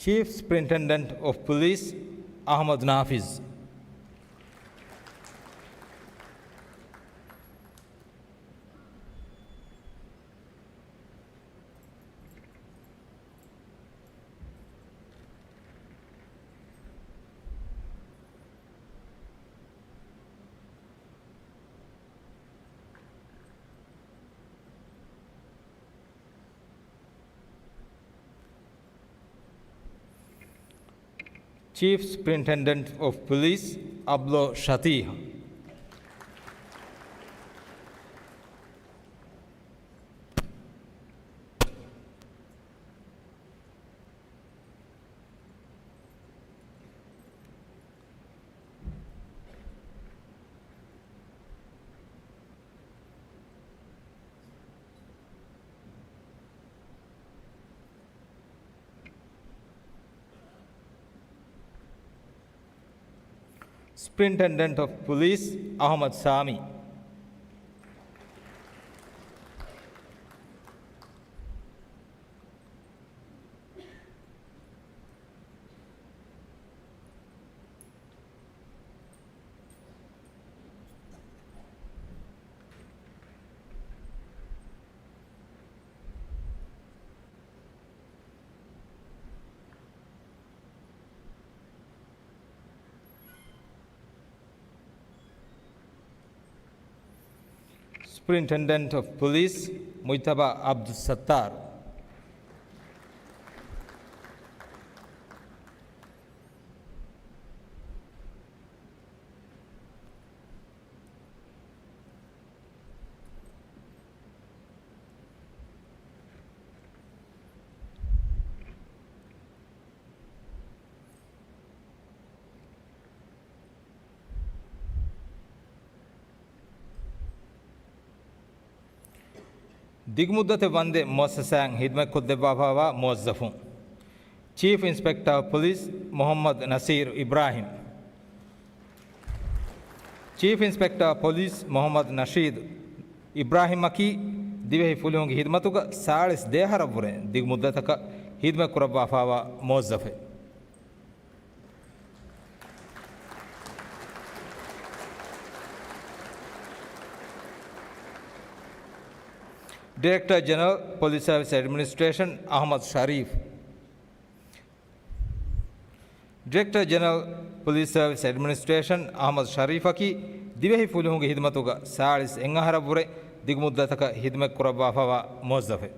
ޗީފް ސުޕްރިންޓެންޑެންޓް އޮފް ޕޮލިސް އަޙްމަދު ނާފިޒް. ޗީފް ސުޕްރިންޓެންޑެންޓް އޮފް ޕޮލިސް އަބްލޯ ޝަތީހް. ސުޕްރިންޓެންޑެންޓް އޮފް ޕޮލިސް އަޙްމަދު ސާމީ. ސުޕްރިންޓެންޑެންޓް އޮފް ޕޮލިސް މުޖްތަބާ ޢަބްދުއްސައްތާރު. ދިގުމުއްދަތެއް ވަންދެން މުއައްސަސާއިން ހިދުމަތްކޮށްދެއްވާފައިވާ މުވައްޒަފުން. ޗީފް އިންސްޕެކްޓަރ ޕޮލިސް މުޙައްމަދު ނަސީރު އިބްރާހިމް. ޗީފް އިންސްޕެކްޓަރ ޕޮލިސް މުޙައްމަދު ނަޝީދު އިބްރާހިމްއަކީ، ދިވެހި ފުލުހުންގެ ހިދުމަތުގަ ސާޅީސް ދެ އަހަރަށްވުރެ ދިގު މުއްދަތަކަށް ހިދުމަތްކުރައްވާފައިވާ މުވައްޒަފެއް. ޑިރެކްޓަރ ޖެނެރަލް ޕޮލިސް ސަރވިސް އެޑްމިނިސްޓްރޭޝަން އަޙްމަދު ޝަރީފް. ޑިރެކްޓަރ ޖެނެރަލް ޕޮލިސް ސަރވިސް އެޑްމިނިސްޓްރޭޝަން އަޙްމަދު ޝަރީފަކީ، ދިވެހި ފުލުހުންގެ ހިދުމަތުގަ ސާޅީސް އެއް އަހަރަށްވުރެ ދިގު މުއްދަތަކަށް ހިދުމަތްކުރައްވާފައިވާ މުވައްޒަފެއް.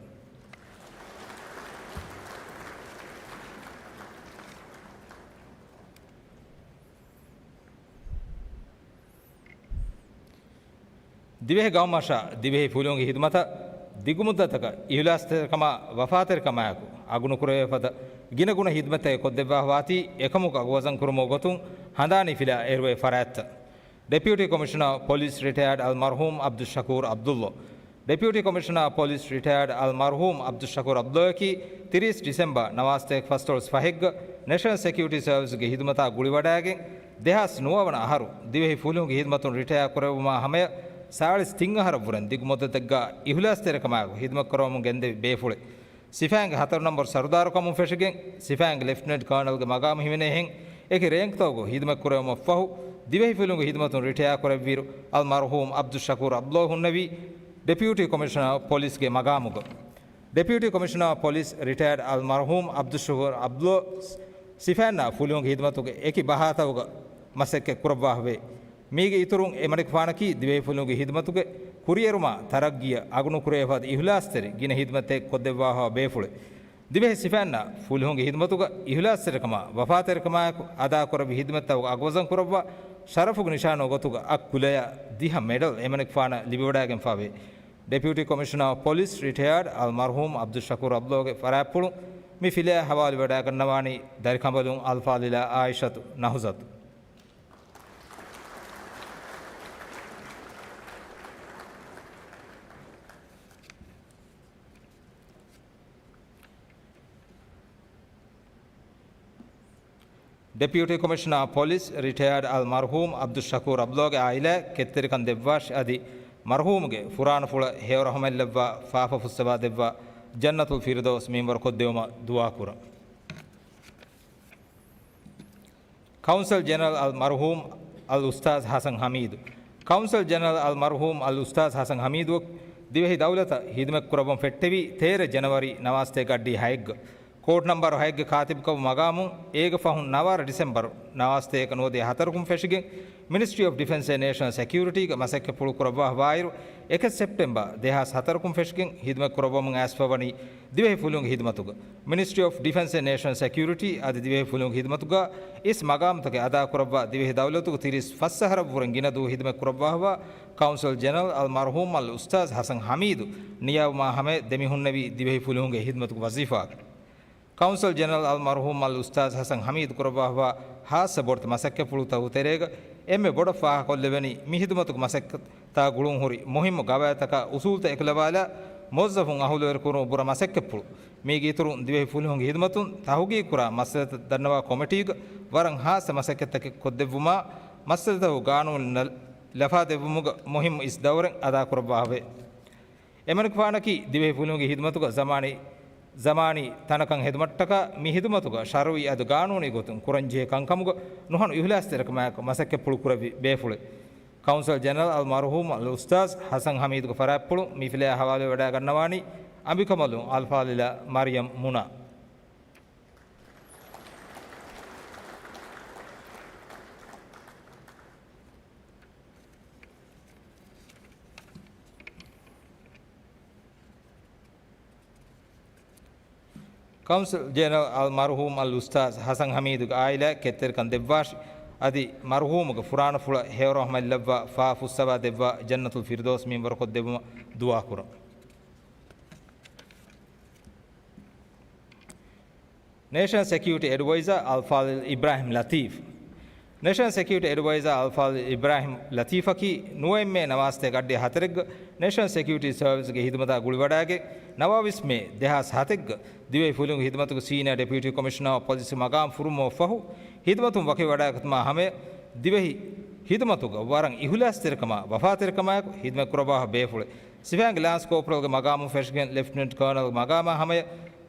ދިވެހި ގައުމަށާ ދިވެހި ފުލުހުންގެ ހިދުމަތަށް ދިގުމުއްދަތަކަށް އިހުލާސްތެރިކަމާ ވަފާތެރިކަމާއެކު އަގުނުކުރެވޭ ފަދަ ގިނަގުނަ ހިދުމަތްތަކެއް ކޮށްދެއްވާފަވާތީ އެކަމުގެ އަގުވަޒަންކުރުމުގެ ގޮތުން ހަނދާނީ ފިލާ އޭރުވޭ ފަރާތްތައް. ޑެޕިއުޓީ ކޮމިޝަނަރ ޕޮލިސް ރިޓަޔާޑް އަލްމަރްޙޫމް ޢަބްދުއްޝަކޫރު ޢަބްދުއްލޯ. ޑެޕިއުޓީ ކޮމިޝަނަރ ޕޮލިސް ރިޓަޔާޑް އަލްމަރްޙޫމް ޢަބްދުއްޝަކޫރު ޢަބްދުއްލޯއަކީ، ތިރީސް ޑިސެމްބަރ ނަވާސްތޭކަ ފަސްދޮޅަސް ފަހެއްގަ ނެޝަނަލް ސެކިއުރިޓީ ސަރވިސްގެ ހިދުމަތާ ގުޅިވަޑައިގެން، ދެހާސް ނުވަ ވަނަ އަހަރު ދިވެހި ފުލުހުންގެ ހިދުމަތުން ރިޓަޔާ ކުރެއްވުމާ ހަމަޔަށް ސާޅީސް ތިން އަހަރަށްވުރެން ދިގު މުއްދަތެއްގަ އިހުލާސްތެރިކަމާއެކު ހިދުމަތްކުރަމުން ގެންދެވި ބޭފުޅެއް. ސިފައިންގެ ހަތަރު ނަންބަރު ސަރުދާރުކަމުން ފެށިގެން، ސިފައިންގެ ލެފްޓިނެންޓް ކާނަލްގެ މަގާމު ހިމެނޭހެން، އެކި ރޭންކްތަކުގަ ހިދުމަތްކުރެވުމަށްފަހު، ދިވެހި ފުލުހުންގެ ހިދުމަތުން ރިޓަޔާ ކުރެއްވިއިރު، އަލްމަރްޙޫމް ޢަބްދުއްޝަކޫރު ޢަބްދުއްލޯ ހުންނެވީ، ޑެޕިއުޓީ ކޮމިޝަނަރ ޕޮލިސްގެ މަގާމުގަ. ޑެޕިއުޓީ ކޮމިޝަނަރ ޕޮލިސް ރިޓަޔާޑް އަލްމަރްޙޫމް ޢަބްދުއްޝަކޫރު ޢަބްދުއްލޯ ސިފައިންނާ ފުލުހުންގެ ހިދުމަތުގެ އެކި ބަހާތަކުގަ މަސައްކަތް ކުރައްވާފަވޭ. މީގެ އިތުރުން އެމަނިކުފާނަކީ ދިވެހި ފުލުހުންގެ ހިދުމަތުގެ ކުރިއެރުމާ ތަރައްގީއަށް އަގުނުކުރެވޭފަދަ އިހުލާސްތެރި ގިނަ ހިދުމަތެއް ކޮށްދެއްވާފަ ބޭފުޅެއް. ދިވެހި ސިފައިންނާ ފުލުހުންގެ ހިދުމަތުގަ އިހުލާސްތެރިކަމާ ވަފާތެރިކަމާއެކު އަދާކުރެއްވި ހިދުމަތްތަކުގެ އަގުވަޒަން ކުރައްވާ ޝަރަފުގެ ނިޝާނުގެ ގޮތުގަ އަށް ކުލަޔާ ދިހަ މެޑަލް އެމަނިކުފާނަށް ލިބިވަޑައިގެންފާވޭ. ޑެޕިއުޓީ ކޮމިޝަނަރ އޮފް ޕޮލިސް ރިޓަޔާޑް އަލް މަރްހޫމް އަބްދުއްޝަކޫރު އަބްދުﷲގެ ފަރާތްޕުޅުން މި ފިލާ ހަވާލުވެވަޑައިގަންނަވާނީ ދަރިކަނބަލުން އަލްފާޟިލާ އާއިޝަތު ނަހުޒަތު. ޑެޕިއުޓީ ކޮމިޝަނަރ އޮފް ޕޮލިސް ރިޓަޔާޑް އަލް މަރްހޫމް އަބްދުއްޝަކޫރު އަބްދުﷲގެ އާއިލާއަށް ކެތްތެރިކަން ދެއްވާށި އަދި މަރްހޫމްގެ ފުރާނަފުޅަށް ހެޔޮރަހުމަތްލައްވާ ފާފަ ފުއްސަވާ ދެއްވާ ޖަންނަތުލް ފިރުދައުސް މިންވަރު ކޮށްދެވުމަށް ދުޢާކުރަން. ކައުންސަލް ޖެނެރަލް އަލް މަރްހޫމް އަލް އުސްތާޛް ހަސަން ހަމީދު. ކައުންސަލް ޖެނެރަލް އަލް މަރްހޫމް އަލް އުސްތާޛް ހަސަން ހަމީދު ދިވެހި ދައުލަތަށް ހިދުމަތްކުރައްވަން ފެއްޓެވީ ތޭރަ ޖަނަވަރީ ނަވާސްތޭކަ އައްޑިހަ ހައެއްގަ. ކޯޑް ނަމްބަރު ހައެއްގެ ކާތިބުކަމުގެ މަގާމުން އޭގެ ފަހުން ނަވާރަ ޑިސެމްބަރު ނަވާސްތޭކަ ނުވަދިހަ ހަތަރަކުން ފެށިގެން މިނިސްޓްރީ އޮފް ޑިފެންސް އެންޑް ނޭޝަނަލް ސެކިއުރިޓީގެ މަސައްކަތްޕުޅު ކުރައްވާފަވާއިރު، އެކެއް ސެޕްޓެމްބަރު ދެހާސް ހަތަރަކުން ފެށިގެން ހިދުމަތްކުރައްވަމުން އައިސްފަވަނީ ދިވެހި ފުލުހުންގެ ހިދުމަތުގަ. މިނިސްޓްރީ އޮފް ޑިފެންސް އެންޑް ނޭޝަނަލް ސެކިއުރިޓީ އަދި ދިވެހި ފުލުހުންގެ ހިދުމަތުގަ އިސް މަގާމުތަކެއް އަދާކުރައްވާ ދިވެހި ދައުލަތުގެ ތިރީސް ފަސް އަހަރަށްވުރެން ގިނަ ދުވަހު ހިދުމަތްކުރައްވާފަވާ ކައުންސަލް ޖެނެރަލް އަލް މަރްހޫމް އަލް އުސްތާޛް ހަސަން ހަމީދު ނިޔާވުމާ ހަމަޔަށް ދެމިހުންނެވީ ދިވެހި ފުލުހުންގެ ހިދުމަތުގެ ވަޒީފާގަ. ކައުންސަލް ޖެނެރަލް އަލް މަރްހޫމް އަލް އުސްތާޛް ހަސަން ހަމީދު ކުރައްވާފަވާ ހާއްސަ ބޮޑެތި މަސައްކަތްޕުޅުތަކުގެ ތެރޭގަ އެންމެ ބޮޑަށް ފާހަގަކޮށްލެވެނީ މި ހިދުމަތުގެ މަސައްކަތާ ގުޅުންހުރި މުހިއްމު ގަވާއިދުތަކާ އުސޫލުތައް އެކުލަވާލާ މުވައްޒަފުން އަހުލުވެރިކުރުމަށް ބުރަ މަސައްކަތްޕުޅު. މީގެ އިތުރުން ދިވެހި ފުލުހުންގެ ހިދުމަތުން ތަހުގީގުކުރާ މައްސަލަތައް ދަންނަވާ ކޮމިޓީގަ ވަރަށް ހާއްސަ މަސައްކަތްތަކެއް ކޮށްދެއްވުމާ، މައްސަލަތަކުގެ ގާނޫނު ލަ-، ލަފާ ދެއްވުމުގަ މުހިއްމު އިސް ދައުރެއް އަދާކުރައްވާފަވޭ. އެމަނިކުފާނަކީ ދިވެހި ފުލުހުންގެ ހިދުމަތުގަ ޒަމާނީ، ޒަމާނީ ތަނަކަށް ހެދުމަށްޓަކާ މި ހިދުމަތުގަ ޝަރުއީ އަދި ގާނޫނީ ގޮތުން ކުރަންޖެހޭ ކަންކަމުގަ ނުހަނު އިހުލާސްތެރިކަމާއެކު މަސައްކަތްޕުޅު ކުރެއްވި ބޭފުޅެއް. ކައުންސަލް ޖެނެރަލް އަލް މަރްހޫމް އަލް އުސްތާޛް ހަސަން ހަމީދުގެ ފަރާތްޕުޅުން މި ފިލާ ހަވާލުވެވަޑައިގަންނަވާނީ އަނބިކަނބަލުން އަލްފާޟިލާ މަރިޔަމް މުނާ. ކައުންސަލް ޖެނެރަލް އަލް މަރްހޫމް އަލް އުސްތާޛް ހަސަން ހަމީދުގެ އާއިލާއަށް ކެތްތެރިކަން ދެއްވާށި، އަދި މަރްހޫމުގެ ފުރާނަފުޅަށް ހެޔޮރަހުމަތްލައްވާ ފާ ފުއްސަވާ ދެއްވާ ޖަންނަތުލް ފިރުދައުސް މިންވަރުކޮށްދެއްވުމަށް ދުޢާކުރަން. ނޭޝަނަލް ސެކިއުރިޓީ އެޑްވައިޒާ އަލްފާޟިލް އިބްރާހިމް ލަތީފް. ނޭޝަނަލް ސެކިއުރިޓީ އެޑްވައިޒާ އަލްފާޟިލް އިބްރާހިމް ލަތީފަކީ ނުވައެއް މޭ ނަވާސްތޭކަ އައްޑިހަ ހަތަރެއްގަ ނޭޝަނަލް ސެކިއުރިޓީ ސަރވިސްގެ ހިދުމަތާ ގުޅިވަޑައިގެން، ނަވާވީސް މޭ ދެހާސް ހަތެއްގަ ދިވެހި ފުލުހުންގެ ހިދުމަތުގެ ސީނިއާ ޑެޕިއުޓީ ކޮމިޝަނަރ އޮފް ޕޮލިސްގެ މަގާމް ފުރުމުން ފަހު، ހިދުމަތުން ވަކިވެވަޑައިގަތުމާ ހަމަޔަށް ދިވެހި ހިދުމަތުގަ ވަރަށް އިހުލާސްތެރިކަމާ ވަފާތެރިކަމާއެކު ހިދުމަތްކުރައްވާފަ ބޭފުޅެއް. ސިފައިންގެ ލާންސް ކޯޕްރަލްގެ މަގާމުން ފެށިގެން ލެފްޓިނެންޓް ކާނަލްގެ މަގާމާ ހަމަޔަށް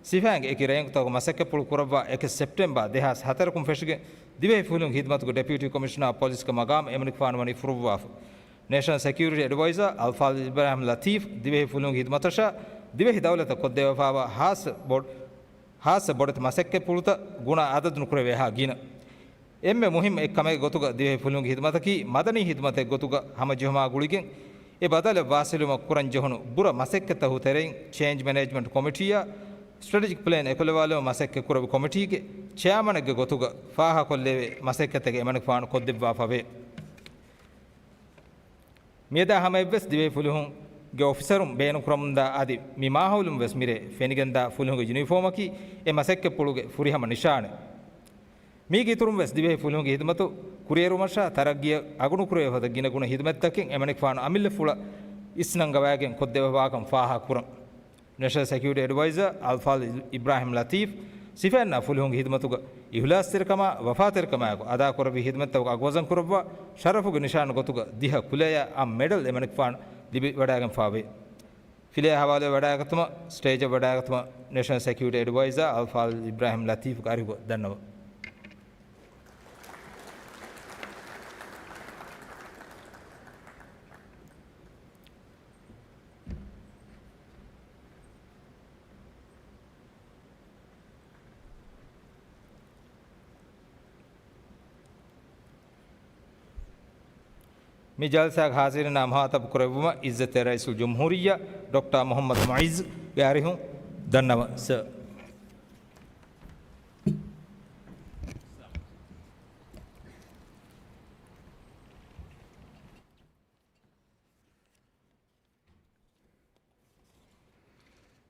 ސިފައިންގެ އެކި ރޭންކުތަކުގެ މަސައްކަތްޕުޅު ކުރައްވާ އެކެއް ސެޕްޓެމްބަރު ދެހާސް ހަތަރަކުން ފެށިގެން ދިވެހި ފުލުހުންގެ ހިދުމަތުގެ ޑެޕިއުޓީ ކޮމިޝަނަރ އޮފް ޕޮލިސްގެ މަގާމް އެމަނިކުފާނު ވަނީ ފުރުއްވާފަ. ނޭޝަނަލް ސެކިއުރިޓީ އެޑްވައިޒާ އަލްފާޟިލް އިބްރާހިމް ލަތީފް ދިވެހި ފުލުހުންގެ ހިދުމަތަށާ ދިވެހި ދައުލަތަށް ކޮށްދެވިފައިވާ ހާއްސަ ބޮޑު، ހާއްސަ ބޮޑެތި މަސައްކަތްޕުޅުތައް ގުނަ އަދަދު ނުކުރެވޭހާ ގިނަ. އެންމެ މުހިއްމު އެއްކަމެއްގެ ގޮތުގަ ދިވެހި ފުލުހުންގެ ހިދުމަތަކީ މަދަނީ ހިދުމަތެއް ގޮތުގަ ހަމަޖެހުމާ ގުޅިގެން، އެ ބަދަލަށް ވާސިލުވުމަށް ކުރަން ޖެހުނު ބުރަ މަސައްކަތްތަކުގެ ތެރެއިން ޗޭންޖް މެނޭޖްމަންޓް ކޮމިޓީއާ ސްޓްރެޓެޖިކް ޕްލޭން އެކުލަވާލުމަށް މަސައްކަތް ކުރެއްވި ކޮމިޓީގެ ޗެއާމަނެއްގެ ގޮތުގަ ފާހަގަކޮށްލެވޭ މަސައްކަތްތަކެއް އެމަނިކުފާނު ކޮށްދެއްވާފަވޭ. މިއަދާ ހަމަޔަށްވެސް ދިވެހި ފުލުހުންގެ އޮފިސަރުން ބޭނުންކުރަމުންދާ އަދި މި މާހައުލުން ވެސް މިރޭ ފެނިގެންދާ ފުލުހުންގެ ޔުނީފޯމަކީ އެ މަސައްކަތްޕުޅުގެ ފުރިހަމަ ނިޝާނެއް. މީގެ އިތުރުން ވެސް ދިވެހި ފުލުހުންގެ ހިދުމަތު ކުރިއެރުމަށާ ތަރައްގީއަށް އަގުނުކުރެވޭ ފަދަ ގިނަގުނަ ހިދުމަތްތަކެއް އެމަނިކުފާނު އަމިއްލަފުޅަށް އިސްނަންގަވާގެން ކޮށްދެއްވާކަން ފާހަގަކުރަން. ނޭޝަނަލް ސެކިއުރިޓީ އެޑްވައިޒާ އަލްފާޟިލް އިބްރާހިމް ލަތީފް ސިފައިންނާ ފުލުހުންގެ ހިދުމަތުގަ އިހުލާސްތެރިކަމާ ވަފާތެރިކަމާއެކު އަދާކުރެއްވި ހިދުމަތްތަކުގެ އަގުވަޒަންކުރައްވާ ޝަރަފުގެ ނިޝާން ގޮތުގަ ދިހަ ކުލަޔާ އަށް މެޑަލް އެމަނިކުފާނަށް ލިބިވަޑައިގެންފާވޭ. ފިލަޔާ ހަވާލުވެވަޑައިގަތުމަށް ސްޓޭޖަށް ވަޑައިގަތުމަށް ނޭޝަނަލް ސެކިއުރިޓީ އެޑްވައިޒާ އަލްފާޟިލް އިބްރާހިމް ލަތީފްގެ އަރިހުގަ ދަންނަވަން. މި ޖަލްސާގެ ހާޒިރީންނާ މުހާތަބު ކުރެއްވުމަށް ޢިއްޒަތްތެރި ރައީސުލްޖުމްހޫރިއްޔާ ޑޮކްޓަރ މުޙައްމަދު މުޢިއްޒުގެ އަރިހުން ދަންނަވަން ސަރ.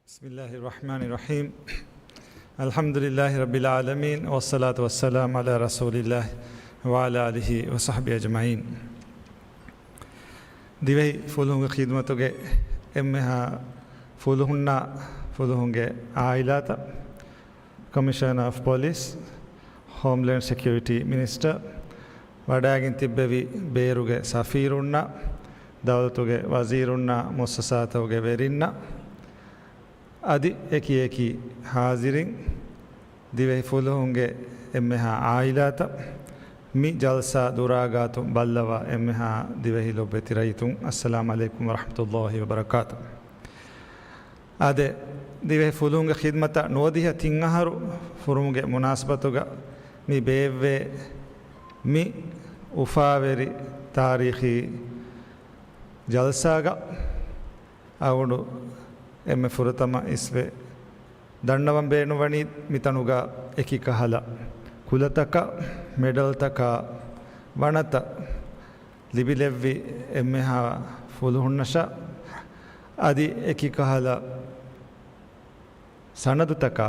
بسم الله الرحمن الرحيم. الحمد لله رب العالمين، والصلاة والسلام على رسول الله وعلى آله وصحبه أجمعين. ދިވެހި ފުލުހުންގެ ޚިދުމަތުގެ އެންމެހާ ފުލުހުންނާ ފުލުހުންގެ ޢާއިލާތައް، ކޮމިޝަނަރ އޮފް ޕޮލިސް، ހޯމްލޭންޑް ސެކިއުރިޓީ މިނިސްޓަރ، ވަޑައިގެން ތިއްބެވި ބޭރުގެ ސަފީރުންނަށް، ދައުލަތުގެ ވަޒީރުންނާ މުއައްސަސާތަކުގެ ވެރިންނަށް، އަދި އެކި އެކި ހާޒިރިން، ދިވެހި ފުލުހުންގެ އެންމެހާ ޢާއިލާތައް، މި ޖަލްސާ ދުރާގާތު ބައްލަވާ އެންމެހާ ދިވެހި ލޮބުވެތި ރައްޔިތުން، އައްސަލާމު ޢަލައިކުމް ވަރަޙްމަތުﷲ ވަބަރަކާތު. އާދެ، ދިވެހި ފުލުހުންގެ ޚިދުމަތަށް ނުވަދިހަ ތިން އަހަރު ފުރުމުގެ މުނާސަބަތުގަ މި ބޭއްވޭ މި އުފާވެރި ތާރީޚީ ޖަލްސާގަ އަޅުގަނޑު އެންމެ ފުރަތަމަ އިސްވެ ދަންނަވަން ބޭނުންވަނީ މިތަނުގަ އެކި ކަހަލަ ކުލަތަކާ، މެޑަލްތަކާ ވަނަތައް ލިބިލެއްވި އެންމެހާ ފުލުހުންނަށާ، އަދި އެކި ކަހަލަ ސަނަދުތަކާ،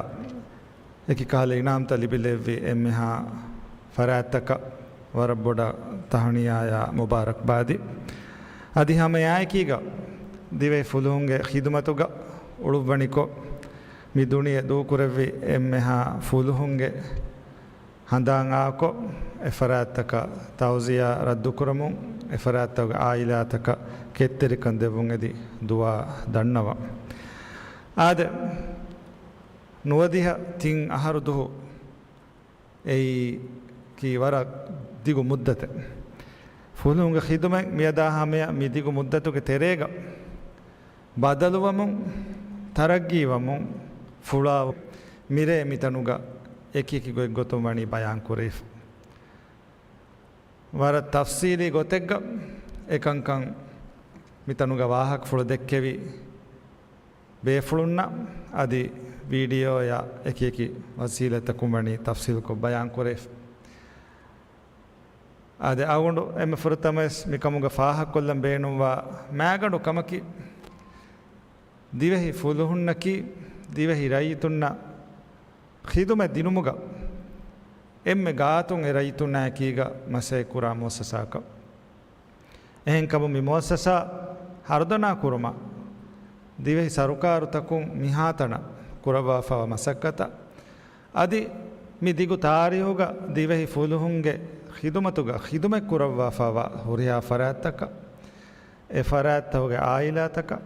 އެކި ކަހަލަ އިނާމްތައް ލިބިލެއްވި އެންމެހާ ފަރާތްތަކަށް ވަރަށް ބޮޑަށް ތަހުނިޔާޔާ މުބާރަކްބާދި. އަދި ހަމަ އެއާއެކީގަ ދިވެހި ފުލުހުންގެ ޚިދުމަތުގަ އުޅުއްވަނިކޮށް، މި ދުނިޔެ ދޫކުރެއްވި އެންމެހާ ފުލުހުންގެ ހަނދާން އާކޮށް، އެ ފަރާތްތަކަށް ތައުޒިޔާ ރައްދުކުރަމުން، އެ ފަރާތްތަކުގެ ޢާއިލާތަކަށް ކެތްތެރިކަން ދެއްވުން އެދި ދުޢާ ދަންނަވަން. އާދެ، ނުވަދިހަ ތިން އަހަރު ދުހު އެއީކީ ވަރަށް ދިގު މުއްދަތެއް. ފުލުހުންގެ ޚިދުމަތް މިއަދާ ހަމަޔަށް މި ދިގު މުއްދަތުގެ ތެރޭގަ ބަދަލުވަމުން، ތަރައްގީވަމުން، ފުޅާވަމުން މިރޭ މިތަނުގަ އެކިއެކި ގޮތްގޮތުން ވަނީ ބަޔާންކުރެވިފަ. ވަރަށް ތަފްސީލީ ގޮތެއްގަ އެކަންކަން މިތަނުގަ ވާހަކަފުޅު ދެއްކެވި ބޭފުޅުންނަށް އަދި ވީޑިއޯއާ އެކިއެކި ވަސީލަތްތަކުން ވަނީ ތަފްސީލުކޮށް ބަޔާންކުރެވިފަ. އާދެ، އަޅުގަނޑު އެންމެ ފުރަތަމަވެސް މިކަމުގަ ފާހަގަކޮށްލަން ބޭނުންވާ މާގަނޑު ކަމަކީ، ދިވެހި ފުލުހުންނަކީ ދިވެހި ރައްޔިތުންނަށް ޚިދުމަތް ދިނުމުގަ އެންމެ ގާތުން އެ ރައްޔިތުންނާއެކީގަ މަސައްކަތްކުރާ މުއައްސަސާއަކަށް. އެހެންކަމުން މި މުއައްސަސާ ހަރުދަނާ ކުރުމަށް ދިވެހި ސަރުކާރުތަކުން މިހާތަނަށް ކުރައްވާފައިވާ މަސައްކަތަށް އަދި މި ދިގު ތާރީހުގަ ދިވެހި ފުލުހުންގެ ޚިދުމަތުގަ ޚިދުމަތް ކުރައްވާފައިވާ ހުރިހާ ފަރާތްތަކަށް، އެ ފަރާތްތަކުގެ ޢާއިލާތަކަށް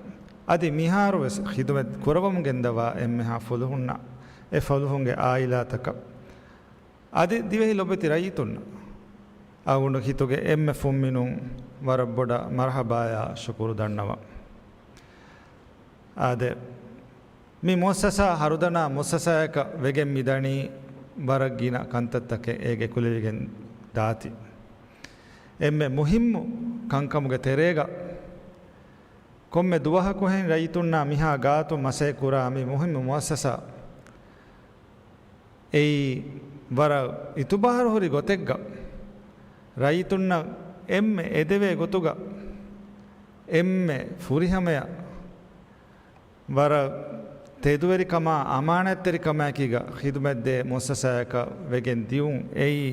އަދި މިހާރުވެސް ޚިދުމަތް ކުރައްވަމުން ގެންދަވާ އެންމެހާ ފުލުހުންނަށް، އެ ފުލުހުންގެ ޢާއިލާތަކަށް އަދި ދިވެހި ލޮބުވެތި ރައްޔިތުންނަށް އަޅުގަނޑު ހިތުގެ އެންމެ ފުންމިނުން ވަރަށް ބޮޑަށް މަރްޙަބާޔާ ޝުކުރު ދަންނަވަން. އާދެ، މި މުއައްސަސާ ހަރުދަނާ މުއައްސަސާއަކަށް ވެގެން މިދަނީ ވަރަށް ގިނަ ކަންތައްތަކެއް އޭގެ ކުލެވިގެން ދާތީ. އެންމެ މުހިއްމު ކަންކަމުގެ ތެރޭގަ ކޮންމެ ދުވަހަކުހެން ރައްޔިތުންނާ މިހާ ގާތުން މަސައްކަތްކުރާ މި މުހިއްމު މުއައްސަސާ އެއީ ވަރަށް އިތުބާރުހުރި ގޮތެއްގަ ރައްޔިތުންނަށް އެންމެ އެދެވޭ ގޮތުގަ އެންމެ ފުރިހަމަޔަށް ވަރަށް ތެދުވެރިކަމާ އަމާނާތްތެރިކަމާއެކީގަ ޚިދުމަތްދޭ މުއައްސަސާއަކަށް ވެގެން ދިއުން އެއީ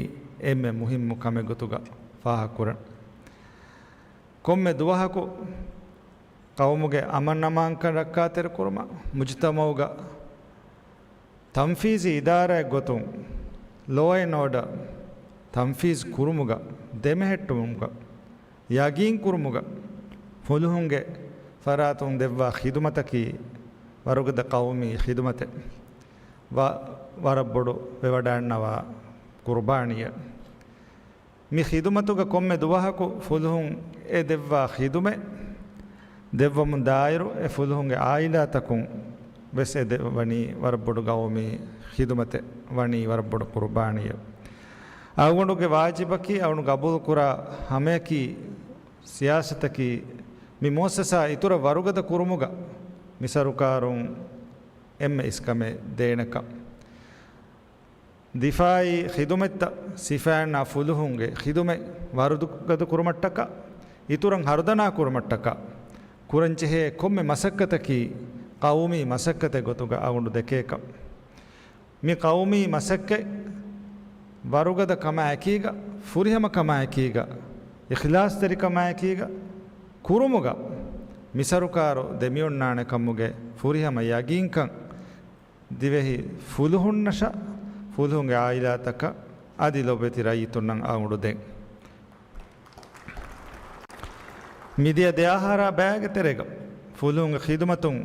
އެންމެ މުހިއްމު ކަމެއް ގޮތުގަ ފާހަގަކުރަން. ކޮންމެ ދުވަހަކު ޤައުމުގެ އަމަންއަމާންކަން ރައްކާތެރިކުރުމަށް މުޖުތަމަޢުގަ ތަންފީޒީ އިދާރާއެއް ގޮތުން ލޯ އެންޑް އޯޑަރ ތަންފީޒު ކުރުމުގަ، ދެމެހެއްޓުމުގަ، ޔަގީން ކުރުމުގަ ފުލުހުންގެ ފަރާތުން ދެއްވާ ޚިދުމަތަކީ ވަރުގަދަ ޤައުމީ ޚިދުމަތެއް، ވަ-، ވަރަށް ބޮޑު ވެވަޑައިގަންނަވާ ޤުރުބާނީއެއް. މި ޚިދުމަތުގަ ކޮންމެ ދުވަހަކު ފުލުހުން އެ ދެއްވާ ޚިދުމަތް ދެއްވަމުން ދާއިރު، އެ ފުލުހުންގެ ޢާއިލާތަކުން ވެސް އެ ދެ-، ވަނީ ވަރަށް ބޮޑު ޤައުމީ ޚިދުމަތެއް، ވަނީ ވަރަށް ބޮޑު ޤުރުބާނީއެއް. އަޅުގަނޑުގެ ވާޖިބަކީ އަޅުގަނޑު ގަބޫލުކުރާ ހަމަޔަކީ ސިޔާސަތަކީ މި މުއައްސަސާ އިތުރަށް ވަރުގަދަ ކުރުމުގަ މި ސަރުކާރުން އެންމެ އިސްކަމެއް ދޭނެކަން. ދިފާއީ ޚިދުމަތްތައް ސިފައިންނާ ފުލުހުންގެ ޚިދުމަތް ވަރުގަދަ ކުރުމަށްޓަކާ، އިތުރަށް ހަރުދަނާ ކުރުމަށްޓަކާ، ކުރަންޖެހޭ ކޮންމެ މަސައްކަތަކީ ޤައުމީ މަސައްކަތެއް ގޮތުގަ އަޅުގަނޑު ދެކޭކަން. މި ޤައުމީ މަސައްކަތް ވަރުގަދަ ކަމާއެކީގަ، ފުރިހަމަ ކަމާއެކީގަ، އިޚްލާޞްތެރިކަމާއެކީގަ ކުރުމުގަ މި ސަރުކާރު ދެމިއޮންނާނެ ކަމުގެ ފުރިހަމަ ޔަގީންކަން ދިވެހި ފުލުހުންނަށާ، ފުލުހުންގެ އާއިލާތަކަށް އަދި ލޮބެތި ރައްޔިތުންނަށް އަޅުގަނޑު ދޭން. މިދިޔަ ދެއަހަރާ ބައިގެ ތެރޭގަ ފުލުހުންގެ ޚިދުމަތުން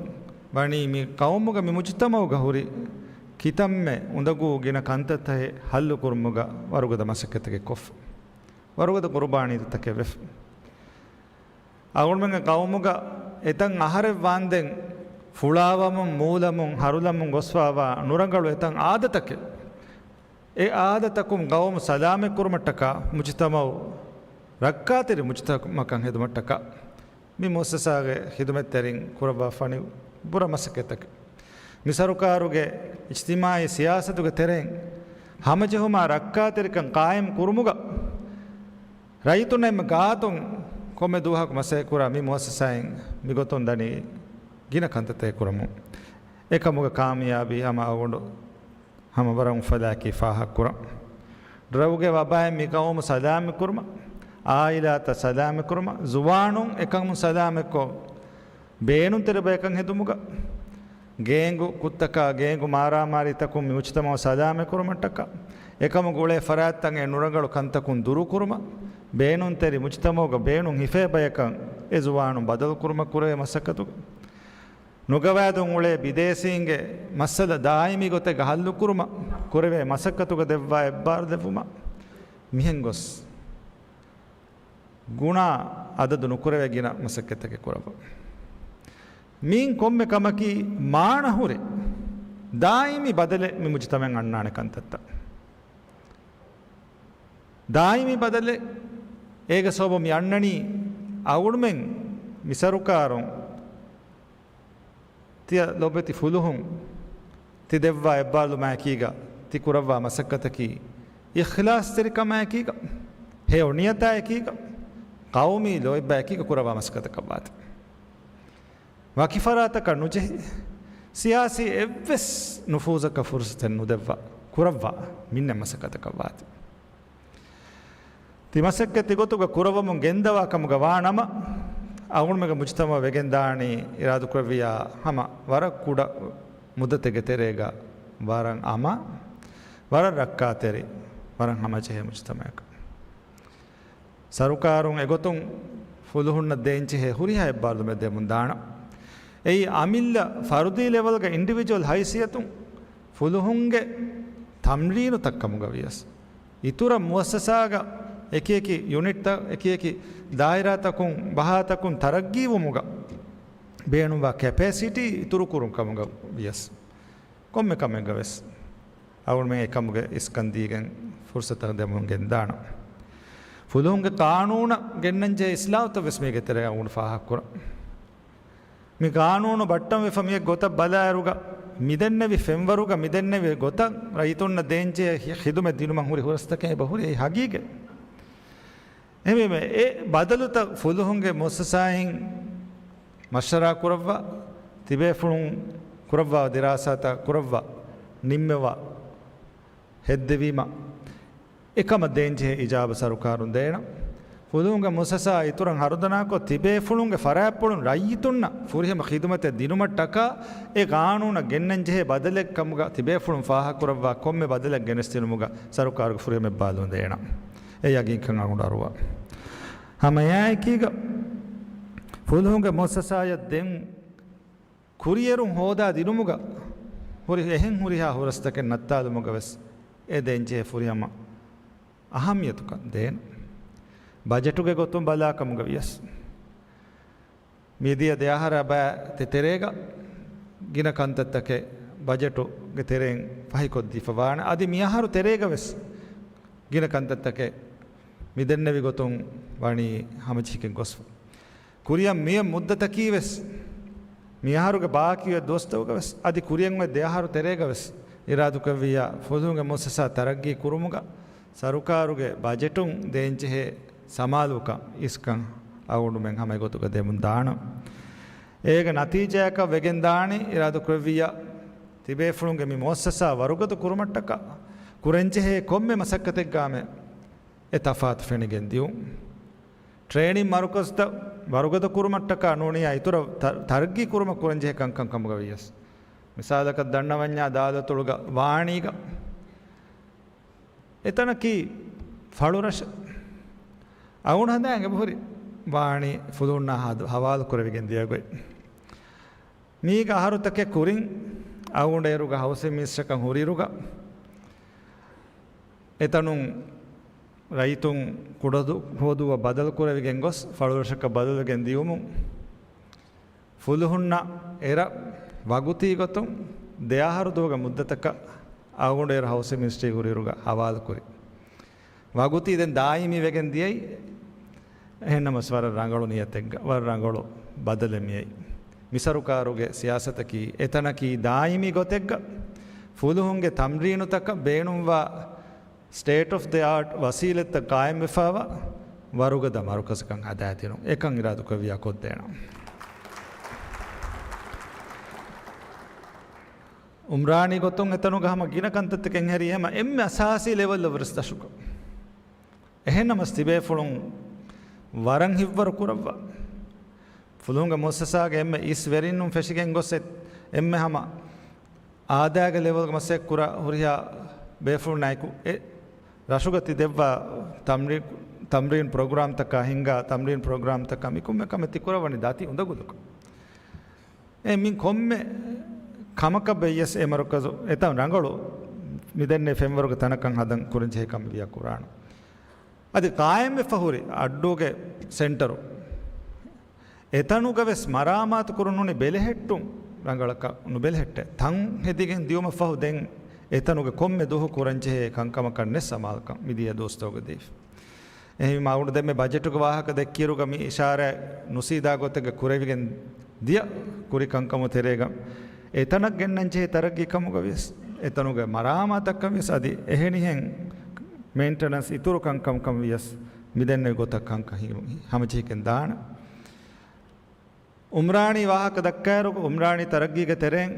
ވަނީ މި ޤައުމުގަ މި މުޖުތަމަޢުގަ ހުރި ކިތަންމެ އުނދަގޫ ގިނަ ކަންތައްތައް ޙައްލު ކުރުމުގަ ވަރުގަދަ މަސައްކަތެއް ކޮށްފަ. ވަރުގަދަ ޤުރުބާނީތަކެއް ވެފަ. އަޅުގަނޑުމެންގެ ޤައުމުގަ އެތައް އަހަރެއް ވާންދެން ފުޅާވަމުން، މޫލަމުން، ހަރުލަމުން ގޮސްފާވާ ނުރަނގަޅު އެތައް އާދަތަކެއް. އެ އާދަތަކުން ޤައުމު ސަލާމަތްކުރުމަށްޓަކާ، މުޖުތަމަޢު ރައްކާތެރި މުޖުތަމަޢަކަށް ހެދުމަށްޓަކާ، މި މުއައްސަސާގެ ޚިދުމަތްތެރިން ކުރައްވާފާނީ ބުރަ މަސައްކަތްތަކެއް. މި ސަރުކާރުގެ އިޖްތިމާޢީ ސިޔާސަތުގެ ތެރެއިން ހަމަޖެހުމާ ރައްކާތެރިކަން ޤާއިމް ކުރުމުގަ، ރައްޔިތުންނަށް އެންމެ ގާތުން ކޮންމެ ދުވަހަކު މަސައްކަތްކުރާ މި މުއައްސަސާއިން މިގޮތުން ދަނީ ގިނަ ކަންތައްތަކެއް ކުރަމުން. އެކަމުގެ ކާމިޔާބީ ހަމަ އަޅުގަނޑު ހަމަ ވަރަށް އުފަލާއެކީ ފާހަގަކުރަން. ޑްރަގުގެ ވަބާއިން މި ޤައުމު ސަލާމަތްކުރުމަށް، އާއިލާތައް ސަލާމަތްކުރުމަށް، ޒުވާނުން އެކަމުން ސަލާމަތްކޮށް، ބޭނުންތެރި ބަޔަކަށް ހެދުމުގަ، ގޭންގު ކުށްތަކާ، ގޭންގު މާރާމާރީތަކުން މި މުޖުތަމަޢު ސަލާމަތްކުރުމަށްޓަކާ، އެކަމުގަ އުޅޭ ފަރާތްތައް އެ ނުރަނގަޅު ކަންތަކުން ދުރުކުރުމަށް، ބޭނުންތެރި މުޖުތަމަޢުގަ ބޭނުން ހިފޭ ބަޔަކަށް އެ ޒުވާނުން ބަދަލުކުރުމަށް ކުރެވޭ މަސައްކަތުގަ، ނުގަވާދުން އުޅޭ ބިދޭސީންގެ މައްސަލަ ދާއިމީ ގޮތެއްގަ ހައްލުކުރުމަށް ކުރެވޭ މަސައްކަތުގަ ދެއްވާ އެއްބާރުލެއްވުމަށް މިހެން ގޮސް، ގުނާ އަދަދު ނުކުރެވޭ ގިނަ މަސައްކަތްތަކެއް ކުރައްވަ. މިއިން ކޮންމެ ކަމަކީ މާނަހުރި ދާއިމީ ބަދަލެއް މި މުޖުތަމަޢަށް އަންނާނެ ކަންތައްތައް. ދާއިމީ ބަދަލެއް އޭގެ ސަބަބުން މި އަންނަނީ އަޅުގަނޑުމެން މި ސަރުކާރުން ތިޔަ ލޮބެތި ފުލުހުން ތި ދެއްވާ އެއްބާރުލުމާއެކީގަ ތި ކުރައްވާ މަސައްކަތަކީ އިޚްލާޞްތެރިކަމާއެކީގަ، ހެޔޮ ނިޔަތާއެކީގަ، ޤައުމީ ލޯތްބާއެކީގަ ކުރައްވާ މަސައްކަތަކަށްވާތީ. ވަކި ފަރާތަކަށް ނުޖެހި، ސިޔާސީ އެއްވެސް ނުފޫޒަކަށް ފުރުޞަތެއް ނުދެއްވާ، ކުރައްވާ މިންނަ މަސައްކަތަކަށްވާތީ. ތި މަސައްކަތް ތިގޮތުގަ ކުރައްވަމުން ގެންދަވާ ކަމުގަ ވާ ނަމަ، އަޅުގަނޑުމެންގެ މުޖުތަމަޢު ވެގެންދާނީ އިރާދަކުރެއްވިއްޔާ ހަމަ ވަރަށް ކުޑަ މުއްދަތެއްގެ ތެރޭގަ ވަރަށް އަމާން، ވަރަށް ރައްކާތެރި، ވަރަށް ހަމަޖެހޭ މުޖުތަމަޢަކަށް. ސަރުކާރުން އެގޮތުން ފުލުހުންނަށް ދޭންޖެހޭ ހުރިހާ އެއްބާރުލުމެއް ދެމުން ދާނަން. އެއީ އަމިއްލަ ފަރުދީ ލެވެލްގެ އިންޑިވިޖުއަލް ހައިސިއްޔަތުން ފުލުހުންގެ ތަމްރީނުތައް ކަމުގަ ވިޔަސް، އިތުރަށް މުއައްސަސާގަ އެކިއެކި ޔުނިޓްތައް، އެކިއެކި ދާއިރާތަކުން ބަހާތަކުން ތަރައްގީވުމުގަ ބޭނުންވާ ކެޕޭސިޓީ އިތުރުކުރުން ކަމުގަ ވިޔަސް، ކޮންމެ ކަމެއްގަ ވެސް އަޅުގަނޑުމެން އެކަމުގެ އިސްކަން ދީގެން ފުރުޞަތަށް ދެމުން ގެންދާނަން. ފުލުހުންގެ ޤާނޫނަށް ގެންނަންޖެހޭ އިޞްލާޙުތައް ވެސް މީގެ ތެރެއަށް އަޅުގަނޑު ފާހަގަކުރަން. މި ޤާނޫނު ބައްޓަންވެފަ މިއެއް ގޮތަށް ބަލާއިރުގަ، މިދެންނެވި ފެންވަރުގަ މިދެންނެވި ގޮތަށް ރައްޔިތުންނަށް ދޭންޖެހޭ ޚި-، ޚިދުމަތް ދިނުމަށް ހުރި ހުރަސްތަކެއް އެބަ ހުރި އެއީ ހަގީގަތް. އެހެންވީމަ، އެ ބަދަލުތައް ފުލުހުންގެ މުއައްސަސާއިން މަޝްވަރާ ކުރައްވާ، ތިބޭފުޅުން ކުރައްވާ ދިރާސާތައް ކުރައްވާ، ނިންމެވާ، ހެއްދެވީމަ، އެކަމަށް ދޭންޖެހޭ އިޖާބަ ސަރުކާރުން ދޭނަން. ފުލުހުންގެ މުއައްސަސާ އިތުރަށް ހަރުދަނާކޮށް، ތިބޭފުޅުންގެ ފަރާތްޕުޅުން ރައްޔިތުންނަށް ފުރިހަމަ ޚިދުމަތެއް ދިނުމަށްޓަކާ، އެ ޤާނޫނަށް ގެންނަންޖެހޭ ބަދަލެއް ކަމުގަ ތިބޭފުޅުން ފާހަގަކުރައްވާ ކޮންމެ ބަދަލެއް ގެނެސްދިނުމުގަ ސަރުކާރުގެ ފުރިހަމަ އެއްބާރުލުން ދޭނަން. އެ ޔަގީންކަން އަޅުގަނޑު އަރުވާ. ހަމަ އެއާއެކީގަ، ފުލުހުންގެ މުއައްސަސާޔަށް ދެން ކުރިއެރުން ހޯދާ ދިނުމުގަ ހުރި އެހެން ހުރިހާ ހުރަސްތަކެއް ނައްތާލުމުގަ ވެސް އެ ދޭންޖެހޭ ފުރިހަމަ އަހައްމިޔަތުކަން ދޭން. ބަޖެޓުގެ ގޮތުން ބަލާކަމުގަ ވިޔަސް، މިދިޔަ ދެއަހަރާ ބައި ތެ-، ތެރޭގަ ގިނަ ކަންތައްތަކެއް ބަޖެޓުގެ ތެރެއިން ފަހިކޮށްދީފަ ވާނެ. އަދި މިއަހަރު ތެރޭގަ ވެސް ގިނަ ކަންތައްތަކެއް މިދެންނެވި ގޮތުން ވަނީ ހަމަޖެހިގެން ގޮސްފަ. ކުރިއަށް މިއޮތް މުއްދަތަކީ ވެސް، މިއަހަރުގެ ބާކީ އޮތް ދުވަސްތަކުގަ ވެސް، އަދި ކުރިއަށް އޮތް ދެ އަހަރު ތެރޭގަ ވެސް، އިރާދުކުރެއްވިއްޔާ ފުލުހުންގެ މުއައްސަސާ ތަރައްގީ ކުރުމުގަ ސަރުކާރުގެ ބަޖެޓުން ދޭންޖެހޭ ސަމާލުކަން އިސްކަން އަޅުގަނޑުމެން ހަމަ އެގޮތުގަ ދެމުން ދާނަން. އޭގެ ނަތީޖާއަކަށް ވެގެން ދާނީ އިރާދުކުރެއްވިއްޔާ ތިބޭފުޅުންގެ މި މުއައްސަސާ ވަރުގަދަ ކުރުމަށްޓަކާ ކުރަންޖެހޭ ކޮންމެ މަސައްކަތެއްގާމެ އެ ތަފާތު ފެނިގެން ދިޔުން. ޓްރޭނިން މަރުކަޒުތައް ވަރުގަދަ ކުރުމަށްޓަކާ ނޫނިއްޔާ އިތުރަށް ތަ-، ތަރައްގީ ކުރުމަށް ކުރަންޖެހޭ ކަންކަން ކަމުގަ ވިޔަސް، މިސާލަކަށް ދަންނަވަންޏާ ދާލަތުޅުގަ ވާނީގަ އެތަނަކީ ފަޅުރަށެއް. އަޅުގަނޑު ހަނދާން އެބަހުރި ވާނީ ފުލުހުންނާ ހަދު-، ހަވާލު ކުރެވިގެން ދިޔަ ގޮތް. މީގަ އަހަރުތަކެއް ކުރިން އަޅުގަނޑު އޭރުގަ ހައުސިން މިނިސްޓަކަށް ހުރިއިރުގަ، އެތަނުން ރައްޔިތުން ކުޑަދު-، ހޯދުއްވަ ބަދަލު ކުރެވިގެން ގޮސް، ފަޅުރަށަކަށް ބަދަލުވެގެން ދިޔުމުން، ފުލުހުންނަށް އެރަށް ވަގުތީ ގޮތުން ދެ އަހަރު ދުވަހުގެ މުއްދަތަކަށް އަޅުގަނޑު އޭރު ހައުސިން މިނިސްޓްރީ ހުރިއިރުގަ ހަވާލު ކުރި. ވަގުތީ ދެން ދާއިމީ ވެގެން ދިޔައީ. އެހެންނަމަސް ވަރަށް ރަނގަޅު ނިޔަތެއްގަ، ވަރަށް ރަނގަޅު ބަދަލެއް މިއައީ. މި ސަރުކާރުގެ ސިޔާސަތަކީ އެތަނަކީ ދާއިމީ ގޮތެއްގަ ފުލުހުންގެ ތަމްރީނުތަކަށް ބޭނުންވާ ސްޓޭޓް އޮފް ދަ އާޓް ވަސީލަތްތައް ގާއިމްވެފައިވާ ވަރުގަދަ މަރުކަޒަކަށް ހަދާދިނުން. އެކަން އިރާދުކުރެއްވިއްޔާ ކޮށްދޭނަން. އުމްރާނީ ގޮތުން އެތަނުގަ ހަމަ ގިނަ ކަންތައްތަކެއް ހެރީ ހަމަ އެންމެ އަސާސީ ލެވެލް އަށްވެސް ދަށުގަ. އެހެންނަމަސް ތިބޭފުޅުން ވަރަށް ހިތްވަރު ކުރައްވާ، ފުލުހުންގެ މުއައްސަސާގެ އެންމެ އިސް ވެރިންނުން ފެށިގެން ގޮސް އެ-، އެންމެ ހަމަ އާދައިގެ ލެވެލްގެ މަސައްކަތް ކުރާ ހުރިހާ ބޭފުޅުންނާއެކު އެ ރަށުގަ ތި ދެއްވާ ތަމްރީން، ތަމްރީން ޕްރޮގްރާމްތަކާ ހިންގާ ތަމްރީން ޕްރޮގްރާމްތަކާ މި ކޮންމެ ކަމެއް ތި ކުރައްވަނީ ދަތި އުނދަގުލަކަށް. އެ މި ކޮންމެ ކަމަކަށް ވެއްޔަސް އެ މަރުކަޒު އެތަން ރަނގަޅު މިދެންނެވި ފެންވަރުގެ ތަނަކަށް ހަދަން ކުރަންޖެހޭ ކަމެއް ވިޔަ ކުރާނަން. އަދި ގާއިމްވެފަ ހުރި އައްޑޫގެ ސެންޓަރު އެތަނުގަ ވެސް މަރާމާތު ކުރަން ހުންނެވި ބެލެހެއްޓުން ރަނގަޅަކަށް ނުބެލެހެއްޓޭ. ތަން ހެދިގެން ދިޔުމަށްފަހު ދެން އެތަނުގެ ކޮންމެ ދުވަހު ކުރަންޖެހޭ ކަންކަމަކަށް ނެތް ސަމާލުކަން މިދިޔަ ދުވަސްތަކުގަ ދީފަ. އެހެންވީމަ އަޅުގަނޑު ދެންމެ ބަޖެޓުގެ ވާހަކަ ދެއްކިއިރުގަ މި އިޝާރާތް ނުސީދާ ގޮތެއްގަ ކުރެވިގެން ދިޔަ ކުރި ކަންކަމުގެ ތެރޭގަ އެތަނަށް ގެންނަންޖެހޭ ތަރައްގީ ކަމުގަ ވިޔަސް، އެތަނުގެ މަރާމާތަށް ކަން ވިޔަސް، އަދި އެހެނިހެން މެއިންޓެނަންސް އިތުރު ކަންކަމަކަށް ވިޔަސް، މިދެންނެވި ގޮތަށް ކަންކަން ހި-، ހަމަޖެހިގެން ދާނެ. އުމްރާނީ ވާހަކަ ދައްކާއިރު، އުމްރާނީ ތަރައްގީގެ ތެރެއިން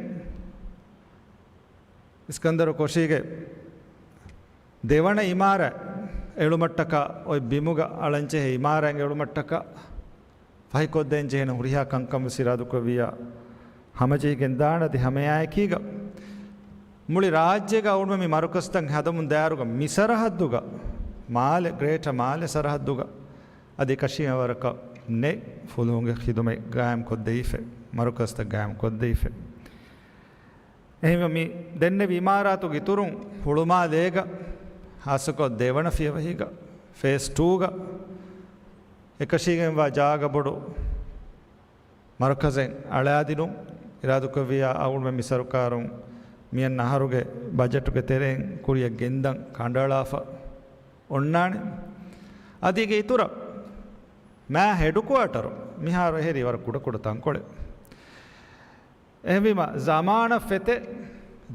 އިސްކަންދަރު ކޮށީގެ ދެވަނަ އިމާރާތް އެޅުމަށްޓަކާ އޮތް ބިމުގަ އަޅަންޖެހޭ އިމާރާތް އެޅުމަށްޓަކާ ފަހިކޮށްދޭން ޖެހޭނެ ހުރިހާ ކަންކަން ވެސް އިރާދުކުރެއްވިއްޔާ ހަމަޖެހިގެން ދާނެ. އަދި ހަމައެއާއެކީގަ މުޅި ރާއްޖޭގަ އަޅުގަނޑުމެން މި މަރުކަޒުތައް ހަދަމުން ދާއިރުގަ މި ސަރަހައްދުގަ މާލެ، ގްރޭޓަ މާލެ ސަރަހައްދުގަ އަދި އެކަށީގެން ވަރަކަށް ނެތް ފުލުހުންގެ ޚިދުމަތް ގާއިމްކޮށްދެވިފަ، މަރުކަޒުތައް ގާއިމްކޮށްދެވިފަ. އެހެންވެ، މި ދެންނެވި އިމާރާތުގެ އިތުރުން ހުޅުމާލޭގަ، ހާއްސަކޮށް ދެވަނަ ފިޔަވަހީގަ، ފޭސް ޓޫގަ އެކަށީގެންވާ ޖާގަ ބޮޑު މަރުކަޒެއް އަޅާދިނުން އިރާދުކުރެއްވިއްޔާ އަޅުގަނޑުމެން މި ސަރުކާރުން މިއަންނަ އަހަރުގެ ބަޖެޓުގެ ތެރެއިން ކުރިއަށް ގެންދަން ކަނޑައަޅާފަ އޮންނާނެ. އަދި އޭގެ އިތުރަށް މާ ހެޑްކުއާޓަރު މިހާރު އެހެރީ ވަރަށް ކުޑަކުޑަ ތަންކޮޅެއް. އެހެންވީމަ، ޒަމާނަށް ފެތެ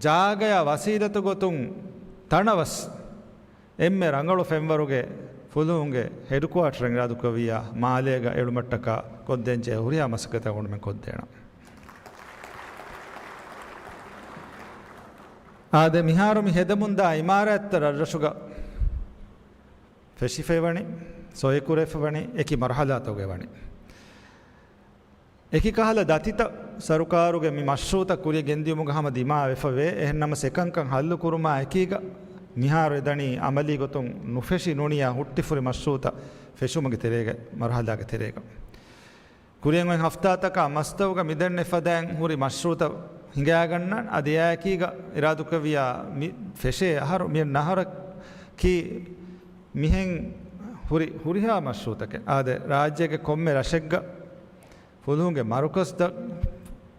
ޖާގަޔާ ވަސީލަތު ގޮތުން ތަނަވަސް އެންމެ ރަނގަޅު ފެންވަރުގެ ފުލުހުންގެ ހެޑްކުއާޓަރެއް އިރާދުކުރެއްވިއްޔާ މާލޭގަ އެޅުމަށްޓަކާ ކޮށްދޭންޖެހޭ ހުރިހާ މަސައްކަތެއް އަޅުގަނޑުމެން ކޮށްދޭނަން. އާދެ، މިހާރު މި ހެދެމުންދާ އިމާރާތްތައް ރަށްރަށުގަ ފެށިފައިވަނީ، ސޮއިކުރެފައިވަނީ، އެކި މަރުހަލާތަކުގައިވަނީ. އެކި ކަހަލަ ދަތިތައް ސަރުކާރުގެ މި މަޝްރޫއުތައް ކުރިއަށް ގެންދިޔުމުގަ ހަމަ ދިމާވެފަވޭ. އެހެންނަމަސް އެކަންކަން ހައްލުކުރުމާ އެކީގަ މިހާރު އެދަނީ އަމަލީ ގޮތުން ނުފެށި ނޫނިއްޔާ ހުއްޓިފުރި މަޝްރޫއުތައް ފެށުމުގެ ތެރޭގަ، މަރުހަލާގެ ތެރޭގަ. ކުރިއަށް އޮތް ހަފްތާތަކާ މަސްތަކުގަ މިދެންނެވި ފަދައިން ހުރި މަޝްރޫއުތައް ހިނގާގަންނަން. އަދި އެއާއެކީގަ އިރާދުކުރެއްވިއްޔާ މި ފެށޭ އަހަރު، މި އަހަރަކީ މިހެން ހުރި ހުރިހާ މަޝްރޫއުތަކެއް. އާދެ، ރާއްޖޭގެ ކޮންމެ ރަށެއްގަ ފުލުހުންގެ މަރުކަޒުތައް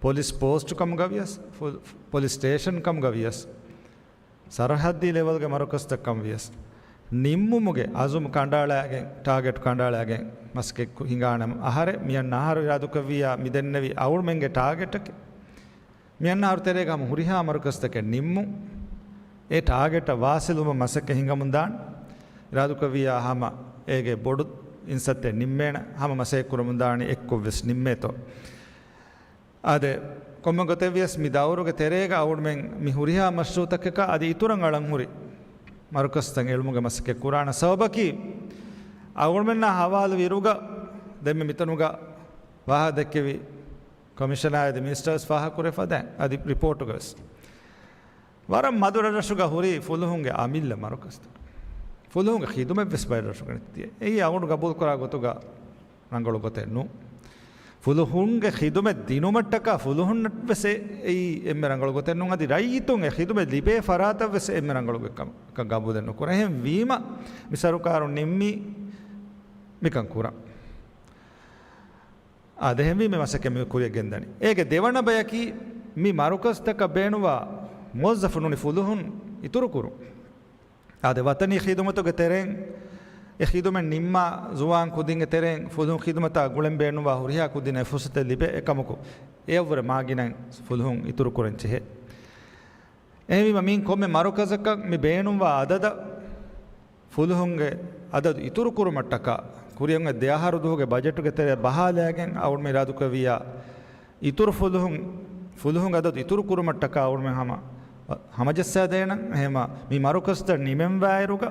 ޕޮލިސް ޕޯސްޓު ކަމުގަ ވިޔަސް، ފު-، ޕޮލިސް ސްޓޭޝަން ކަމުގަ ވިޔަސް، ސަރަހައްދީ ލެވެލްގެ މަރުކަޒުތައް ކަމުގަ ވިޔަސް، ނިންމުމުގެ އަޒުމް ކަނޑައަޅާގެން، ޓާގެޓް ކަނޑައަޅާގެން މަސައްކަތް ކު-، ހިނގާނަމަ، އަހަރެއް މިއަންނަ އަހަރު އިރާދުކުރެއްވިއްޔާ މިދެންނެވި އަޅުމެންގެ ޓާގެޓަކީ، މިއަންނަ އަހަރު ތެރޭގަ ހަމަ ހުރިހާ މަރުކަޒުތަކެއް ނިންމުން، އެ ޓާގެޓަށް ވާސިލުވުމަށް މަސައްކަތް ހިނގަމުން ދާން. އިރާދުކުރެއްވިއްޔާ ހަމަ އޭގެ ބޮޑު އިންސައްތެއް ނިންމޭނެ، ހަމަ މަސައްކަތް ކުރަމުން ދާނީ އެއްކޮށްވެސް ނިންމޭތޯ. އާދެ، ކޮންމެ ގޮތެއްވިޔަސް މި ދައުރުގެ ތެރޭގަ އަޅުމެން މި ހުރިހާ މަޝްރޫއުތަކަކަށް އަދި އިތުރަށް އަޅަން ހުރި މަރުކަޒުތައް އެޅުމުގެ މަސައްކަތް ކުރާނަ. ސަބަބަކީ އަޅުމެންނާ ހަވާލު އިރުގަ ދެންމެ މިތަނުގަ ވާހަކަ ދެއްކެވި ކޮމިޝަނާ އަދި މިނިސްޓަރސް ފާހަގަކުރެފަ ދެން އަދި ރިޕޯޓުގަވެސް ވަރަށް މަދު ރަށްރަށުގަ ހުރި ފުލުހުންގެ އަމިއްލަ މަރުކަޒުތައް. ފުލުހުންގެ ޚިދުމަތްވެސް ބައެއް ރަށުގަ ނެތި. އެއީ އަޅުގަނޑު ގަބޫލުކުރާ ގޮތުގަ ރަނގަޅު ގޮތެއް ނޫން. ފުލުހުންގެ ޚިދުމަތް ދިނުމަށްޓަކާ ފުލުހުންނަށްވެސް އެ-، އެއީ އެންމެ ރަނގަޅު ގޮތެއް ނޫން. އަދި ރައްޔިތުން އެ ޚިދުމަތް ލިބޭ ފަރާތަށްވެސް އެންމެ ރަނގަޅު ގޮތްކަމަކަށް ގަބޫލެއް ނުކުރޭ. އެހެން ވީމަ، މި ސަރުކާރުން ނިންމީ މިކަން ކުރަން. އާދެ، އެހެންވީމަ މަސައްކަތް މި ކުރިއަށް ގެންދަނީ. އޭގެ ދެވަނަ ބަޔަކީ، މި މަރުކަޒުތަކަށް ބޭނުންވާ މުވައްޒަފު ނޫނީ ފުލުހުން އިތުރުކުރުން. އާދެ، ވަތަނީ ޚިދުމަތުގެ ތެރެއިން، އެ ޚިދުމަތް ނިންމާ ޒުވާން ކުދިންގެ ތެރެއިން ފުލުހުން ޚިދުމަތާ ގުޅެން ބޭނުންވާ ހުރިހާ ކުދިންނަށް އެ ފުރުސަތެއް ލިބޭ އެކަމަކު، އެއަށްވުރެ މާގިނައިން ފުލުހުން އިތުރުކުރަން ޖެހޭ. އެހެންވީމަ، މިއިން ކޮންމެ މަރުކަޒަކަށް މި ބޭނުންވާ އަދަދަށް ފުލުހުންގެ އަދަދު އިތުރުކުރުމަށްޓަކާ، ކުރިއަށް އޮތް ދެ އަހަރު ދުވަހުގެ ބަޖެޓުގެ ތެރެއަށް ބަހާލައިގެން އަޅުގަނޑު އިރާދުކުރެއްވިއްޔާ، އިތުރު ފުލުހުން، ފުލުހުން އަދަދު އިތުރުކުރުމަށްޓަކާ އަޅުގަނޑު ހަމަ، ހަމަޖައްސާދޭނަން. އެހެންވީމަ، މި މަރުކަޒުތައް ނިމެންވާއިރުގަ،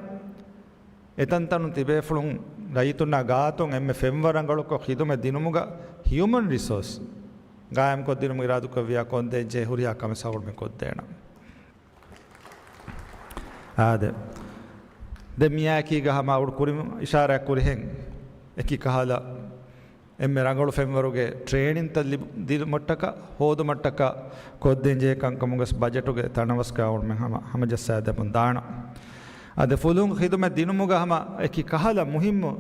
އެތަންތަނުން ތިބޭފުޅުން ރައްޔިތުންނާ ގާތުން އެންމެ ފެންވަރަށް ރަނގަޅުކޮށް ޚިދުމަތް ދިނުމުގަ ހިއުމަން ރިސޯސް ގާއިމްކޮށްދިނުމަށް އިރާދުކުރެއްވިއްޔާ ކޮން ދޭންޖެހޭ ހުރިހާ ކަމެއް އަޅުގަނޑު ކޮށްދޭނަން. އާދެ. ދެން މިއާއެކީގަ ހަމަ އަޅުގަނޑު ކުރިން އިޝާރާތް ކުރިހެން އެކި ކަހަލަ އެންމެ ރަނގަޅު ފެންވަރުގެ ޓްރޭނިންތައް ލިބު-، ދިނުމަށްޓަކާ، ހޯދުމަށްޓަކާ ކޮށްދޭން ޖެހޭ ކަންކަމުގަސް ބަޖެޓުގެ ތަނަވަސްގަ އަޅުގަނޑުމެން ހަމަ ހަމަޖައްސާދެމުން ދާނަން. އަދި ފުލުހުން ޚިދުމަތް ދިނުމުގަ ހަމަ އެކި ކަހަލަ މުހިއްމު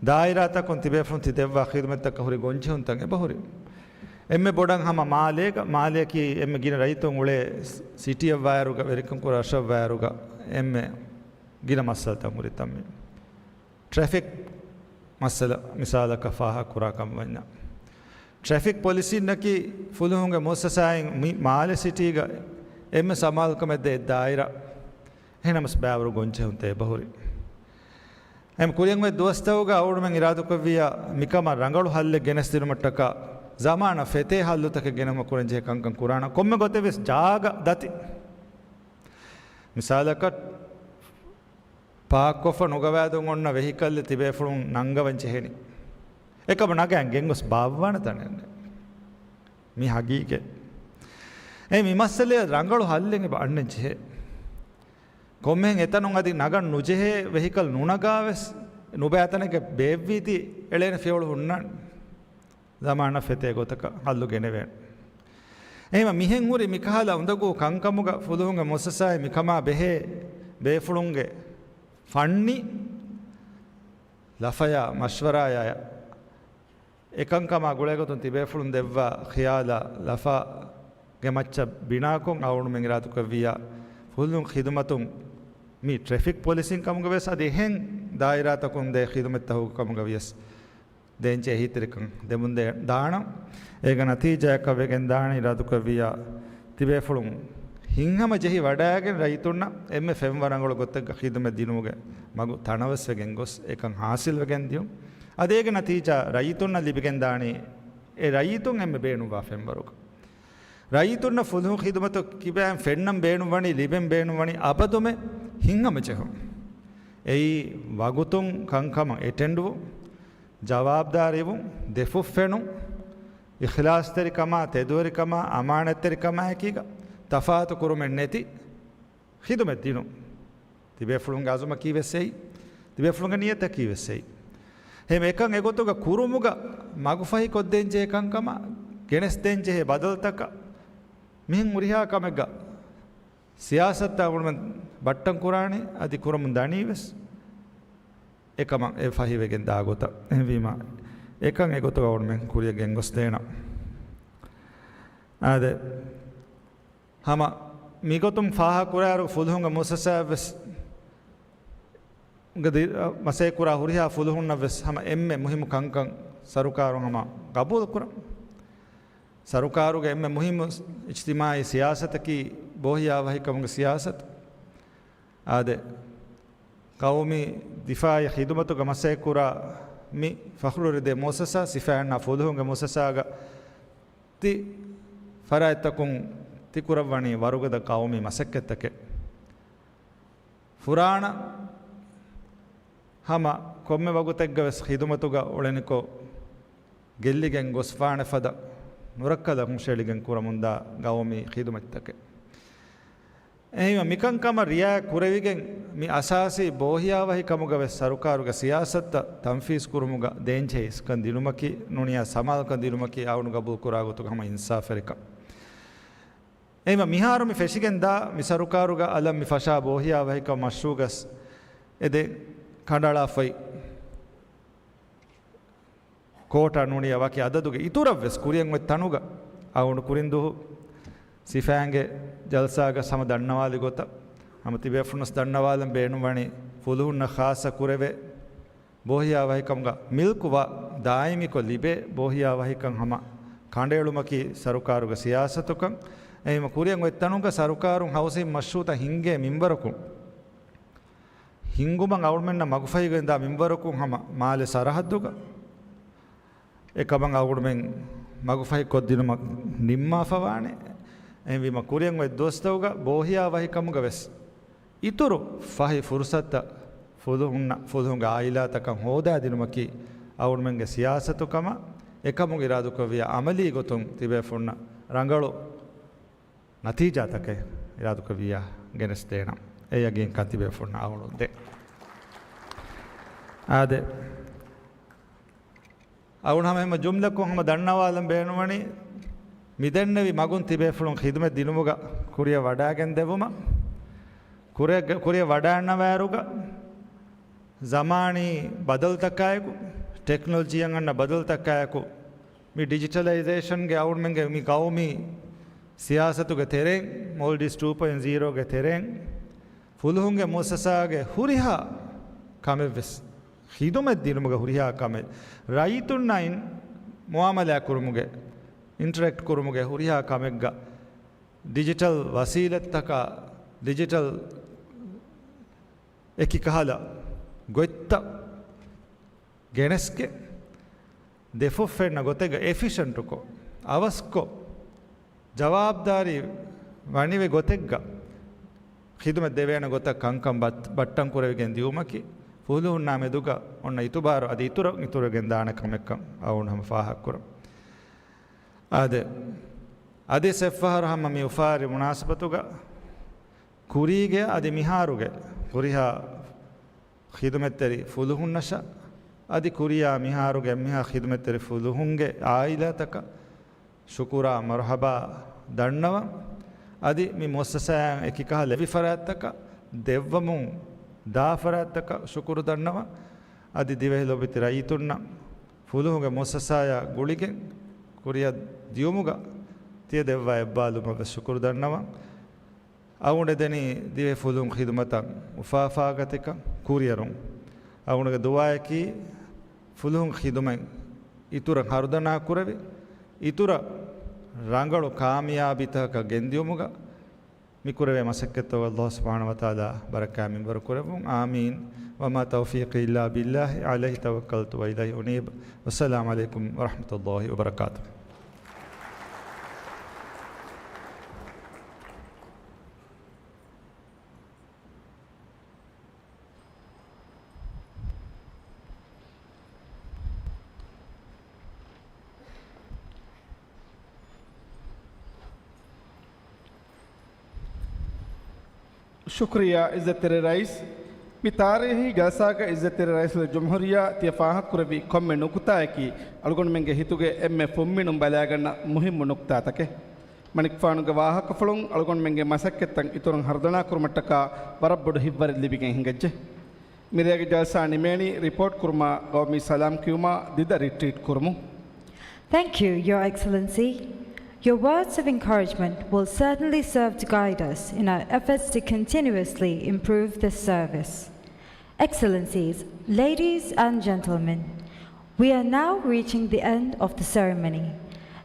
ދާއިރާތަކުން ތިބޭފުޅުން ތި ދެއްވާ ޚިދުމަތްތަކަށް ހުރި ގޮންޖެހުންތައް އެބަހުރި. އެންމެ ބޮޑަށް ހަމަ މާލޭގަ، މާލެއަކީ އެންމެ ގިނަ ރައްޔިތުން އުޅޭ ސި-، ސިޓީއަށްވާއިރުގަ، ވެރިކަން ކުރާ ރަށަށްވާއިރުގަ އެންމެ ގިނަ މައްސަލަތައް ހުރި ތަން މި. ޓްރެފިކް މައްސަލަ މިސާލަކަށް ފާހަގަކުރާ ކަމަށް ވަންޏާ، ޓްރެފިކް ޕޮލިސީންނަކީ ފުލުހުންގެ މުއައްސަސާއިން މި މާލެ ސިޓީގަ އެންމެ ސަމާލުކަމެއް ދޭ ދާއިރާ. އެހެނަސް ބައިވަރު ގޮންޖެހުންތައް އެބަހުރި. އެހެން ކުރިއަށް އޮތް ދުވަސްތަކުގަ އަޅުގަނޑުމެން އިރާދަކުރެއްވިއްޔާ، މިކަމަށް ރަނގަޅު ހައްލެއް ގެނެސްދިނުމަށްޓަކާ، ޒަމާނަށް ފެތޭ ހައްލުތަކެއް ގެނައުމަށް ކުރަންޖެހޭ ކަންކަން ކުރާނަން. ކޮންމެ ގޮތެއްވެސް ޖާގަ ދަތި. މިސާލަކަށް، ޕާކްކޮށްފަ ނުގަވާދުން އޮންނަ ވެހިކަލްއެއް ތިބޭފުޅުން ނަންގަވަން ޖެހެނީ. އެކަމަށް ނަގައިން ގެންގޮސް ބާއްވާނެ ތަނެއް ނެތް. މީ ހަގީގަތް. އެ މި މައްސަލައަށް ރަނގަޅު ހައްލެއް އެބަ އަންނަން ޖެހޭ. ކޮންމެހެން އެތަނުން އަދި ނަގަން ނުޖެހޭ ވެހިކަލް ނުނަގާވެސް، ނުބައި ތަނެއްގަ ބޭއްވީތީ އެޅޭނެ ފިޔަވަޅު ހުންނާނެ. ޒަމާނަށް ފެތޭ ގޮތަކަށް ހައްލު ގެނެވޭނެ. އެހެންވީމަ މިހެން ހުރި މިކަހަލަ އުނދަގޫ ކަންކަމުގަ ފުލުހުންގެ މުއައްސަސާއިން މިކަމާ ބެހޭ ބޭފުޅުންގެ ފަންނި ލަފަޔާ މަޝްވަރާޔާ އެކަންކަމާ ގުޅޭގޮތުން ތިބޭފުޅުން ދެއްވާ ޚިޔާލާ ލަފާގެ މައްޗަށް ބިނާކޮށް އަޅުގަނޑުމެން އިރާދަކުރެއްވިއްޔާ، ފުލުހުން ޚިދުމަތުން މި ޓްރެފިކް ޕޮލިސިން ކަމުގަ ވިޔަސް އަދި އެހެން ދާއިރާތަކުން ދޭ ޚިދުމަތްތަކުގެ ކަމުގަ ވިޔަސް ދޭންޖެހޭ އެހީތެރިކަން ދެމުން ދޭ-، ދާނަން. އޭގެ ނަތީޖާއަކަށް ވެގެން ދާނީ އިރާދަކުރެއްވިއްޔާ، ތިބޭފުޅުން ހިތްހަމަޖެހި ވަޑައިގެން ރައްޔިތުންނަށް އެންމެ ފެންވަރަށް ރަނގަޅު ގޮތެއްގަ ޚިދުމަތް ދިނުމުގެ މަގު ތަނަވަސްވެގެން ގޮސް އެކަން ހާސިލްވެގެން ދިޔުން. އަދި އޭގެ ނަތީޖާ ރައްޔިތުންނަށް ލިބިގެން ދާނީ އެ ރައްޔިތުން އެންމެ ބޭނުންވާ ފެންވަރުގަ. ރައްޔިތުންނަށް ފުލުހުން ޚިދުމަތު ކިބައިން ފެންނަން ބޭނުންވަނީ، ލިބެން ބޭނުންވަނީ އަބަދުމެ ހިތްހަމަޖެހުން. އެއީ ވަގުތުން ކަންކަމަށް އެޓެންޑްވުން، ޖަވާބުދާރީވުން، ދެފުށްފެނުން، އިޚްލާޞްތެރިކަމާ، ތެދުވެރިކަމާ، އަމާނަތްތެރިކަމާއެކީގަ ތަފާތު ކުރުމެއް ނެތި ޚިދުމަތް ދިނުން. ތިބޭފުޅުންގެ އަޒުމަކީ ވެސް އެއީ. ތިބޭފުޅުންގެ ނިޔަތަކީ ވެސް އެއީ. އެހެން އެކަން އެގޮތުގަ ކުރުމުގަ މަގުފަހިކޮށްދޭންޖެހޭ ކަންކަމާ، ގެނެސްދޭންޖެހޭ ބަދަލުތަކަށް މިހެން ހުރިހާ ކަމެއްގަ ސިޔާސަތުތައް އަޅުގަނޑުމެން ބައްޓަން ކުރާނީ، އަދި ކުރަމުން ދަނީ ވެސް އެކަމަށް އެ ފަހިވެގެން ދާ ގޮތަށް. އެހެންވީމަ، އެކަން އެގޮތުގަ އަޅުގަނޑުމެން ކުރިއަށް ގެންގޮސްދޭނަން. އާދެ، ހަމަ މިގޮތުން ފާހަގަކުރާއިރު ފުލުހުންގެ މުއައްސަސާއަށްވެސް ގަ ދި-، މަސައްކަތްކުރާ ހުރިހާ ފުލުހުންނަށް ވެސް ހަމަ އެންމެ މުހިއްމު ކަންކަން ސަރުކާރުން ހަމަ ގަބޫލުކުރަން. ސަރުކާރުގެ އެންމެ މުހިއްމު އިޖްތިމާޢީ ސިޔާސަތަކީ ބޯހިޔާވަހިކަމުގެ ސިޔާސަތު. އާދެ، ޤައުމީ ދިފާޢީ ޚިދުމަތުގަ މަސައްކަތްކުރާ މި ފަޚްރުވެރިދޭ މުއައްސަސާ ސިފައިންނާ ފުލުހުންގެ މުއައްސަސާގަ ތި ފަރާތްތަކުން ތި ކުރައްވަނީ ވަރުގަދަ ޤައުމީ މަސައްކަތްތަކެއް. ފުރާނަ ހަމަ ކޮންމެ ވަގުތެއްގަ ވެސް ޚިދުމަތުގަ އުޅެނިކޮށް، ގެއްލިގެން ގޮސްފާނެ ފަދަ ނުރައްކަލަށް ހުށައެޅިގެން ކުރަމުންދާ ގައުމީ ޚިދުމަތްތަކެއް. އެހެންވެ، މިކަންކަމަށް ރިޢާޔަތް ކުރެވިގެން، މި އަސާސީ ބޯހިޔާވަހިކަމުގަ ވެސް ސަރުކާރުގެ ސިޔާސަތުތައް ތަންފީޒު ކުރުމުގަ ދޭންޖެހޭ އިސްކަން ދިނުމަކީ، ނޫނިޔާ ސަމާލުކަން ދިނުމަކީ އަޅުގަނޑު ގަބޫލު ކުރާ ގޮތުގަ ހަމަ އިންސާފުވެރިކަން. އެހެންވެ، މިހާރު މި ފެށިގެން ދާ މި ސަރުކާރުގަ އަލަށް މި ފަށާ ބޯހިޔާވަހިކަމު މަޝްރޫޢުގަސް އެދެން ކަނޑައަޅާފައި ކޯޓާ ނޫނިޔާ ވަކި އަދަދުގެ އިތުރަށް ވެސް ކުރިއަށް އޮތް ތަނުގަ އަޅުގަނޑު ކުރިން ދުވަހު ސިފައިންގެ ޖަލްސާގަ ހަމަ ދަންނަވާލި ގޮތަށް، ހަމަ ތިބޭފުޅުންނަސް ދަންނަވާލަން ބޭނުންވަނީ ފުލުހުންނަށް ޚާއްޞަ ކުރެވޭ ބޯހިޔާވަހިކަމުގަ މިލްކު ވާ ދާއިމީކޮށް ލިބޭ ބޯހިޔާވަހިކަން ހަމަ ކަނޑައެޅުމަކީ ސަރުކާރުގެ ސިޔާސަތުކަން. އެހެންވީމަ ކުރިއަށް އޮތް ތަނުގަ ސަރުކާރުން ހައުސިން މަޝްރޫޢުތައް ހިންގޭ މިންވަރަކުން، ހިންގުމަށް އަޅުގަނޑުމެންނަށް މަގުފަހިގެންދާ މިންވަރަކުން ހަމަ މާލެ ސަރަހައްދުގަ އެކަމަށް އަޅުގަނޑުމެން މަގުފަހިކޮށްދިނުމަށް ނިންމާފަވާނެ. އެހެންވީމަ ކުރިއަށް އޮތް ދުވަސްތަކުގަ ބޯހިޔާވަހިކަމުގަ ވެސް އިތުރު ފަހި ފުރުސަތުތައް ފުލުހުންނަށް، ފުލުހުންގެ އާއިލާތަކަށް ހޯދާދިނުމަކީ އަޅުގަނޑުމެންގެ ސިޔާސަތު ކަމަށް، އެކަމުގެ އިރާދަކުރެއްވިޔާ އަމަލީ ގޮތުން ތިބޭފުޅުންނަށް ރަނގަޅު ނަތީޖާތަކެއް އިރާދަކުރެއްވިޔާ ގެނެސްދޭނަން. އެ ޔަގީންކަން ތިބޭފުޅުންނަށް އަޅުގަނޑު ދޭ. އާދެ، އަޅުގަނޑު ހަމަ ހަމަ ޖުމްލަކޮށް ހަމަ ދަންނަވާލަން ބޭނުންވަނީ، މިދެންނެވި މަގުން ތިބޭފުޅުން ޚިދުމަތް ދިނުމުގަ ކުރިއަށް ވަޑައިގެން ދެވުމަށް، ކުރިއަށް، ކުރިއަށް ވަޑައިގަންނަވާއިރުގަ، ޒަމާނީ ބަދަލުތަކާއެކު، ޓެކްނޮލޮޖީއަށް އަންނަ ބަދަލުތަކާއެކު، މި ޑިޖިޓަލައިޒޭޝަންގެ އަޅުގަނޑުމެންގެ މި ގައުމީ ސިޔާސަތުގެ ތެރެއިން، މޯލްޑިވްސް ޓޫ ޕޮއިންޓް ޒީރޯގެ ތެރެއިން، ފުލުހުންގެ މުއައްސަސާގެ ހުރިހާ ކަމެއްވެސް، ޚިދުމަތް ދިނުމުގެ ހުރިހާ ކަމެއް، ރައްޔިތުންނާއި މުއާމަލާތް ކުރުމުގެ، އިންޓަރެކްޓް ކުރުމުގެ ހުރިހާ ކަމެއްގަ، ޑިޖިޓަލް ވަސީލަތްތަކާ، ޑިޖިޓަލް އެކި ކަހަލަ ގޮތްތައް ގެނެސްގެން، ދެފުށްފެންނަ ގޮތެއްގަ އެފިޝަންޓުކޮށް، އަވަސްކޮށް، ޖަވާބުދާރީ ވަނިވި ގޮތެއްގަ ޚިދުމަތް ދެވޭނެ ގޮތަށް ކަންކަން ބައް-، ބައްޓަން ކުރެވިގެން ދިއުމަކީ، ފުލުހުންނާ މެދުގަ އޮންނަ އިތުބާރު އަދި އިތުރަށް އިތުރުވެގެން ދާނެ ކަމެއްކަން އަޅުގަނޑު ހަމަ ފާހަގަކުރަން. އާދެ، އަދި އެއްފަހަރު ހަމަ މި އުފާވެރި މުނާސަބަތުގަ ކުރީގެ އަދި މިހާރުގެ ހުރިހާ ޚިދުމަތްތެރި ފުލުހުންނަށާ، އަދި ކުރިޔާ މިހާރުގެ އެންމެހާ ޚިދުމަތްތެރި ފުލުހުންގެ އާއިލާތަކަށް ޝުކުރާ މަރުޙަބާ ދަންނަވަން. އަދި މި މުއައްސަސާއަށް އެކިކަހަލަ އެވި ފަރާތްތަކަށް ދެއްވަމުން ދާ ފަރާތްތަކަށް ޝުކުރު ދަންނަވަން. އަދި ދިވެހި ލޯބިވެތި ރައްޔިތުންނަށް ފުލުހުންގެ މުއައްސަސާއަށް ގުޅިގެން ކުރިއަށް ދިޔުމުގަ ތިޔަ ދެއްވާ އެއްބާލުމަށް ވެސް ޝުކުރު ދަންނަވަން. އަޅުގަނޑު ދެނީ ދިވެހި ފުލުހުން ޚިދުމަތަށް އުފާފާގަތިކަން ކުރިއެރުން. އަޅުގަނޑުގެ ދުޢާއަކީ ފުލުހުން ޚިދުމަތް އިތުރަށް ހަރުދަނާ ކުރެވި، އިތުރަށް ރަނގަޅު ކާމިޔާބީތަކަށް ގެންދިޔުމުގަ މި ކުރެވޭ މަސައްކަތްތަކަށް ﷲ ސުބްޙާނަހޫ ވަތަޢާލާ ބަރަކާތް މިންވަރު ކުރެއްވުން. އާމީން. وما توفيقي إلا بالله عليه توكلت وإليه أنيب. والسلام عليكم ورحمة الله وبركاته. ޝުކުރިއްޔާ ޢިއްޒަތްތެރި ރައީސް. މި ތާރީޚީ ޖަލްސާގަ ޢިއްޒަތްތެރި ރައީސުލްޖުމްހޫރިއްޔާ ތިޔަ ފާހަގަކުރެއްވި ކޮންމެ ނުކުތާއަކީ، އަޅުގަނޑުމެންގެ ހިތުގެ އެންމެ ފުންމިނުން ބަލާގަންނަ މުހިއްމު ނުކުތާތަކެއް. މަނިކުފާނުގެ ވާހަކަފުޅުން އަޅުގަނޑުމެންގެ މަސައްކަތްތައް އިތުރުން ހަރުދަނާކުރުމަށްޓަކާ ވަރަށް ބޮޑު ހިތްވަރެއް ލިބިގެން ހިނގައްޖެ. މިރޭގެ ޖަލްސާ ނިމޭނީ ރިޕޯޓް ކުރުމާ، ގައުމީ ސަލާމް ކިޔުމާ، ދިދަ ރިޓްރީޓް ކުރުމުން. Thank you, Your Excellency. Your words of encouragement will certainly serve to guide us in our efforts to continuously improve this service. Excellencies, ladies and gentlemen, we are now reaching the end of the ceremony.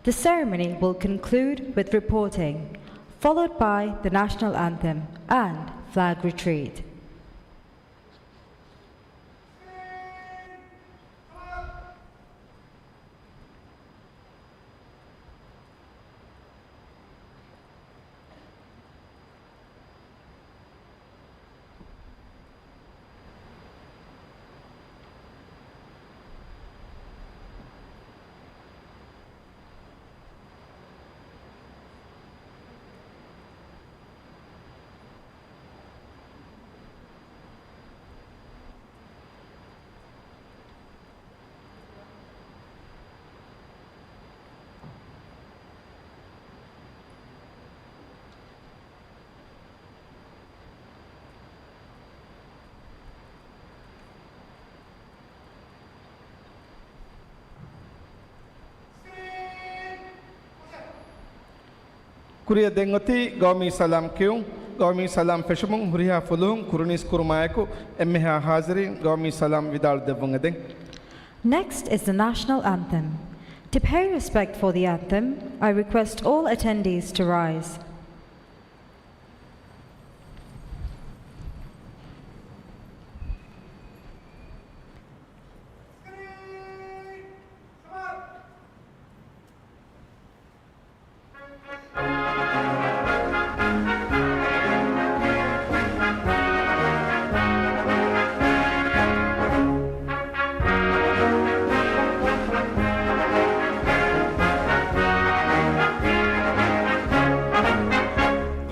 The ceremony will conclude with reporting, followed by the national anthem and flag retreat. ކުރިއަށް ދެން އޮތީ ގައުމީ ސަލާމް ކިޔުން. ގައުމީ ސަލާމް ފެށުމުން ހުރިހާ ފުލުހުން ކުރުނީސް ކުރުމާއެކު، އެންމެހާ ހާޒިރީން ގައުމީ ސަލާމް ވިދާޅު ދެއްވުން އެދެން. Next is the national anthem. To pay respect for the anthem, I request all attendees to rise.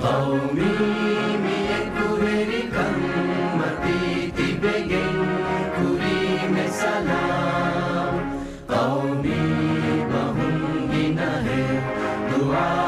ޤައުމީ މި އެކުވެރިކަން މަތީ ތިބެގެން ކުރީމެ ސަލާމް. ޤައުމީ ބަހުން ގިނަހެއް ދުޢާ